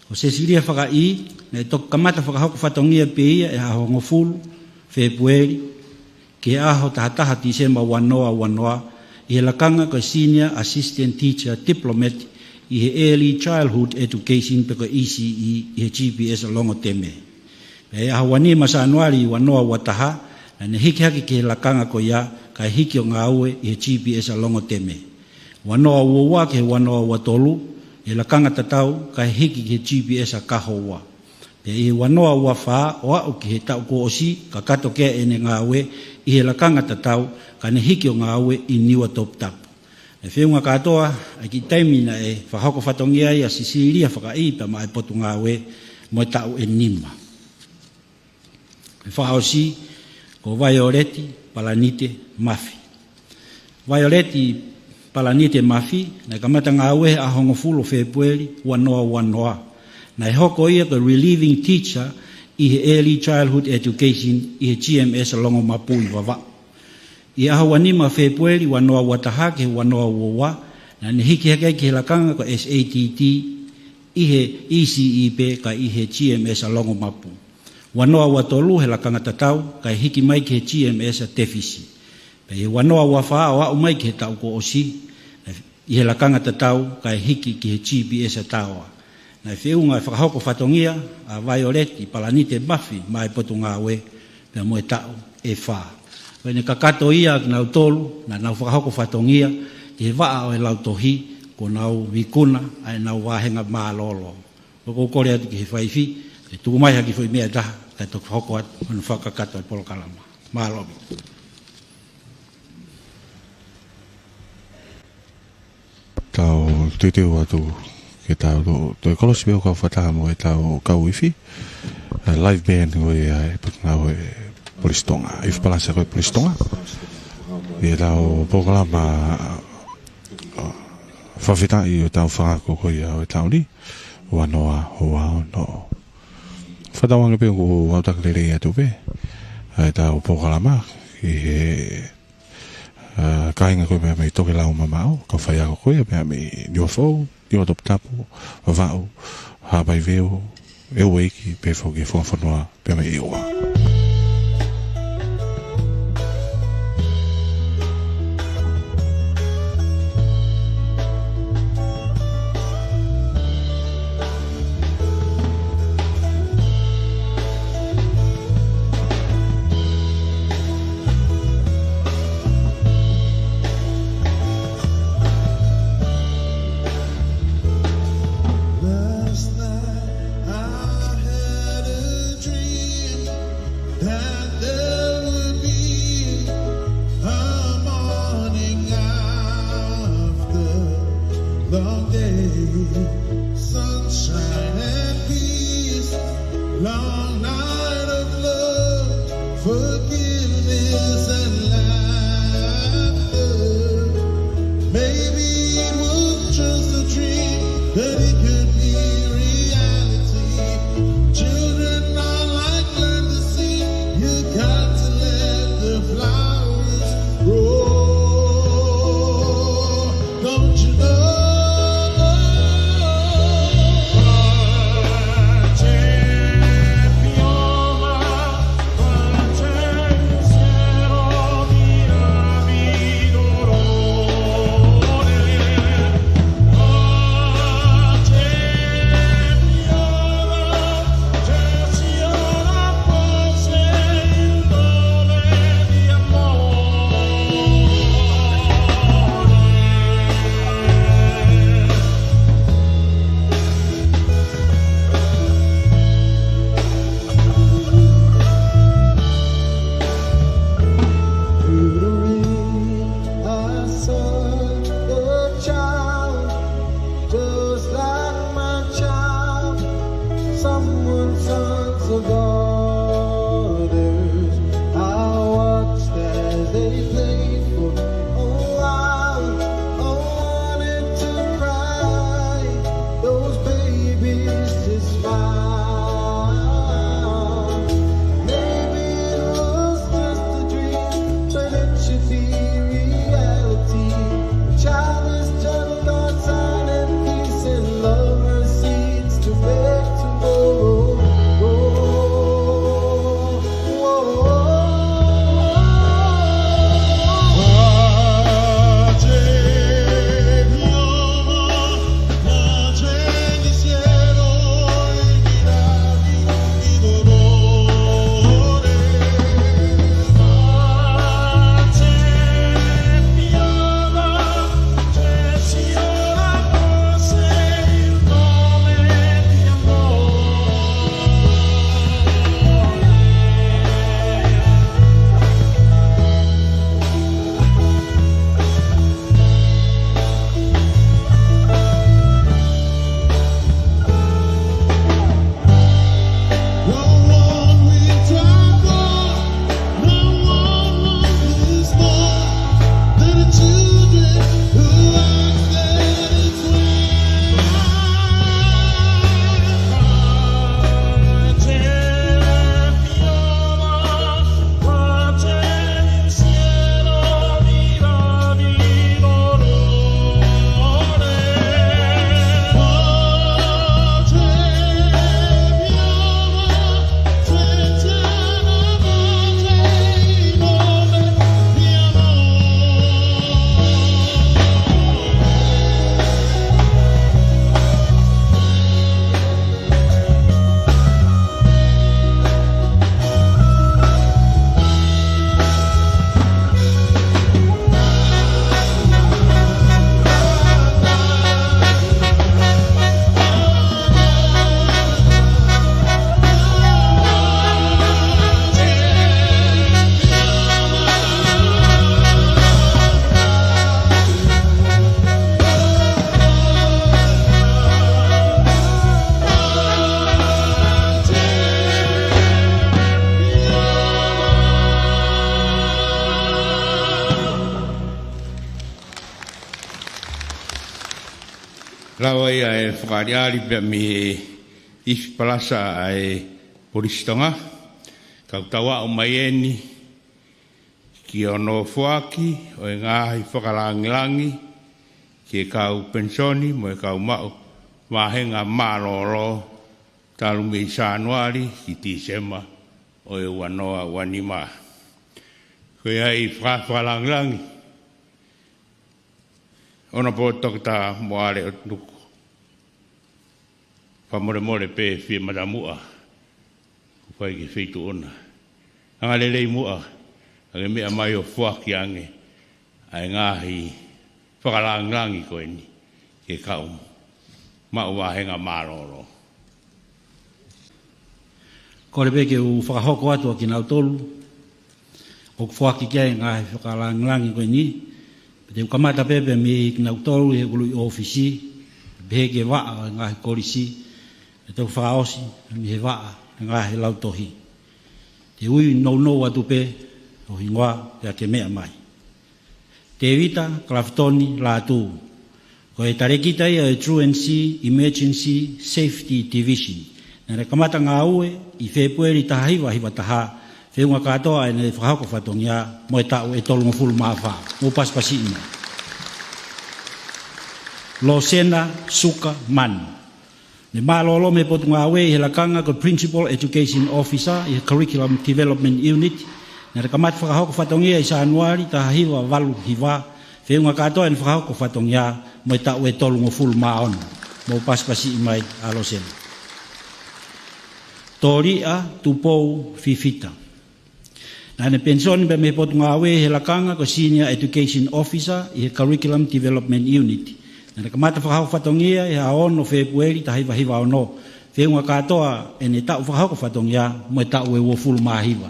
Ko Sesilia Fakaʻī, naʻe toki kamata fakahoko fatongia pē ia ʻi he ʻaho hongofulu Fēpueli, ki he ʻaho taha taha Tīsema ua noa ua noa, ʻi he lakanga ko e Senior Assistant Teacher Diplomat ʻi he Early Childhood Education pe ko e E C E ʻi he G P S ʻa Longoteme. Pea ʻi he ʻaho ua nima Sānuali ua noa ua taha, naʻa ne hiki hake ki he lakanga ko ia, kae hiki ʻo ngāue ʻi he G P S ʻa Longoteme. Ua noa ua ua ki he ua noa ua tolu, ʻi he lakanga tatau, kae hiki ki he G P S ʻa Kahoua. Pea ʻi he ua noa ua fā ʻo aʻu ki he taʻu kuo ʻosi, kakato ki ai ʻene ngāue ʻi he lakanga tatau, ka ne hiki ʻo ngāue ʻi Niuatoputapu. Naʻe feʻunga kātoa ʻa e kiʻi taimi naʻe fakahoko fatongia ai ʻa Sisīlia Fakaʻī pea maʻa e Potungāue mo e taʻu ʻe nima. ʻE fakaʻosi ko Vaioleti Palanite Mafi. Vaioleti Palanite Mafi, naʻe kamata ngāue he ʻaho hongofulu Fēpueli ua noa ua noa. Naʻe hoko ia ko e relieving teacher ʻi he Early Childhood Education ʻi he G M S Longomapu ʻi Vavaʻu. ʻI he ʻaho ua nima Fēpueli ua noa ua taha ki he ua noa ua ua, naʻa ne hiki hake ai ki he lakanga ko e S A T T ʻi he E C E pē ka ʻi he G M S Longomapu. Ua noa ua tolu he lakanga tatau, kae hiki mai ki he G M S Tefisi. Pea ʻi he ua noa ua fā ʻo aʻu mai ki he taʻu kuo ʻosi, ʻi he lakanga tatau, kae hiki ki he G P S Taoa. Naʻe feʻunga e fakahoko fatongia ʻa Vaioleti Palanite Mafi maʻa e Potungāue pea mo e taʻu ʻe fā. Ko ʻene kakato ia kinautolu naʻa nau fakahoko fatongia ki he vaʻa ʻo e lautohi, kuo nau ikuna ʻa ʻenau vāhenga mālōlō. ʻOku ou kole atu ki he faifi ke tuku mai ha kiʻi foʻi meʻa ʻe taha kae toki hoko atu hono fakakakato e polokalama. Mālō. Tau teuteu atu ke tau toe kolosi pē ʻo kau fakataha mo ʻetau kau ifi, ʻa e live band ko ia ʻa e Potungāue Polisi Tonga, Youth Plaza ko e Polisi Tonga. ʻI heʻetau polokalama, ʻa, fakafetaʻi ʻo ʻetau fanga ako ko ia ʻo e taʻu ni, ua noa ua ono. Fakatauange pē ʻoku aʻutaki lelei atu pē ʻa ʻetau polokalama ki he, ʻa, kāinga ko ia mei Tokelau mamaʻo, kau faiako ko ia mei Niuafou, Niuatoputapu, Vavaʻu, Haʻapai Veu, ʻEueiki, pea foki e fakafonua pea mei ʻEua. Last night I had a dream that there would be a morning after long day, sunshine and peace, long night of love, forgiveness and laughter. Maybe it was just a dream, but it could be reality. Children are like, learn to sing. You got to let the flowers grow. Don't you know? Lava ia e fakaʻaliʻali pea mei he ifi palasa ʻa e Polisi Tonga. Ka u tau aʻu mai eni ki hono foaki ʻo e ngaahi fakalāngilangi ki he kau penisoni mo e kau maʻu vāhenga mālōlō talu mei Sānuali ki Tīsema ʻo e ua noa ua nima. Ko ia ʻi he faka-, fakalāngilangi ʻo e Honourable Toketā Moale ʻOtunuku. Fakamolemole pē fie matamuʻa, kuo fai ki he feituʻu na. Angalelei muʻa, ʻa ke meʻa mai ʻo foaki ange ʻa e ngaahi fakalāngilangi ko eni ki he kau maʻu vāhenga mālōlō. Kole pē ke u fakahoko atu ʻa kinautolu ʻoku foaki ki ai e ngaahi fakalāngilangi ko eni. Pea te u kamata pē pea mei kinautolu ʻi he ʻuluʻi ʻōfisi, pehē ki he vaʻa ʻo e ngaahi kolisi, pea te u fakaʻosi mei he vaʻa ʻo e ngaahi lautohi. Te u ui nounou atu pē ho hingoa pea ke meʻa mai. Tēvita Kalafitoni Lātū. Ko e talēkita ia ʻo e Truancy Emergency Safety Division. Naʻá ne kamata ngāue ʻi Fēpueli taha hiva hiva taha, feʻunga kātoa ʻene fakahoko fatongia mo e taʻu ʻe tolungofulu mā fā. Mou pasipasiʻi mai. Losena Suka Manu. Ne mālōlō mei he Potungāue ʻi he lakanga ko e Principal Education Officer ʻi he Curriculum Development Unit. Naʻá ne kamata fakahoko fatongia ʻi Sānuali taha hiva valu hiva, feʻunga kātoa ʻene fakahoko fatongia mo e taʻu ʻe tolungofulu mā ono. Mou pasipasiʻi mai ʻa Losena. Tōliʻa Tupou Fifita. Naʻá ne penisoni pē mei he Potungāue ʻi he lakanga ko e Senior Education Officer ʻi he Curriculum Development Unit. Naʻá ne kamata fakahoko fatongia ʻi he ʻaho ono Fēpueli taha hiva hiva ono, feʻunga kātoa ʻene taʻu fakahoko fatongia mo e taʻu ʻe uofulu mā hiva.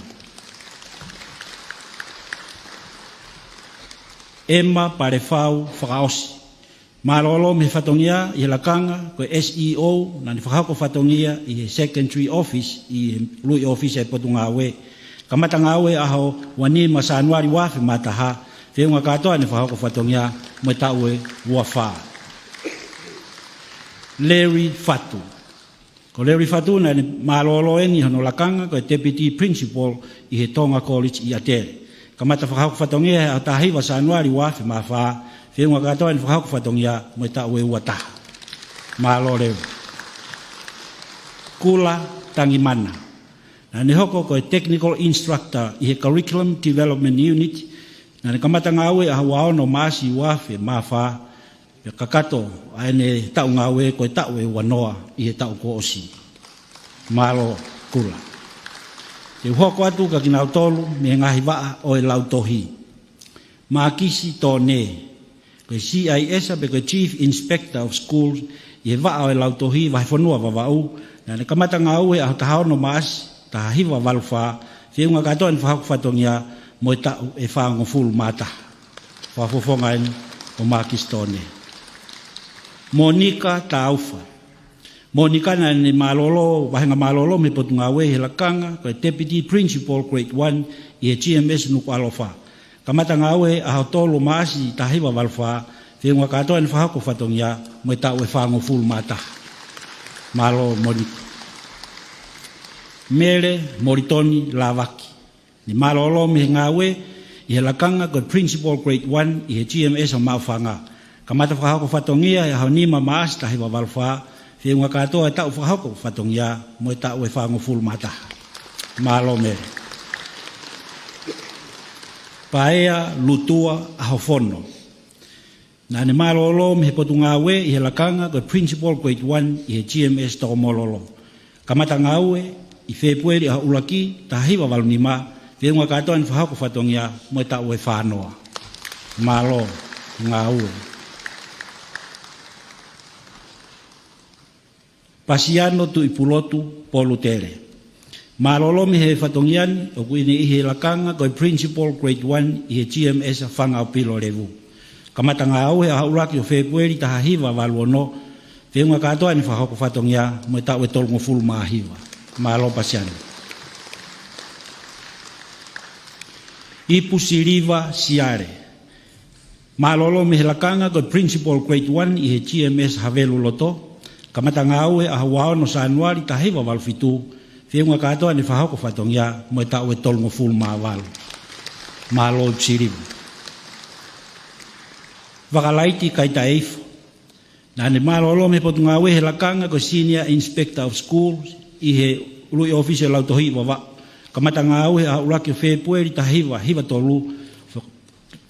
Emma Palefau Fakaʻosi. Mālōlō mei he fatongia ʻi he lakanga ko e S E O, naʻá ne fakahoko fatongia ʻi he Secretary Office ʻi he ʻuluʻi ʻōfisi ʻa e Potungāue. Kamata ngāue ʻaho ua nima Sānuali ua afe mā taha, feʻunga kātoa ʻene fakahoko fatongia mo e taʻu ʻe ua fā. Larry Fatu. Ko Larry Fatu naʻá ne mālōlō eni ʻi hono lakanga ko e Deputy Principal ʻi he Tonga College ʻi ʻAtele. Kamata fakahoko fatongia ʻi he ʻaho taha hiva Sānuali ua afe mā fā, feʻunga kātoa ʻene fakahoko fatongia mo e taʻu ʻe ua taha. Mālō Larry. Kula Tangimana. Naʻá ne hoko ko e Technical Instructor ʻi he Curriculum Development Unit. Naʻá ne kamata ngāue ʻaho ua ono Maʻasi ua afe mā fā, pea kakato ʻa ʻene taʻu ngāue ko e taʻu ʻe ua noa ʻi he taʻu kuo ʻosi. Mālō Kula. Te u hoko atu kia kinautolu mei he ngaahi vaʻa ʻo e lautohi. Mākisi Tone. Ko e C I S pe ko e Chief Inspector of Schools ʻi he vaʻa ʻo e lautohi vahefonua Vavaʻu. Naʻá ne kamata ngāue ʻaho taha ono Maʻasi taha hiva valu fā, feʻunga kātoa ʻene fakahoko fatongia mo e taʻu ʻe fāngofulu mā taha. Fakafofonga eni ʻo Mākisi Tone. Monika Taufa. Monika naʻá ne mālōlō, vāhenga mālōlō mei he Potungāue ʻi he lakanga ko e Deputy Principal Grade one ʻi he G M S Nukuʻalofa. Kamata ngāue ʻaho tolu Maʻasi taha hiva valu fā, feʻunga kātoa ʻene fakahoko fatongia mo e taʻu ʻe fāngofulu mā taha. Mālō Monika. Mele Molitoni Lavaki. Ne mālōlō mei he ngāue ʻi he lakanga ko e Principal Grade one ʻi he G M S ʻo Maʻufanga. Kamata fakahoko fatongia ʻi he ʻaho nima Maʻasi taha hiva valu fā, feʻunga kātoa e taʻu fakahoko fatongia mo e taʻu ʻe fāngofulu mā taha. Mālō Mele. Paea Lutua ʻAhofono. Naʻá ne mālōlō mei he Potungāue ʻi he lakanga ko e Principal Grade one ʻi he G M S Tokomololo. Kamata ngāue ʻi Fēpueli ʻaho ʻuluaki taha hiva valu nima, feʻunga kātoa ʻene fakahoko fatongia mo e taʻu ʻe fā noa. Mālō ngāue. Pasiano Tuʻipulotu Polutele. Mālōlō mei he fatongia ni, ʻoku ne ʻi he lakanga ko e Principal Grade one ʻi he G M S Fangaʻopilolevu. Kamata ngāue ʻaho ʻuluaki ʻo Fēpueli taha hiva valu ono, feʻunga kātoa ʻene fakahoko fatongia mo e taʻu ʻe tolungofulu mā hiva. Mālō Pasiano. Ipu Siliva Siale. Mālōlō mei he lakanga ko e Principal Grade One ʻi he G M S Havelu Loto. Kamata ngāue ʻaho ua ono Sānuali taha hiva valu fitu. Feʻunga kātoa ʻene fakahoko fatongia mo e taʻu ʻe tolungofulu mā valu. Mālō Siliva. Vakalaiti Kaitaʻeifo. Naʻa ne mālōlō mei he Potungāue he lakanga ko e Senior Inspector of Schools ʻi he ʻuluʻi ʻōfisi ʻo e Lautohi Vavaʻu. Kamata ngāue ʻaho ʻuluaki ʻo Fēpueli taha hiva hiva tolu.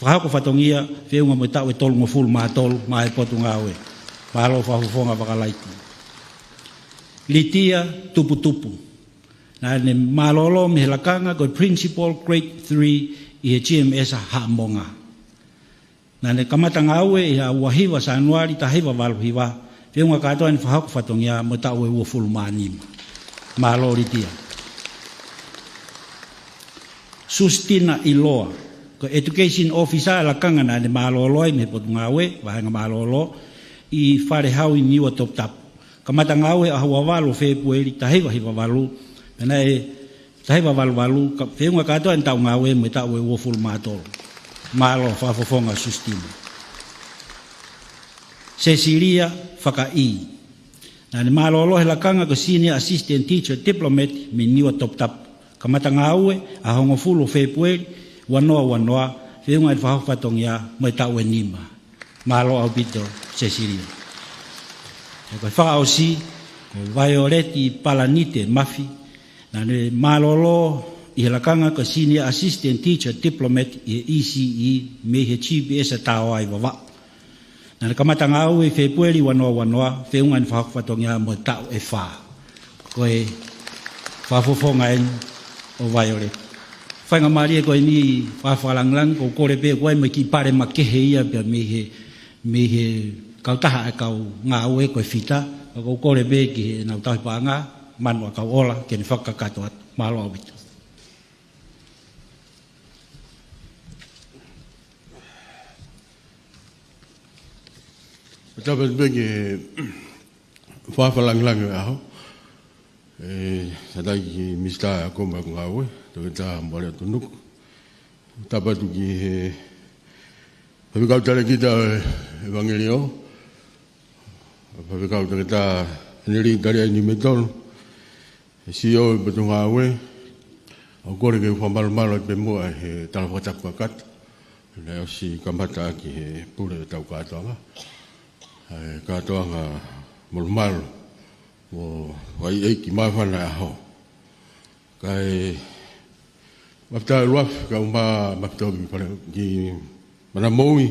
Fakahoko fatongia feʻunga mo e taʻu ʻe tolungofulu mā tolu maʻa e Potungāue. Mālō fakafofonga Vakalaiti. Litia Tuputupu. Naʻa ne mālōlō mei he lakanga ko e Principal Grade Three ʻi he G M S Haʻamonga. Naʻa ne kamata ngāue ʻi he ʻaho ua hiva Sānuali taha hiva valu hiva. Feʻunga kātoa ʻene fakahoko fatongia mo e taʻu ʻe uofulu mā nima. Mālō Litia. Sustina ʻIloa. Ko e Education Officer ʻa e lakanga naʻa ne mālōlō ai mei he Potungāue, Vahenga Mālōlō, ʻi Fale Hau ʻi Niua Toputapu. Kamata ngāue ʻaho ua valu ʻo Fēpueli taha hiva hiva valu. Pea naʻe taha hiva valu valu, ka feʻunga kātoa ʻene taʻu ngāue mo e taʻu ʻe uofulu mā tolu. Mālō fakafofonga Sustina. Sesilia Fakaʻī. Naʻa ne mālōlō he lakanga ko e Senior Assistant Teacher Diplomat mei Niua Toputapu. Kamata ngāue ʻaho hongofulu ʻo Fēpueli ua noa ua noa, feʻunga ʻene fakahoko fatongia mo e taʻu ʻe nima. Mālō ʻaupito Sesilia. Pea ko e fakaʻosi, ko Vaioleti Palanite Mafi, naʻa ne mālōlō ʻi he lakanga ko e Senior Assistant Teacher Diplomat ʻi he E C E mei he G P S ʻa Taoa ʻi Vavaʻu. Naʻa ne kamata ngāue ʻi Fēpueli ua noa ua noa, feʻunga ʻene fakahoko fatongia mo e taʻu ʻe fā. Ko e fakafofonga eni ʻo Vaioleti. Faingamālie ko eni ʻa e fakalāngilangi, ʻoku ou kole pē ko e ʻai mai ki pale makehe ia pea mei he, mei he kautaha ʻa e kau ngāue ko e fita, ka ʻoku ou kole pē ki heʻenau tauhi paʻanga, Manu ʻAkauʻola, ke ne fakakakato atu. Mālō ʻaupito. Tapu pē ki he fakalāngilangi ʻo e ʻaho. ʻE, tatai ki Minisitā ʻo e Ako mo e Ngāue, Toketā Moaleʻa Tuʻinuku. Tapu atu ki he Faifekau Talēkita ʻo e ʻEvangeliō, Faifekau Toketā ʻEneli Taliai Niumetolu, ʻe C E O ʻo e Potungāue, ʻoku ou kole ke u fakamalumalu atu pē muʻa he tala fakatapu kakato naʻe ʻosi kamata ʻaki he pule ʻo e tau kātoanga. ʻA e kātoanga molumalu mo e ʻeiki māfana ʻo e ʻaho. Kae mafitaʻi ʻuluaki, kau ma-, mafitaʻi ki pale, ki Manamoui,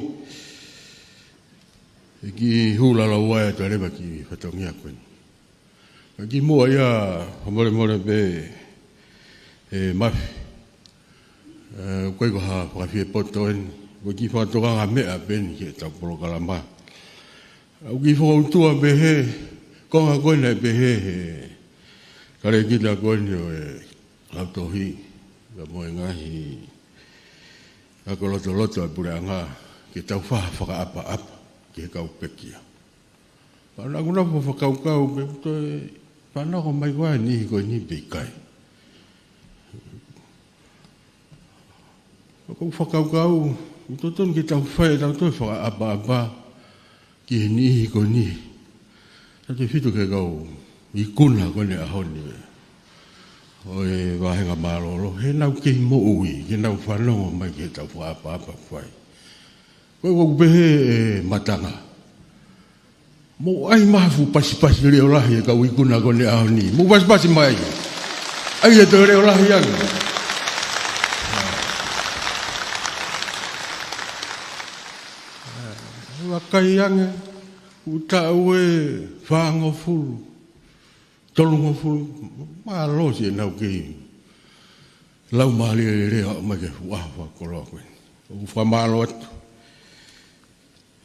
ʻEiki Hū Lalauae atu leva ki he fatongia ko eni. Ka kimuʻa ia, fakamolemole pē, ʻe Mafi. ʻE, ʻoku ʻikai ko ha fakafiepoto eni. Ko e kiʻi fakatokanga meʻa pē eni ki heʻetau polokalama. ʻOku ou kiʻi fakautua pē he konga ko ena ʻe pehē he Talēkita ko eni ʻo e Lautohi, ka mo e ngaahi ako lotoloto ʻa e puleʻanga, ke tau faʻa fakaʻapaʻapa ki he kau pekia. Pea naʻa ku nofo ʻo fakakaukau pe toe fanongo mai koā e niʻihi ko eni pe ʻikai. Ka ʻoku ou fakakaukau, ʻoku totonu ke tau fai ʻetau toe fakaʻapaʻapa ki he niʻihi ko eni. Tautefito ki he kau ikuna ko eni ʻaho ni ʻo e Vahenga Mālōlō, heʻenau kei moʻui, ke nau fanongo mai ki heʻetau fakaʻapaʻapa fai. Ko e ʻoku pehē ʻe Matanga, mou ʻai mai ha fuʻu pasipasi leʻo lahi e kau ikuna ko eni ʻaho ni. Mou pasipasi mai. ʻAi e toe leʻo lahi ange. Vakai ange, ʻoku taʻu ʻe fāngofulu, tolungofulu, mālō siʻenau kei laumālie lelei ʻo aʻu mai ki he fuʻu ʻaho fakakoloa ko eni. ʻOku fakamālō atu.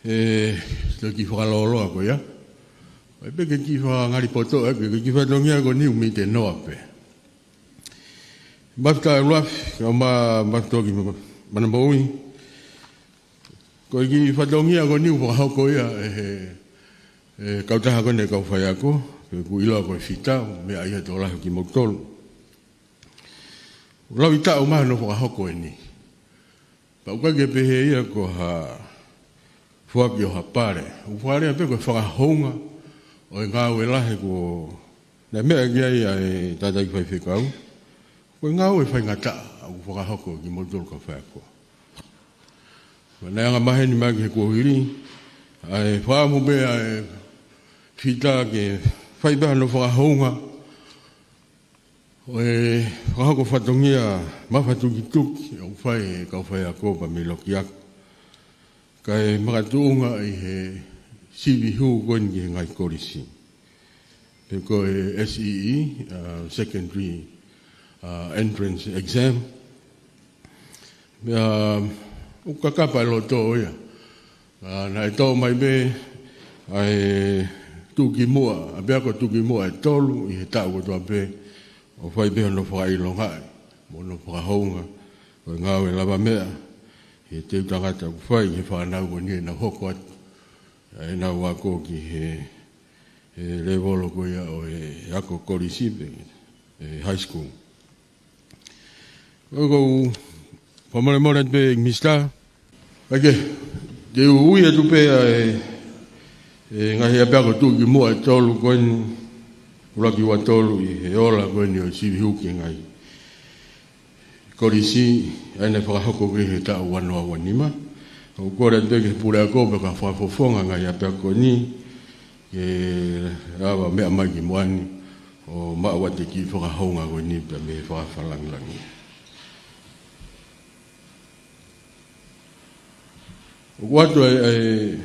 ʻE, toe kiʻi fakalōloa ko ia. ʻAi pē ke kiʻi fakangali poto, ʻai pē ke kiʻi fatongia ko eni ʻoku mei te noa pē. Mafitaʻi ʻuluaki, kau ma-, mafitoa ki ma-, Manamoui. Ko e kiʻi fatongia ko eni ʻoku fakahoko ia ʻe he, ʻe he kautaha ko eni ʻo e kau faiako, pe ʻoku ʻiloa ko e fita, meʻa ia tokolahi kimoutolu. Lau ʻi taʻu mai hono fakahoko eni. Pea ʻoku ʻikai ke pehē ia ko ha foaki ʻo ha pale. ʻOku fakalea pē ko e fakahounga ʻo e ngāue lahi kuo ne meʻa ki ai ʻa e tangataʻeiki faifekau. Ko e ngāue faingataʻa ʻoku fakahoko ʻe kimoutolu kau faiako. Ko e anga maheni mai ki he kuohili, ʻa e fakaʻamu pē ʻa e Fita ke fai pē hano fakahounga ʻo e fakahoko fatongia mafatukituki ʻoku fai ʻe he kau faiako pea mei Lokiako. Kae makatuʻunga ʻi he sivi hū ko eni ki he ngaahi kolisi. Pe ko e S E E, uh, Secondary, uh, Entrance Exam. Pea, ʻoku kakapa e loto ia. Ā, naʻe tō mai pē ʻa e tuʻukimuʻa, ʻapiako tuʻukimuʻa ʻe tolu ʻi he taʻu kotoa pē, ʻo fai pē hono fakaʻilongaʻi mo hono fakahounga ʻo e ngāue lavameʻa ʻi he teu tangata ʻoku fai ʻi he fānau ko eni ʻenau hoko atu ʻenau ako ki he, he lēvolo ko ia ʻo e ako kolisi pe, e high school. Ko, ko u fakamolemole atu pē Mister. ʻAi ke, te u ui atu pē ʻa e, e ngaahi ʻapiako tuʻukimuʻa ʻe tolu ko eni, ʻuluaki ua tolu ʻi he ola ko eni ʻo e sivi hū ki he ngaahi kolisi, ʻa ia naʻe fakahoko ki he taʻu ua noa ua nima. ʻOku ou kole atu pē ki he puleako pea ka fakafofonga ngaahi ʻapiako ko eni, ke lava meʻa mai ki muʻa ni ʻo maʻu atu e kiʻi fakahounga ko eni pea mei he fakafakalāngilangi. ʻOku ʻoatu e, e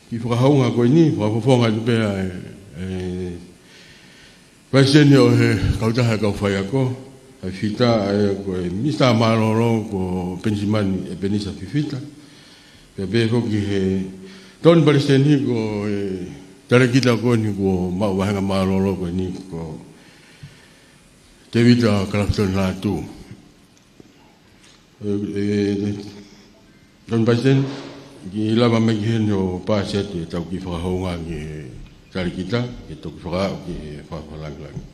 kiʻi fakahounga ko eni, fakafofonga atu pē ʻa e, e palesiteni ʻo e kautaha e kau faiako, ʻa e Fita, ʻa ia ko e Minisitā Mālōlō ko Penisimani ʻEpenisa Fifita. Pea pehē foki he Tokoni Palesiteni ko e talēkita ko eni kuo maʻu vāhenga mālōlō ko eni ko Tēvita Kalafitoni Lātū. E, e, Tokoni Palesiteni, ke lava mai ki heni ʻo paasi atu ʻetau kiʻi fakahounga ki he talēkita, ke toki fakaaʻu ki he fakafakalāngilangi.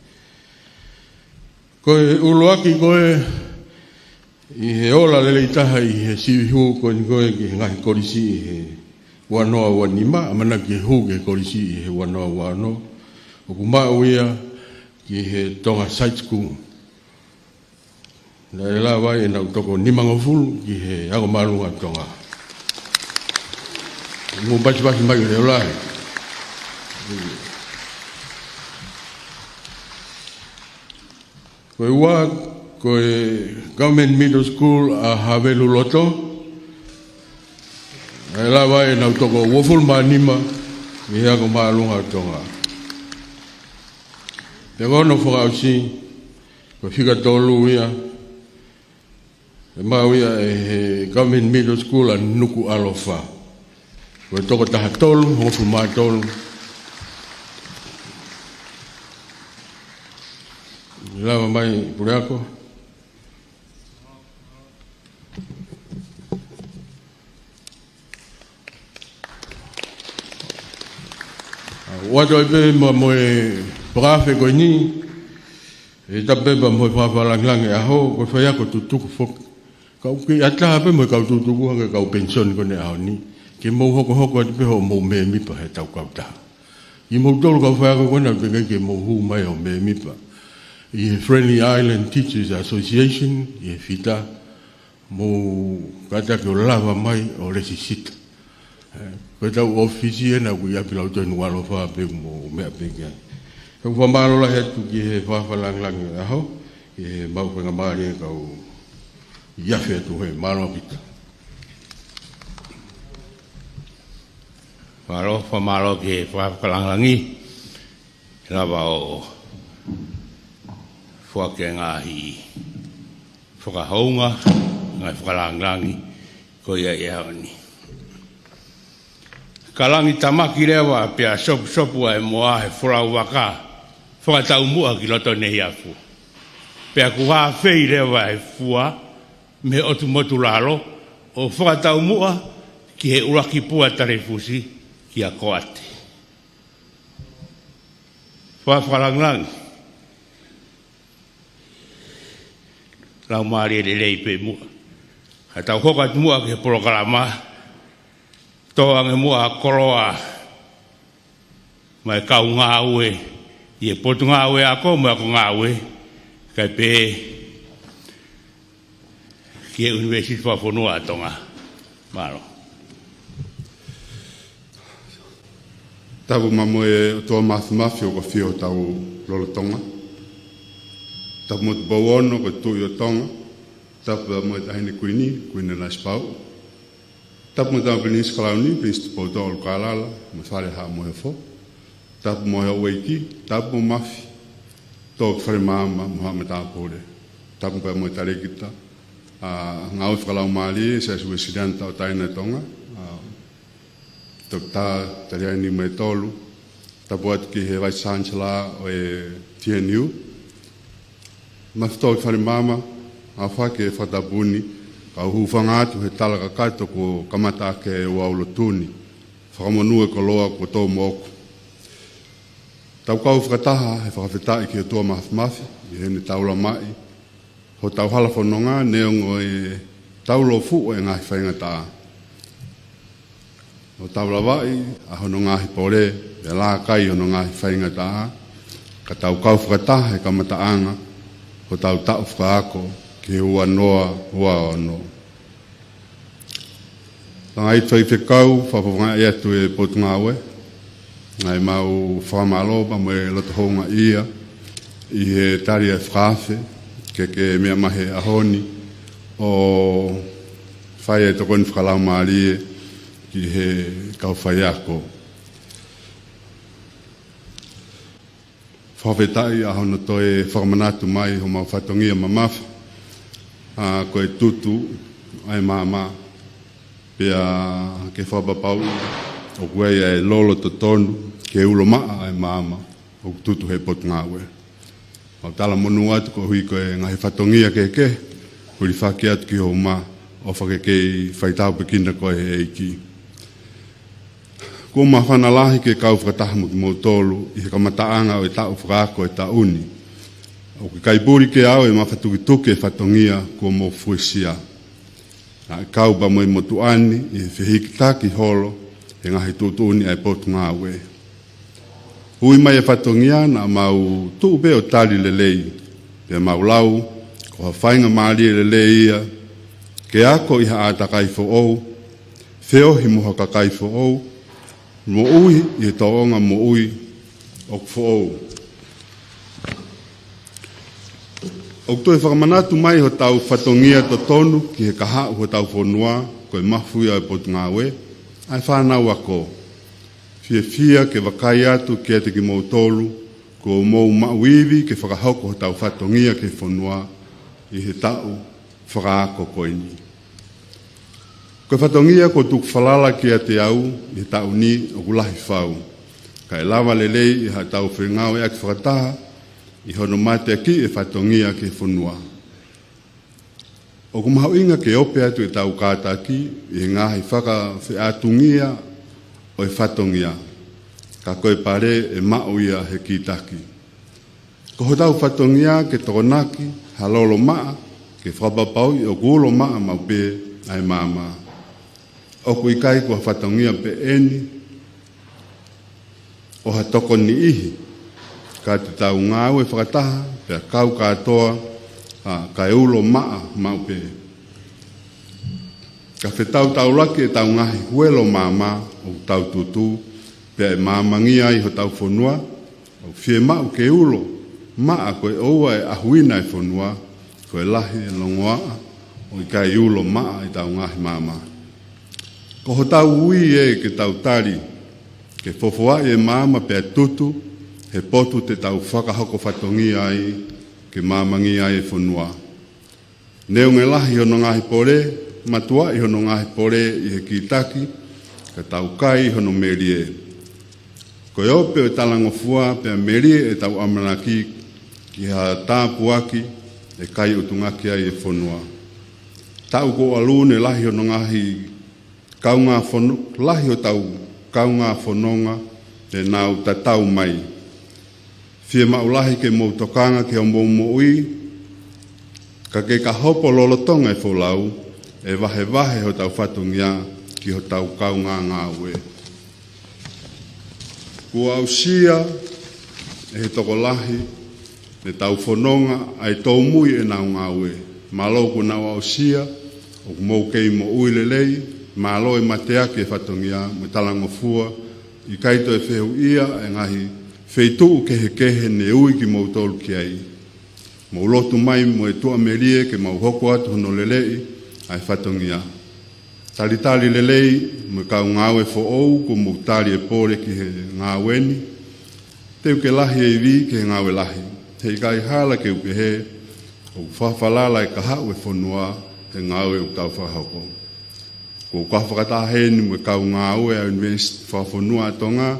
Ko e ʻuluaki ko ē ʻi he ola lelei taha ʻi he sivi hū ko eni ko ē ki he ngaahi kolisi ʻi he ua noa ua nima, ʻamanaki ke hū ki he kolisi ʻi he ua noa ua ono, ʻoku maʻu ia ki he Tonga Side School. Naʻe lava ai ʻenau toko nimangofulu ki he Ako Māʻolunga ʻo Tonga. Mou pasipasi mai ki he leʻo lahi. Ko e ua, ko e Government Middle School ʻa Haveluloto. Naʻe lava ai ʻenau toko uofulu mā nima ki he Ako Māʻolunga ʻo Tonga. Pea ko hono fakaʻosi, ko e fika tolu ia, ʻe maʻu ia ʻe he Government Middle School ʻa Nukuʻalofa. Ko e toko taha tolu, hongofulu mā tolu. Lava mai, puleako. ʻOatu ai pē mo, mo e fakaafe ko eni, ʻe tapu pē pea mo e fakafakalāngilangi ʻaho, ko e faiako tutuku foki. Ka ʻoku kei ʻatā pē mo e kau tutuku hangē kau penisoni ko eni ʻaho ni, ke mou hokohoko atu pē hoʻomou mēmipa heʻetau kautaha. ʻI moutolu kau faiako ko ena, teʻeki ke mou hū mai ʻo mēmipa ʻi he Friendly Island Teachers Association, ʻi he Fita, mou kātaki ʻo lava mai ʻo lēsisita. Ē, ko ʻetau ʻōfisi ena ʻoku ʻi ʻapi ʻi Lautohi Nukuʻalofa pē, mou meʻa pē ki ai. Ka ʻoku ou fakamālō lahi atu ki he fakafakalāngilangi ʻaho, ki he maʻu faingamālie ke u ʻi ʻapi atu he mālō kita. Mālō, fakamālō ki he fakafakalāngilangi. Lava ʻo foaki e ngaahi fakahounga, ngaahi fakalāngilangi, ko ia ʻi he ʻaho ni. Ka langi tamaki leva pea sopusopu ʻa e moa he folau vaka, fakataumuʻa ki loto Neiafu. Pea kuo hāfei leva e fua mei he ʻotu motu lalo, ʻo fakataumuʻa ki he ʻuluaki pua talifusi kia Koati. Fakafakalāngilangi. Laumālie lelei pē muʻa. Ka tau hoko atu muʻa ki he polokalama, Tō ange muʻa koloa mai kau ngāue ʻi he Potungāue Ako mo e Ako Ngāue, kae pehē ki he ʻUnivēsiti Fakafonua ʻa Tonga. Mālō. Tapu maʻa e ʻOtua Māfimafi ʻoku ʻafio ʻi hotau lolotonga. Tapu mo Tupou Ono ko e Tuʻi ʻo Tonga. Tapu maʻa e Taʻahine Kuini, Kuini Nanasipauʻu. Tapu mo e Tama Pilinisi Kalauni, Pilinisi Tupoutoʻa ʻUlukalala, mo e Fale Haʻa Moheofo. Tapu mo e houʻeiki, tapu mo Mafi, tō ki fale maama mo haʻa matāpule. Tapu pea mo e talēkita ʻa e ngāue fakalaumālie, Siasi Uēsiliana Tauʻatāina ʻo Tonga, ʻa Toketā Taliani Maitolu. Tapu atu ki he Vice Chancellor ʻo e T N U. Mafi tō ki fale maama, ʻofa ke fakatapu ni, kau hūfanga atu he tala kakato kuo kamata ʻaki e ouau lotu ni. Fakamonū e koloa kuo tō moʻoku. Tau kau fakataha he fakafetaʻi ki he ʻOtua Māfimafi, ʻi heʻene taulamaʻi hotau hala fononga, neongo ʻetau lōfuʻu e ngaahi faingataʻa. ʻO tau lavaʻi ʻa hono ngaahi pole, pea lākai hono ngaahi faingataʻa, ka tau kau fakataha he kamataʻanga hotau taʻu fakaako ki he ua noa ua ono. Langaʻi Faifekau, fakafofongaʻi atu e Potungāue, ʻa ʻemau fakamālō pea mo e loto houngaʻia ʻi he tali ʻa e fakaafe ke ke meʻa mai he ʻaho ni ʻo fai e tokoni fakalaumālie ki he kau faiako. Fakafetaʻi ʻa hono toe fakamanatu mai homau fatongia mamafa, ʻa, ko e tutu ʻa e maama, pea ke fakapapauʻi ʻoku ʻi ai e lolo totonu ke ulo maʻa ʻa e maama ʻoku tutu he Potungāue. Mau talamonū atu koeʻuhi ko e ngaahi fatongia kehekehe, hūfanga atu ki hoʻo uma, ʻofa ke kei fai tāpuekina koe ʻe he ʻEiki. Kuo māfana lahi ke kau fakataha mo kimoutolu ʻi he kamataʻanga ʻo e taʻu fakaako e taʻu ni. ʻOku ʻikai puli ke aʻu e mafatukituki e fatongia kuo mou fuesia. Naʻe kau pea mo e motuʻa ni ʻi he fehikitaki holo he ngaahi tuʻutuʻuni ʻa e Potungāue. Ui mai e fatongia naʻa mau tuʻu pē ʻo tali lelei, pea mau lau, ko ha faingamālie lelei ia ke ako ʻi ha ʻātakai foʻou, feohi mo ha kakai foʻou, moʻui ʻi he tōʻonga moʻui ʻoku foʻou. ʻOku toe fakamanatu mai hotau fatongia totonu ki he kahaʻu hotau fonua, ko e mafu ia ʻo e Potungāue, ʻa e fānau ako. Fiefia ke vakai atu kiate kimoutolu kuo mou maʻu ivi ke fakahoko hotau fatongia ki he fonua ʻi he taʻu fakaako ko eni. Ko e fatongia kuo tuku falala kiate au ʻi he taʻu ni ʻoku lahi fau, kae lava lelei ʻe haʻatau fengāueʻaki fakataha ʻi hono mateakiʻi e fatongia ki he fonua. ʻOku mahuʻinga ke ope atu ʻetau kātaki ʻi he ngaahi fakafeʻātungia ʻo e fatongia, ka ko e pale ʻe maʻu ia he kītaki. Ko hotau fatongia ke tokonaki ha lolo maʻa ke fakapapauʻi ʻoku ulo maʻa maʻu pē ʻa e maama. ʻOku ʻikai ko ha fatongia pē eni ʻo ha toko niʻihi, ka te tau ngāue fakataha pea kau kātoa, ʻa, kae ulo maʻa maʻu pē. Ka fetautaulaki ʻetau ngaahi huelo maama ʻoku tau tutu, pea ʻe maamangia ai hotau fonua, ʻoku fiemaʻu ke ulo maʻa ko e ʻoua ʻe ʻahuina e fonua, ko e lahi e longoaʻa ʻo ʻikai ulo maʻa ʻetau ngaahi maama. Ko hotau ui ē ke tau tali ke fofoaʻi e maama pea tutu he potu te tau fakahoko fatongia ai ke maamangia ai e fonua. Neongo e lahi hono ngaahi pole, matuaʻi hono ngaahi pole ʻi he kītaki, ka tau kai hono melie. Ko e ope ʻo e talangofua pea melie ʻetau ʻamanaki ki ha tāpuaki ʻe kai ʻutungaki ai e fonua. Taʻu kuo ʻalu ne lahi hono ngaahi kaungā fono-, lahi hotau kaungā fononga te nau tatau mai. Fiemaʻu lahi ke mou tokanga ki hoʻomou moʻui, ka ke ka hopo lolotonga e folau, ʻe vahevahe hotau fatongia ki hotau kaungāngāue. Kuo aʻusia ʻe he tokolahi ʻetau fononga ʻa e tōmui ʻenau ngāue. Mālō kuo nau aʻusia, ʻoku mou kei moʻui lelei, mālō e mateaki e fatongia mo e talangofua, ʻikai toe fehuʻia e ngaahi feituʻu kehekehe ne ui kimoutolu ki ai. Mou lotu mai mo e tuʻamelie ke mau hoko atu hono leleʻi ʻa e fatongia. Talitali lelei mo e kau ngāue foʻou kuo mou tali e pole ki he ngāue ni. Te u ke lahi e ivi ki he ngāue lahi. Heʻikai hala ke u pehē, ʻoku fakafalala e kahaʻu e fonua he ngāue ʻoku tau fakahoko. Ko e kau fakataha heni mo e kau ngāue ʻa e ʻUnivēsiti Fakafonua ʻa Tonga,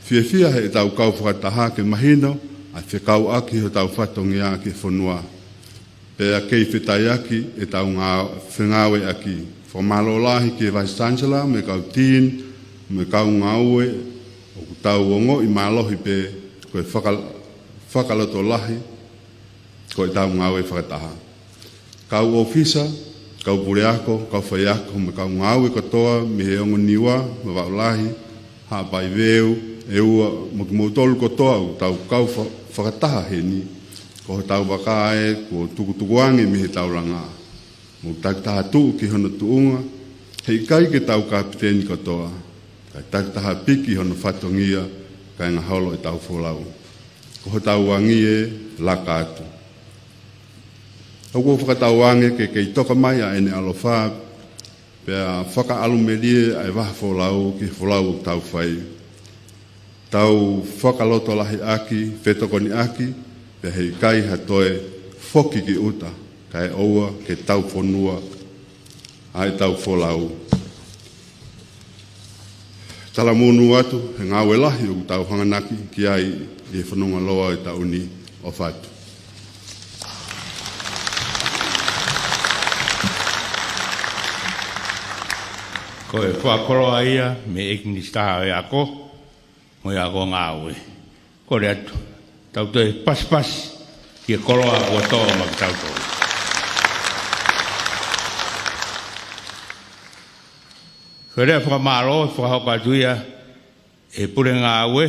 fiefia heʻetau kau fakataha ke mahino ʻa e fekauʻaki hotau fatongia ki he fonua. Pea kei fetaiaki ʻetau ngā-, fengāueʻaki. Fakamālō lahi ki he Vice Chancellor mo e kau Dean, mo e kau ngāue, ʻoku tau ongoʻi mālohi pē ko e faka-, fakalotolahi ko ʻetau ngāue fakataha. Kau ʻōfisa, kau puleako, kau faiako, mo e kau ngāue kotoa mei he ongo Niua, Vavaʻu Lahi, Haʻapai, Veu, ʻEua, mo kimoutolu kotoa ʻoku tau kau fa-, fakataha heni, ko hotau vaka ē kuo tukutuku ange mei heʻetau langa. Mou takitaha tuʻu ki hono tuʻunga, heʻikai ke tau kapiteni kotoa, kae takitaha piki hono fatongia, kae ngaholo ʻetau folau. Ko hotau angi ē, laka atu. ʻOku ou fakatauange ke kei toka mai ʻa ʻEne ʻaloʻofa, pea fakaʻalumelie ʻa e vaha folau ki he folau ʻoku tau fai. Tau fakalotolahiʻaki, fetokoniʻaki, pea heʻikai ha toe foki ki ʻuta, kae ʻoua ke tau fonua ʻa ʻetau folau. Talamonū atu he ngāue lahi ʻoku tau hanganaki ki ai ʻi he fononga loa ʻo e taʻu ni, ʻofa atu. Ko e fakakoloa ia mei he ʻEiki Minisitā ʻo e Ako mo e Ako Ngāue. Kole atu, tau toe pasipasi ki he koloa kuo tō maʻa kitautolu. Ko e lea fakamālō, fakahoko atu ia ʻe he Pule Ngāue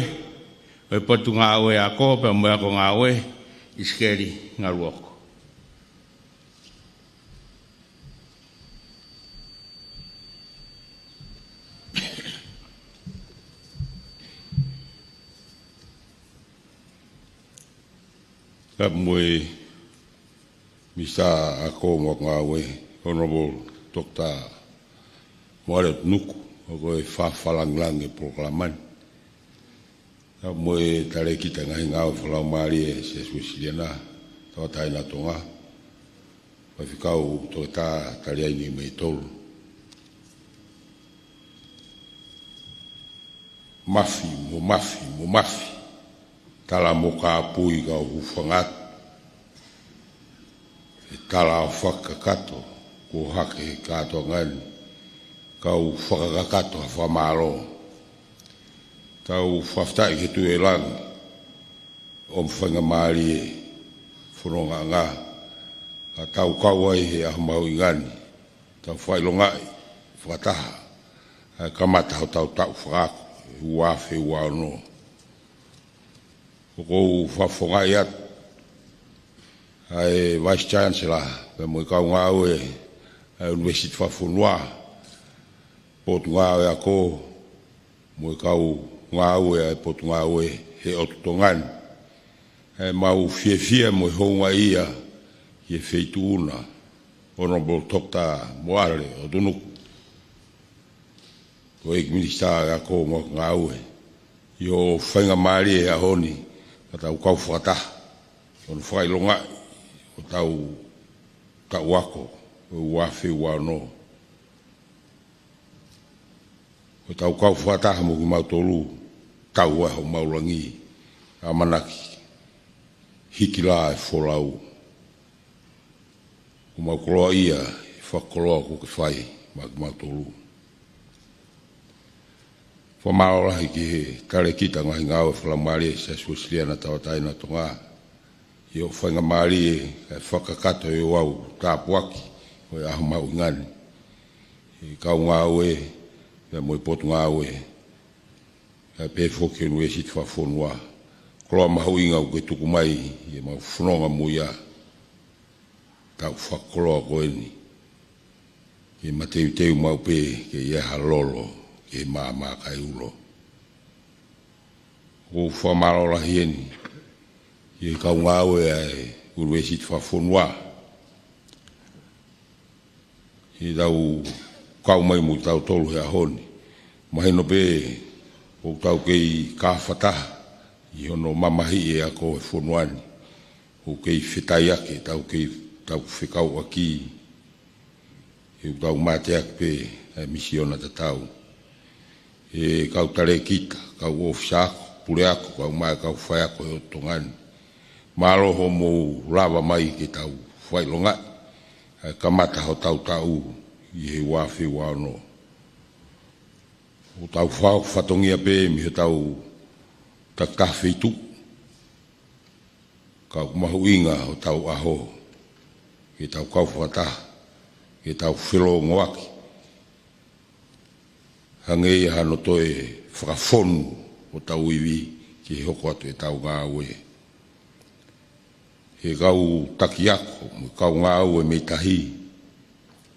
ʻo e Potungāue Ako pea mo e Ako Ngāue, ʻIsikeli Ngaluoko. Pea mo e Minisitā Ako mo e Ako Ngāue, Honourable Doctor Moale ʻOtunuku, ʻoku ou fakafakalāngilangi e polokalama ni. Pea mo e talēkita ngaahi ngāue fakalaumālie ʻa e Siasi Uēsiliana Tauʻatāina ʻo Tonga. Faifekau Toketā Taliaini Niumeitolu. Mafi, mo mafi, mo mafi. Tala mo kāpui kau hūfanga atu. ʻE tala ʻo fakakakato, kuo hake he kātoanga ni, kau fakakakato ha fakamālō. Tau fakafetaʻi ki he Tuʻi ʻo Langi, ʻomi faingamālie, fonongaʻanga, ka tau kau ai he ʻaho mahuʻinga ni, tau fakaʻilongaʻi fakataha ʻa e kamata hotau taʻu fakaako, ʻe ua afe ua ono. ʻOku ou fakafofongaʻi atu ʻa e Vice Chancellor, pea mo e kau ngāue ʻa e ʻUnivēsiti Fakafonua, Potungāue Ako, mo e kau ngāue ʻa e Potungāue he ʻotu Tonga ni. ʻE mau fiefia mo e houngaʻia ki he feituʻu na, Honourable Doctor Moale ʻOtunuku, ko e ʻEiki Minisitā ʻo e Ako mo e Ako Ngāue, ʻi hoʻo faingamālie he ʻaho ni, ka tau kau fakataha, ʻo ne fakaʻilongaʻi hotau taʻu ako, ʻo e ua afe ua ono. Ko ʻetau kau fakataha mo kimautolu, tau ʻa homau langi, ʻamanaki, hiki lā e folau. Ko homau koloaʻia, ʻi he fakakoloa kuo ke fai maʻa kimautolu. Fakamālō lahi ki he talēkita ngaahi ngāue fakalaumālie ʻa e Siasi Uēsiliana Tauʻatāina ʻo Tonga, ʻi hoʻo faingamālie kae fakakakato ʻe ouau tāpuaki ʻo e ʻaho mahuʻinga ni. ʻE kau ngāue, mo e Potungāue, kae pehē foki ki he ʻUnivēsiti Fakafonua. Koloa mahuʻinga ʻoku ke tuku mai ʻi heʻemau fononga mo ia, taʻu fakakoloa ko eni, ke mateuteu maʻu pē ke ʻi ai ha lolo ki he maama kae ulo. ʻOku ou fakamālō lahi heni ki he kau ngāue ʻa e ʻUnivēsiti Fakafonua, ʻi heʻetau kau mai mo kitautolu he ʻaho ni. Mahino pē ʻoku tau kei kafataha ʻi hono mamahiʻi e ako he fonua ni. ʻOku kei fetaiaki ʻetau kei, tau fekauʻaki, he ʻoku tau mateaki pē ʻa e misiona tatau. ʻE kau talēkita, kau ʻōfisa ako, puleako, kae ʻumaʻā e kau faiako he ʻotu Tonga ni. Mālō hoʻomou lava mai ke tau fakaʻilongaʻi ʻa e kamata hotau taʻu ʻi he ua afe ua ono. ʻOku tau fakahoko fatongia pē mei hotau takitaha feituʻu. Ka ʻoku mahuʻinga hotau ʻaho, ke tau kau fakataha, ke tau felōngoaki. Hangē ia hano toe fakafonu hotau ivi ki he hoko atu ʻetau ngāue. He kau taki ako, mo e kau ngāue mei tahi,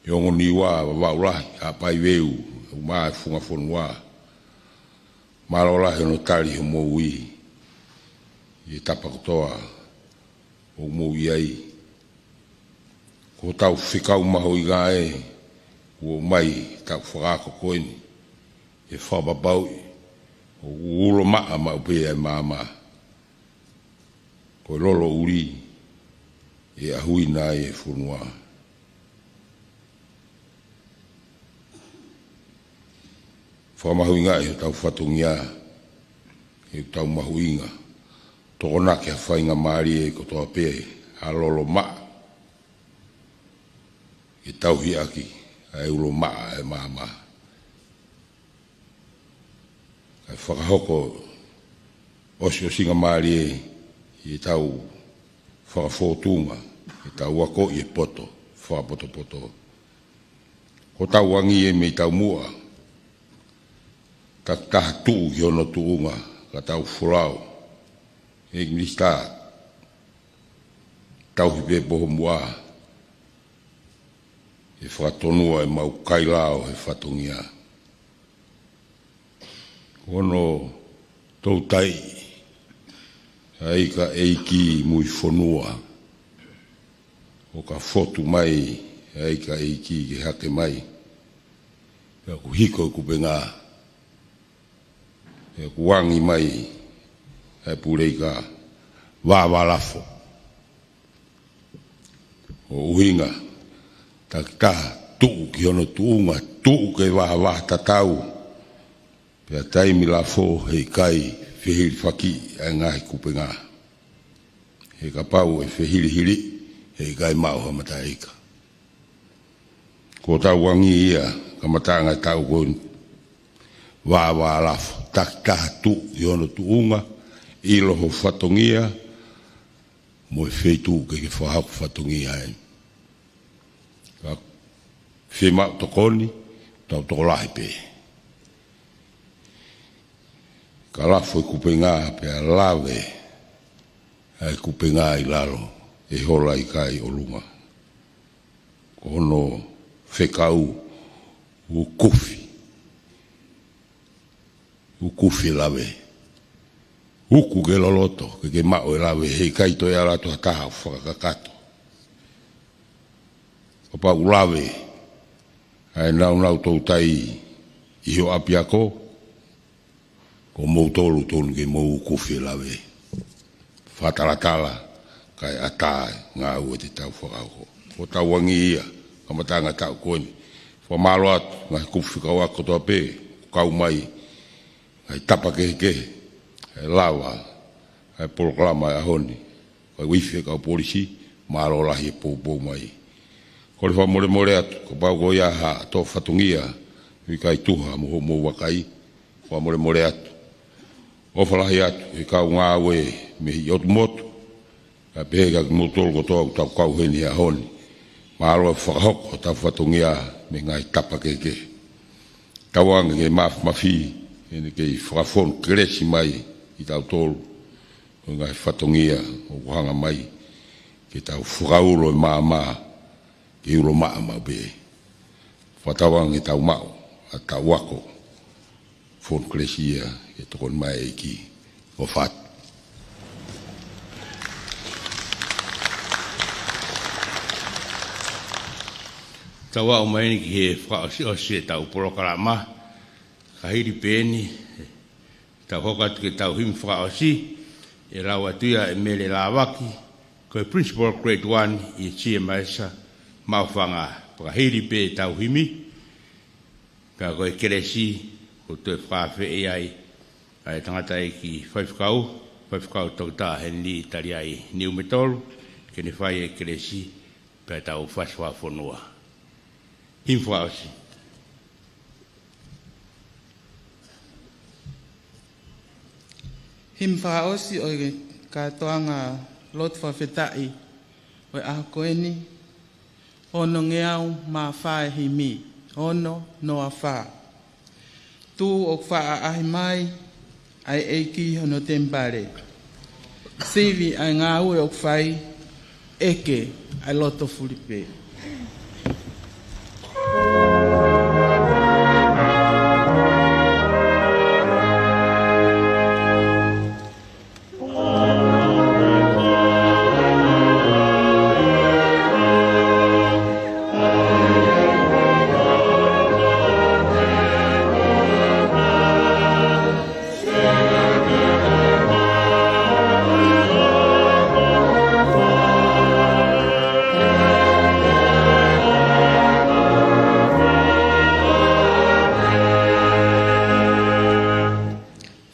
ʻi Ongo Niua, Vavaʻu Lahi, Haʻapai Veu, ʻumaʻā e Funga Fonua. Mālō lahi hono tali hoʻomou ui ʻi he tapa kotoa ʻoku mou ʻi ai. Ko hotau fekau mahuʻinga ē, ʻoku ʻomai ʻetau fakaako ko eni, ʻe fakapapauʻi ʻoku ulo maʻa maʻu pē ʻa e maama. Ko e lolo ʻuli ʻe ʻahuina ai e fonua. Fakamahuʻingaʻi hotau fatongia, ʻetau mahuʻinga. Tokonaki ha faingamālie kotoa pē, ha lolo maʻa, ke tauhi ʻaki ʻa e ulo maʻa ʻa e maama. Kae fakahoko ʻosiʻosingamālie ʻi heʻetau fakafōtunga, ʻetau akoʻi e poto fakapotopoto. Ko hotau angi ē mei taumuʻa, takitaha tuʻu ki hono tuʻunga, ka tau folau. ʻEiki Minisitā, tauhi pē poho muʻa, ʻe fakatonua ʻemau kailao he fatongia. Ko hono toutai ʻa e ika ʻeiki mui fonua, ʻo ka fotu mai ʻa e ika ʻeiki ke hake mai, pea ʻoku hiko e kupenga, pea ʻoku angi mai ʻa e puleika, vāvālafo. ʻO ʻuhinga, takitaha tuʻu ki hono tuʻunga, tuʻu ke vāvātatau. Pea taimi lafo heʻikai fehilifakiʻi ʻa e ngaahi kupenga. He kapau ʻe fehilihili, heʻikai maʻu ha mataʻeika. Ko hotau angi ia, kamataʻanga e taʻu ko eni, vāvālafo, takitaha tuʻu ki hono tuʻunga, ʻilo ho fatongia, mo e feituʻu ke ke fakahoko fatongia ai. Ka fiemaʻu tokoni, tau tokolahi pē. Ka lafo e kupenga pea lave ʻa e kupenga ʻi lalo, ʻe hola ʻikai ʻolunga. Ko hono fekau, ukufi. Ukufi e lave. Uku ke loloto, ke ke maʻu e lave, heʻikai toe ʻalu atu ha taha ʻo fakakakato. Kapau ʻoku lave ʻa e naunau toutai ʻi ho ʻapiako, ko moutolu tonu ke mou ukufi e lave. Fakatalatala, kae ʻatā e ngāue te tau fakahoko. Ko hotau angi ia, kamataʻanga e taʻu ko eni. Fakamālō atu, ngaahi kupu fekauʻaki kotoa pē, kau mai, ngaahi tapa kehekehe, ʻe lava ʻa e polokalama ʻo e ʻaho ni. Kae ʻuhi e kau polisi, mālō lahi e poupou mai. Kole fakamolemole atu, kapau ko ia ha tō fatongia, ʻoku ʻikai tuha mo hoʻomou vakai, fakamolemole atu. ʻOfa lahi atu, e kau ngāue mei he ʻotu motu, kae pehē kia kimoutolu kotoa ʻoku tau kau heni he ʻaho ni. Mālō e fakahoko hotau fatongia mei he ngaahi tapa kehekehe. Tauange ke mafimafi, ʻene kei fakafonu kelesi mai kitautolu, ʻo e ngaahi fatongia ʻoku hanga mai ke tau fakaulo e maama, ke ulo maʻa maʻu pē. Fakatauange ke tau maʻu ʻa e tau ako fonu kelesi ia, ke tokoni mai ʻEiki. ʻOku fat. Tau aʻu mai eni ki he fakaʻosiʻosi e tau polokalama, ka hili pē eni, tau hoko atu ki he tau himi fakaʻosi, ʻe lau atu ia ʻe Mele Lāvaki, ko e Principal Grade One ʻi he Siemaesa Maʻufanga. Pea ka hili pē tau himi, pea ko e kelesi, ʻoku toe fakaafeʻi ai ʻa e tangataʻeiki faifekau, Faifekau Toketā Henilī Taliai Niumetolu, ke ne fai e kelesi, pea tau fasi fakafonua. Himi fakaʻosi. Himi fakaʻosi ʻo e kātoanga lotu fakafetaʻi ʻo e ʻaho ko eni, ono ngeau mā fā e himi, ono noa fā. Tuʻu ʻoku faʻa ʻaʻahi mai ʻa e ʻEiki ʻi hono temipale. Sivi ʻa e ngāue ʻoku fai, ʻeke ʻa e loto fulipē.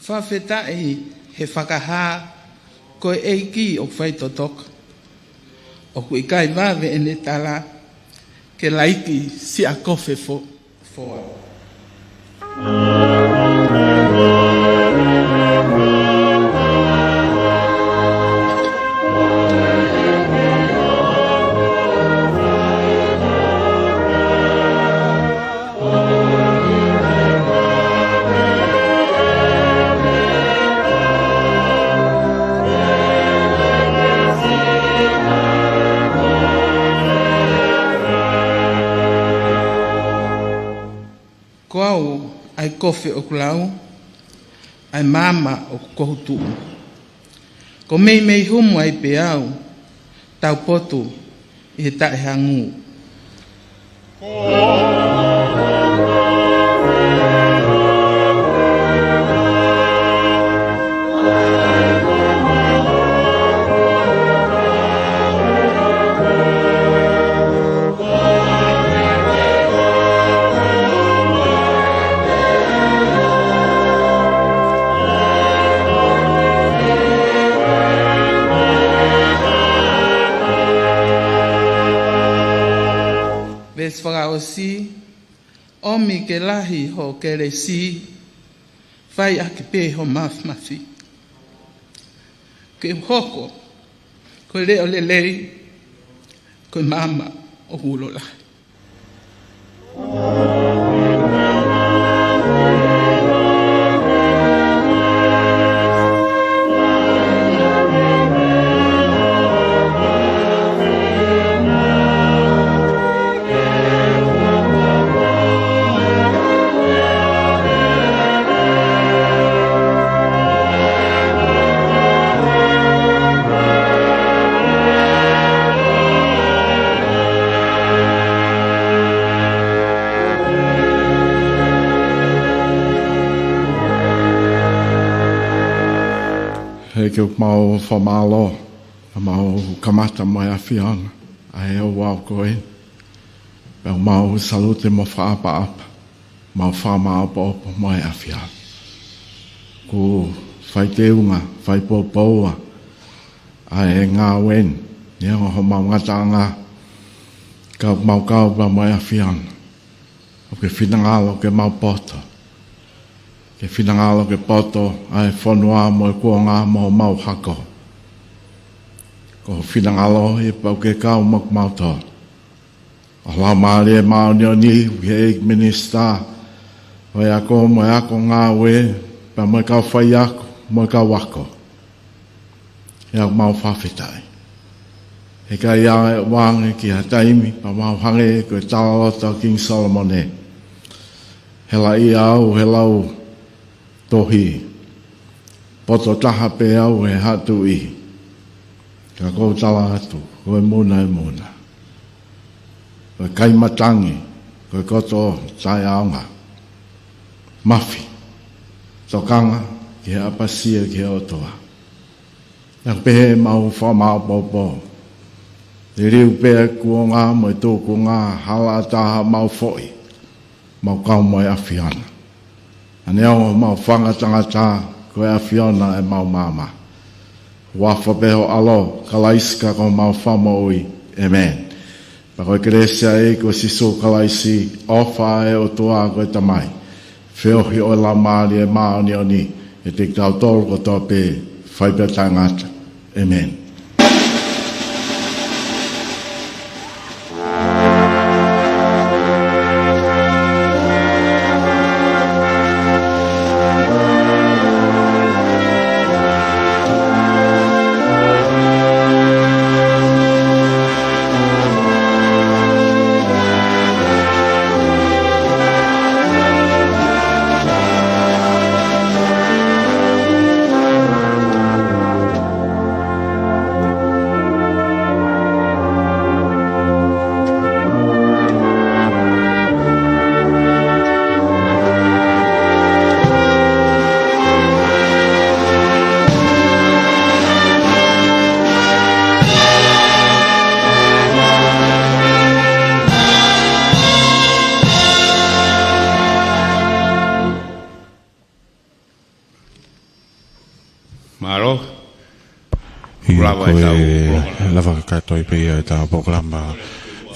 Fakafetaʻi he fakahā ko e ʻEiki ʻoku faitotoka. ʻOku ʻikai vave ʻene tala ke laiki siʻa kofe fo-, foa. Ko au ʻa e kofe ʻoku lau, ʻa e maama ʻoku kohu tuʻu. Ko meimei humu ai pē au, taupotu ʻi he taʻehangū. Veesi fakaʻosi, ʻomi ke lahi ho kelesi, fai ʻaki pē ho mafimafi. Ke u hoko ko e leʻo lelei, ko e maama ʻoku ulo lahi. ʻEiki, ʻoku mau fakamālō, ʻa mau kamata mai ʻa e ʻAfiona, ʻa e ouau ko ē. Pea mau salute mo fakaʻapaʻapa, mau fakamāʻopoʻopo mo e ʻAfiona. ʻOku fai teunga, fai poupou ʻa e ngāue ni, neongo homau ngataʻanga, ka ʻoku mau kau pē mo e ʻAfiona. ʻOku ke finangalo ke mau poto. Ke finangalo ke poto ʻa e fonua mo e kuonga mo homau hako. Ko ho finangalo ia pea ʻoku ke kau mo kimautolu. ʻO Laumālie Māʻoniʻoni, ʻi he ʻEiki Minisitā, ʻo e ako mo e ako ngāue, pea mo e kau faiako, mo e kau ako. ʻE ʻoku mau fakafetaʻi. He ʻikai ʻaonga ʻe ʻoange ki ha taimi, pea mau hangē ko e talaloto ʻa Kingi Solomone. Helaʻia au he lau tohi. Poto taha pē au he haʻa tuʻi. Ka ʻoku ou tala atu, ko e muna ʻe muna. Ko e kai matangi, ko e koto taʻeʻaonga. Mafi, tokanga, ki he ʻapasia, ki he ʻOtua. ʻOku pehē ʻemau fakamāʻopoʻopo. Liliu pē kuonga mo e tūkunga, hala ʻatā haʻamau foʻi. Mau kau mo e ʻAfiona. ʻA ia ʻoku mau fanga tangata, ko e ʻAfiona ʻemau maama. Huafa pē ho ʻAlo, Kalaisi ka ko homau Fakamoʻui. ʻĒmeni. Pea ko e kelesi ʻa e ʻEiki ko Sīsū Kalaisi, ʻofa ʻa e ʻOtua ko e Tamai, feohi ʻo e Laumālie Māʻoniʻoni, ʻiate kitautolu kotoa pē, fai pē ʻo taʻengata. ʻĒmeni. Mālō. ʻIo, lava ko e ʻetau e polokalama. Lava ka toe pē ia ʻetau polokalama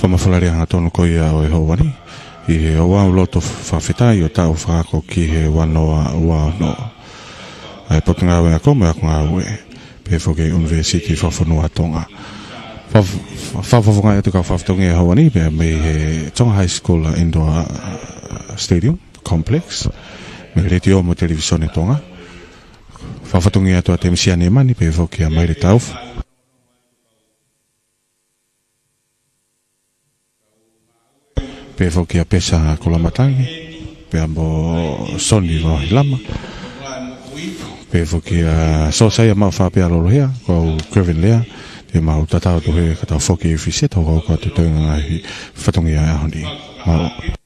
fakamafola lea hangatonu ko ia ʻo e houa ni. ʻI he ʻoku ou loto fakafetaʻi ʻo taʻu fakaako ki he ua noa ua ono. ʻA e Potungāue Ako mo e Ako Ngāue. Pea foki ʻUnivēsiti Fakafonua Tonga. Fa-, fa-, fa-, fakafofongaʻi atu kau fakafatongia he houa ni, pea mei he Tonga High School Indoor, uh, Stadium. Complex, mei he Letiō mo e Televīsone Tonga. Fakafatongia atu ʻa Temisiani Mani, pea foki ʻa Maile Taufa. Pea foki ʻa Pesa Koloamatangi, pea mo Soni Vaohilama. Pea foki ʻa Sosaia Maʻufapea Lolohea, ko au Kevin Lea, te mau tatau atu he ka tau foki ʻi he ʻōfisi ʻo tau kau atu ʻi he ngaahi fatongia ʻo e ʻaho ni. Mālō.